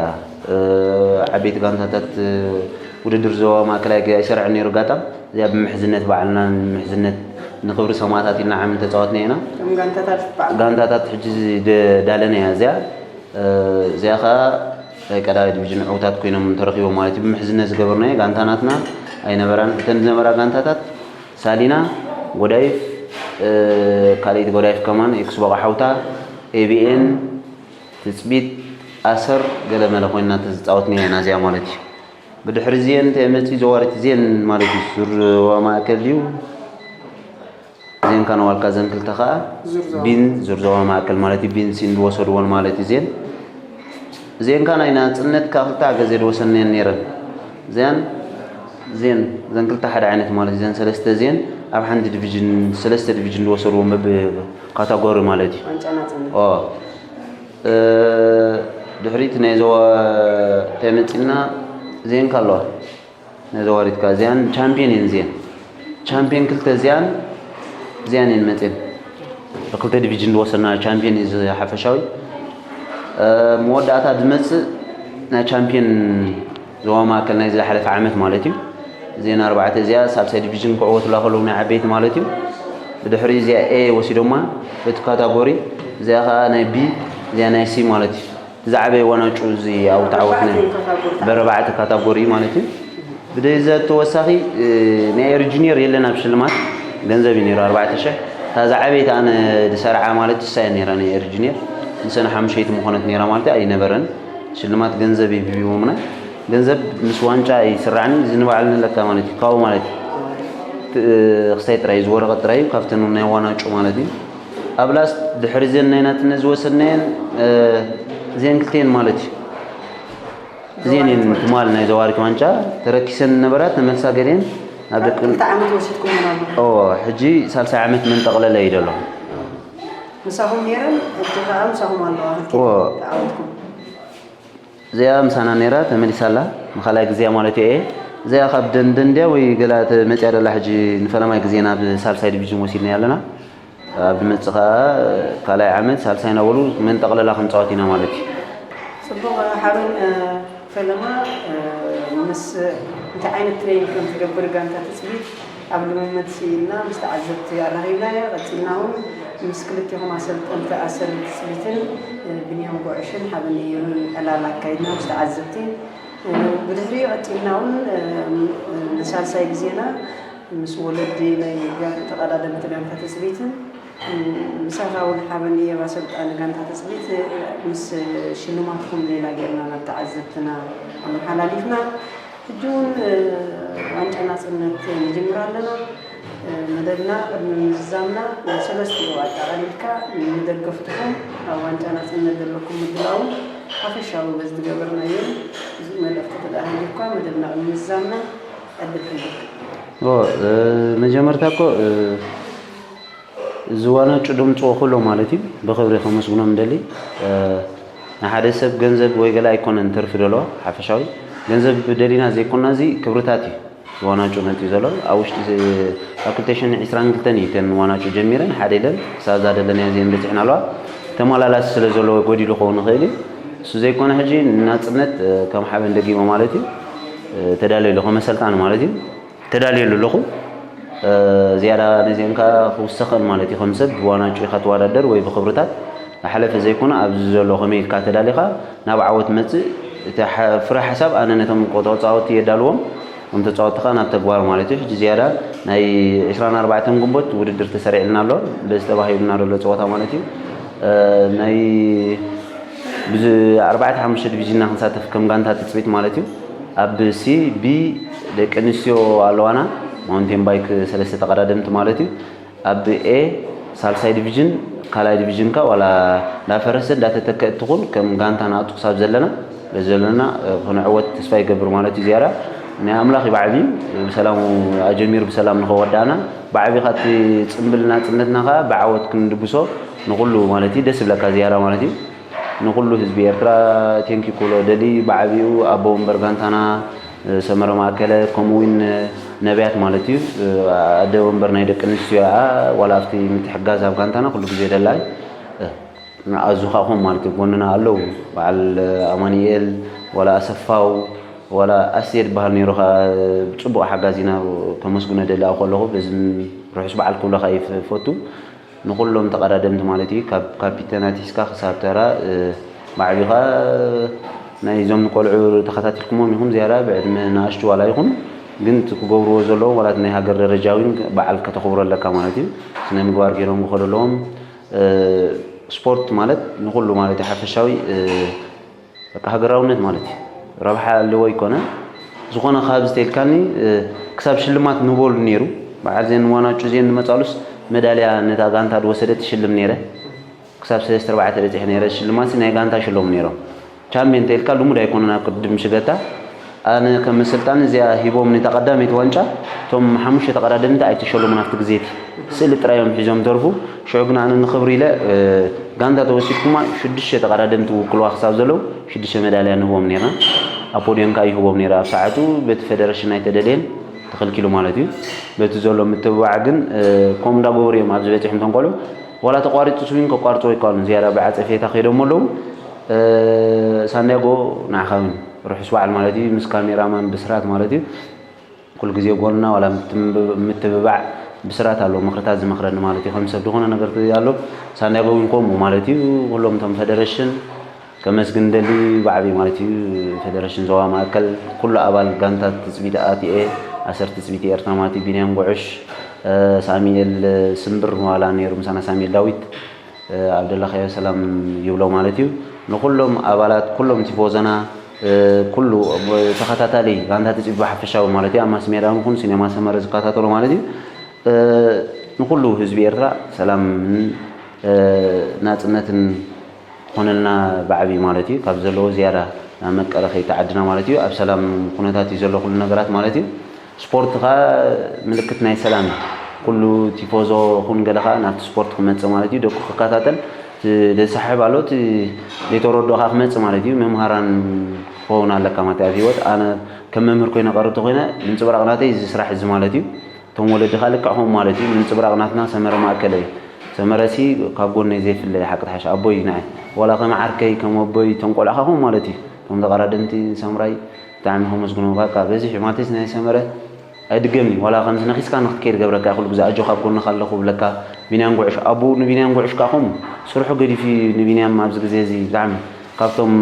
ዓበይቲ ጋንታታት ውድድር ዞባ ማእከላይ ኣይሰርዕን ነይሩ ጋጣም እዚኣ ብምሕዝነት ባዕልና ምሕዝነት ንክብሪ ሰማእታት ኢልና ዓሚ ተፃወትና ኢና። እቶም ጋንታታት በዓል ጋንታታት ሕጂ ዳለና እያ እዚኣ እዚኣ ከዓ ናይ ቀዳማይ ዲቪዥን ዕውታት ኮይኖም ተረኪቦም ማለት እዩ። ብምሕዝነት ዝገበርናዮ ጋንታ ናትና ኣይነበራን። እተን ዝነበራ ጋንታታት ሳሊና፣ ጎዳይፍ፣ ካልኣይቲ ጎዳይፍ ከማን፣ ኤክስቦ ኣቕሓውታ፣ ኤቢኤን፣ ትፅቢት፣ ኣሰር ገለ መለ ኮይንና ተዝፃወትናዮ ኢና እዚኣ ማለት እዩ። ብድሕሪ እዚኤን እንታይ መፂኡ ዘዋሪት እዚኤን ማለት እዩ። ዙር ዞባ ማእከል ድዩ? እዚኤን ካን ዋልካ ዘን ክልተ ከዓ ዙር ዞባ ቢን ዙር ዞባ ማእከል ማለት እዩ። ቢን ሲን ዝወሰድዎን ማለት እዩ። እዚኤን እዚኤን ካን ናይ ናፅነት ካብ ክልተ ዓገዜ ዝወሰድናየን ነይረን። እዚኣን እዚኤን እዘን ክልተ ሓደ ዓይነት ማለት እዩ። እዘን ሰለስተ እዚኤን ኣብ ሓንቲ ዲቪዥን ሰለስተ ዲቪዥን ዝወሰድዎም በብ ካታጎሪ ማለት እዩ። ዋንጫ ናፅነት ኦ እ፣ ድሕሪት ናይ ዞባ እንታይ መፂና እዚአን ከ ኣለዋ ናይ ዘዋሪትካ እዚኣን ቻምፒየን እየን እዚአን ቻምፒየን ክልተ እዚኣን እዚኣን እየን መፅን ብክልተ ዲቪዥን ዝወሰድና ቻምፒየን እዩ ሓፈሻዊ እ፣ መወዳእታ ዝመፅእ ናይ ቻምፒየን ዞባ ማእከል ናይ ዝሓለፈ ዓመት ማለት እዩ። እዚአን ኣርባዕተ እዚኣ ሳልሳይ ዲቪዥን ክዕወቱላ ከለዉ ናይ ዓበይቲ ማለት እዩ። ብድሕሪ እዚኣ ኤ ወሲዶማ በቲ ካታጎሪ እዚኣ ከዓ ናይ ቢ እዚኣ ናይ ሲ ማለት እዩ። እቲ ዝዓበየ ዋናጩ እዚ ኣብኡ ተዓወትና በረባዕተ ካታጎሪ ማለት እዩ። ብደይ ዘተወሳኺ ናይ ኤር ጁኒየር የለን ኣብ ሽልማት ገንዘብ እዩ ነይሩ ኣርባዕተ ሽሕ እታ ዝዓበየት ኣነ ዝሰርዓ ማለት እሳ እያ ነይራ ናይ ኤር ጁኒየር ንሰነ ሓሙሸይቲ ምኾነት ነይራ ማለት ኣይነበረን። ሽልማት ገንዘብ እዩ ሂቦምና። ገንዘብ ምስ ዋንጫ ይስራዕኒ እዚ ንባዕሉ ንለካ ማለት እዩ ካብኡ ማለት እዩ። ክሳይ ጥራይ ዝወረቐት ጥራይ እዩ ካብተን ናይ ዋናጩ ማለት እዩ። ኣብ ላስት ድሕሪ ዘን ናይ ናጽነት ዝወሰድናየን እዚአን ክልተየን ማለት እዩ። እዚአን እየን ትማል ናይ ዘዋሪት ዋንጫ ተረኪሰን ነበራ ተመልሳ ገሊአን ናብ ደቂ ክልተ ዓመት ወሲድኩም ማለት ኦ ሕጂ ሳልሳይ ዓመት መንጠቕለለ እዩ ዘሎ። ምሳኹም ነይረን ሕጂ ከዓ ምሳኹም ኣለዋ ኦ ተዓወትኩም እዚኣ ምሳና ነይራ ተመሊሳ ኣላ ንኻልኣይ ግዜያ ማለት እየ። እዚኣ ካብ ደንደን ድያ ወይ ገላ መፅያ ደላ ሕጂ ንፈለማይ ግዜ ናብ ሳልሳይ ዲቪዥን ወሲድና ኣለና። ኣብ ድመፅእ ከዓ ካልኣይ ዓመት ሳልሳይ እናበሉ መንጠቕለላ ክንፃወት ኢና ማለት እዩ። ፅቡቕ ሓበን ፈለማ ምስ እንታይ ዓይነት ትሬኒንግ ከም ትገብር ጋንታ ትፅቢት ኣብ ልምምድ ስኢልና ምስ ተዓዘብቲ ኣራኺብናዮ። ቀፂልና እውን ምስ ክልቴኹም ኣሰልጠንቲ ኣሰርን ትፅቢትን ብንያም ጉዕሽን ሓበን እየሩን ዕላል ኣካይድና ምስ ተዓዘብቲ። ብድሕሪኡ ቀፂልና እውን ንሳልሳይ ግዜና ምስ ወለዲ ናይ ተቐዳደምቲ ጋንታ ትፅቢትን ምሳኻ እውን ሓበን እየባ ሰልጣኒ ጋንታ ትፅቢት ምስ ሽልማትኩም ሌላ ጌርና ናብ ተዓዘብትና ኣመሓላሊፍና። ሕጂ እውን ዋንጫ ናፅነት ንጅምር ኣለና። መደብና ቅድሚ ምዝዛምና ሰለስቲኡ ኣጠቓሊልካ ንደገፍትኹም ኣብ ዋንጫ ናፅነት ዘለኩም ምድላውን ሓፈሻዊ በዚ ዝገበርናዮ መልእኽቲ ተደኣሃሊካ መደብና ቅድሚ ምዝዛምና ዕድል ሕልካ መጀመርታ እኮ ዝዋናጩ ድምፅዎ ኩሎ ማለት እዩ ብክብሪ ከመስግኖም ደሊ ንሓደ ሰብ ገንዘብ ወይ ገለ ኣይኮነን ትርፊ ደለዋ ሓፈሻዊ ገንዘብ ደሊና ዘይኮና እዚ ክብርታት እዩ ዝዋናጩ መፅኡ ዘሎ ኣብ ውሽጢ ኣብ ክልተ ሽሕን ዕስራን ክልተን እዩ ተን ዋናጩ ጀሚረን ሓደ ኢለን ክሳብ እዛ ደለናዮ እዚአን በፂሕና ኣለዋ ተመላላሲ ስለ ዘለዎ ጎዲሉ ክኸውን ይኽእል እዩ እሱ ዘይኮነ ሕጂ ናፅነት ከም ሓበን ደጊሞ ማለት እዩ ተዳልየ ኣለኹ መሰልጣኒ ማለት እዩ ተዳልየሉ ኣለኹ ዝያዳ ነዚአን ከዓ ክውሰኸን ማለት እዩ ከም ሰብ ብዋናጩ ኢኻ ትወዳደር ወይ ብክብርታት ዝሓለፈ ዘይኮነ ኣብዚ ዘሎ ከመይ ኢልካ ተዳሊኻ ናብ ዓወት መፅእ እቲ ፍረ ሓሳብ ኣነ ነቶም ተፃወቲ የዳልዎም እቶም ተፃወቲ ከዓ ናብ ተግባር ማለት እዩ ሕጂ ዝያዳ ናይ ዕስራን ኣርባዕተን ግንቦት ውድድር ተሰሪዕልና ኣሎ በዚ ተባሂሉና ዘሎ ፀወታ ማለት እዩ ናይ ብዚ ኣርባዕተ ሓሙሽተ ዲቪዥንና ክንሳተፍ ከም ጋንታ ትፅቢት ማለት እዩ ኣብ ሲ ቢ ደቂ ኣንስትዮ ኣለዋና ማውንቴን ባይክ ሰለስተ ተቐዳደምቲ ማለት እዩ። ኣብ ኤ ሳልሳይ ዲቪዥን ካልኣይ ዲቪዥንካ ዋላ እንዳፈረሰ እንዳተተከእት ትኹን ከም ጋንታ ንኣቱ ክሳብ ዘለና በዚ ዘለና ክንዕወት ተስፋ ይገብር ማለት እዩ። ዝያዳ ናይ ኣምላኽ እዩ ብዓቢ ብሰላም ኣጀሚሩ ብሰላም ንኸወዳእና ብዓቢ ካብቲ ጽምብል ናጽነትና ከዓ ብዓወት ክንድግሶ ንኹሉ ማለት እዩ ደስ ይብለካ ዝያዳ ማለት እዩ። ንኹሉ ህዝቢ ኤርትራ ቴንኪ ኩሎ ደሊ ብዓቢኡ ኣቦ ወንበር ጋንታና ሰመረ ማእከለ ከምኡ እውን ነቢያት ማለት እዩ ኣደ ወንበር ናይ ደቂ ኣንስትዮ እያ ዋላ ኣብቲ ምትሕጋዝ ኣብ ጋንታና ኩሉ ግዜ ደላይ ኣዙኻኹም ማለት እዩ ጎንና ኣለዉ በዓል ኣማኒኤል ዋላ ኣሰፋው ዋላ ኣስየ ዝበሃል ነይሩ ከዓ ብፅቡቕ ሓጋዚና ከመስግኖ ደሊ ኣብ ከለኹ በዚ ርሑስ በዓል ክብለካ ይፈቱ ንኩሎም ተቐዳደምቲ ማለት እዩ ካብ ካፒተን ኣቲስካ ክሳብ ተራ ማዕቢኻ ናይ ዞም ቆልዑ ተኸታቲልኩሞም ኢኹም ዝያዳ ብዕድመ ንኣሽቱ ዋላ ይኹን ግን እቲ ክገብርዎ ዘለዎም ዋላ ናይ ሃገር ደረጃ እውን በዓል ከተኽብሮ ኣለካ ማለት እዩ ስነ ምግባር ገይሮም ክኸዱ ኣለዎም ስፖርት ማለት ንኩሉ ማለት ሓፈሻዊ በቃ ሃገራውነት ማለት እዩ ረብሓ ኣለዎ ኣይኮነ ዝኾነ ካብ ዝተልካኒ ክሳብ ሽልማት ንበሉ ነይሩ በዓል ዜን ዋናጩ ዜን ንመፃሉስ መዳልያ ነታ ጋንታ ዝወሰደ ትሽልም ነይረ ክሳብ ሰለስተ ኣርባዕተ በፂሐ ነይረ ሽልማት ናይ ጋንታ ሽሎም ነይሮም ቻምፒዮን ተልካ ልሙድ ኣይኮነን ኣብ ቅድም ሽገታ ኣነ ከም መሰልጣኒ እዚኣ ሂቦም ነታ ቀዳመይቲ ዋንጫ እቶም ሓሙሽተ ተቐዳደምቲ ኣይተሸለሙን ኣብቲ ግዜ እቲ ስእሊ ጥራይ እዮም ሒዞም ተርፉ ሽዑ ግን ኣነ ንኽብሪ ኢለ ጋንታ ተወሲድኩማ ሽዱሽተ ተቐዳደምቲ ውክልዋ ክሳብ ዘለዉ ሽዱሽተ መዳልያ ንህቦም ነርና ኣብ ፖድዮም ከዓ ይህቦም ነይረ ኣብ ሰዓቱ በቲ ፌደሬሽን ኣይተደልየን ተኸልኪሉ ማለት እዩ በቲ ዘሎ ምትብባዕ ግን ከም እንዳገበሩ እዮም ኣብዚ በፂሖም ተንቆልዑ ዋላ ተቋሪፁ ስዊን ከቋርፅዎ ኣይከኣሉን ዝያዳ ብዓፀፌታ ከይዶም ኣለዉ ሳንዲያጎ ንዓኻ እውን ርሑስ በዓል ማለት እዩ ምስ ካሜራማን ብስራት ማለት እዩ ኩሉ ግዜ ጎንና ዋላ ምትብባዕ ብስራት ኣሎ ምክርታት ዝመክረኒ ማለት እዩ ከም ሰብ ዝኾነ ነገር ኣሎ ሳንዲያጎ እውን ከምኡ ማለት እዩ ኩሎም እቶም ፌደሬሽን ከመስግን ደሊ ባዕቢ ማለት እዩ ፌደሬሽን ዞባ ማእከል ኩሉ ኣባል ጋንታት ትፅቢት ኣትኤ ኣሰር ትፅቢት ኤርትራ ማለት እዩ ቢንያም ጉዕሽ ሳሚኤል ስምብር ዋላ ነይሩ ምሳና ሳሚኤል ዳዊት ኣብ ደለኻዮ ሰላም ይብሎ ማለት እዩ ንኩሎም ኣባላት ኩሎም ቲፎዘና ኩሉ ተኸታታሊ ጋንታ ትፅቢት ብሓፈሻዊ ማለት እዩ ኣብ ማስሜዳ ንኹን ሲኔማ ሰመረ ዝከታተሎ ማለት እዩ ንኩሉ ህዝቢ ኤርትራ ሰላምን ናፅነትን ክኾነልና ብዓብዩ ማለት እዩ ካብ ዘለዎ ዝያዳ ናብ መቀለ ከይተዓድና ማለት እዩ ኣብ ሰላም ኩነታት እዩ ዘሎ ኩሉ ነገራት ማለት እዩ ስፖርት ከዓ ምልክት ናይ ሰላም እዩ ኩሉ ቲፎዞ ኹን ገለ ከዓ ናብቲ ስፖርት ክመፅእ ማለት እዩ ደቁ ክከታተል ዘሳሕብ ኣሎ እቲ ዘይተረድኦ ከዓ ክመፅእ ማለት እዩ መምሃራን ክኸውን ኣለካ ማለት ኣብ ህይወት ኣነ ከም መምህር ኮይነ ቀርብቲ ኮይነ ምንፅብራቅ ናተይ እዚ ስራሕ እዚ ማለት እዩ እቶም ወለዲ ከዓ ልክዕ ከምኡ ማለት እዩ ምንፅብራቅ ናትና ሰመረ ማእከለ እዩ ሰመረ ሲ ካብ ጎነይ ዘይፍለ ሓቂ ትሓሽ ኣቦይ እዩ ንዓይ ዋላ ከም ዓርከይ ከም ኣቦይ እቶም ቆልዑ ከዓ ከምኡ ማለት እዩ እቶም ተቀዳደምቲ ሰምራይ ብጣዕሚ ከመስግኖ በቃ በዚሑ ማለትስ ናይ ሰመረ ኣይድገምን እዩ ዋላ ከምዚ ነኺስካ ንክትከይድ ገብረካ ኩሉ ግዜ ኣጆ ካብ ጎንካ ኣለኹ ብለካ ቢንያም ጉዕሽ ኣቦኡ ንቢንያም ጉዕሽ ከዓ ከምኡ ስርሑ ገዲፉ ንቢንያም ኣብዚ ግዜ እዚ ብጣዕሚ ካብቶም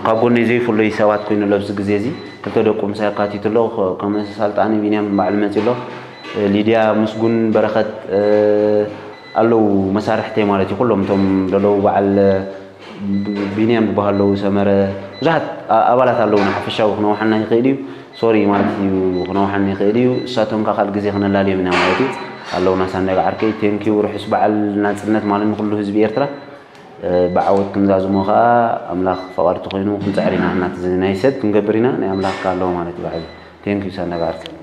ካብ ጎነይ ዘይፍለዩ ሰባት ኮይኑ ኣሎ ኣብዚ ግዜ እዚ ክልተ ደቁ ምሳይ ኣካቲቱ ኣሎ ከም ኣሰልጣኒ ቢንያም ባዕሉ መፂ ኣሎ ሊድያ ምስጉን በረኸት ኣለዉ መሳርሕተይ ማለት እዩ ኩሎም እቶም ዘለዉ በዓል ቢንያም ዝበሃለዉ ሰመረ ብዙሓት ኣባላት ኣለዉ ንሓፈሻዊ ክነውሓና ይኽእል እዩ ሶሪ ማለት እዩ ክነውሓና ይኽእል እዩ እሳቶም ከዓ ካልእ ግዜ ክነላልዮም ኢና ማለት እዩ ኣለዉና ሳንዳጋ ዓርከይ ቴንኪዩ ርሑስ በዓል ናፅነት ማለት ንኩሉ ህዝቢ ኤርትራ ብዓወት ክንዛዝሞ ከዓ ኣምላኽ ፈቓዱ ተኾይኑ ክንፅዕር ኢና እናቲ ናይ ሰብ ክንገብር ኢና ናይ ኣምላኽ ከዓ ኣለዎ ማለት እዩ ባዕሉ ቴንኪዩ ሳንዳጋ ዓርከይ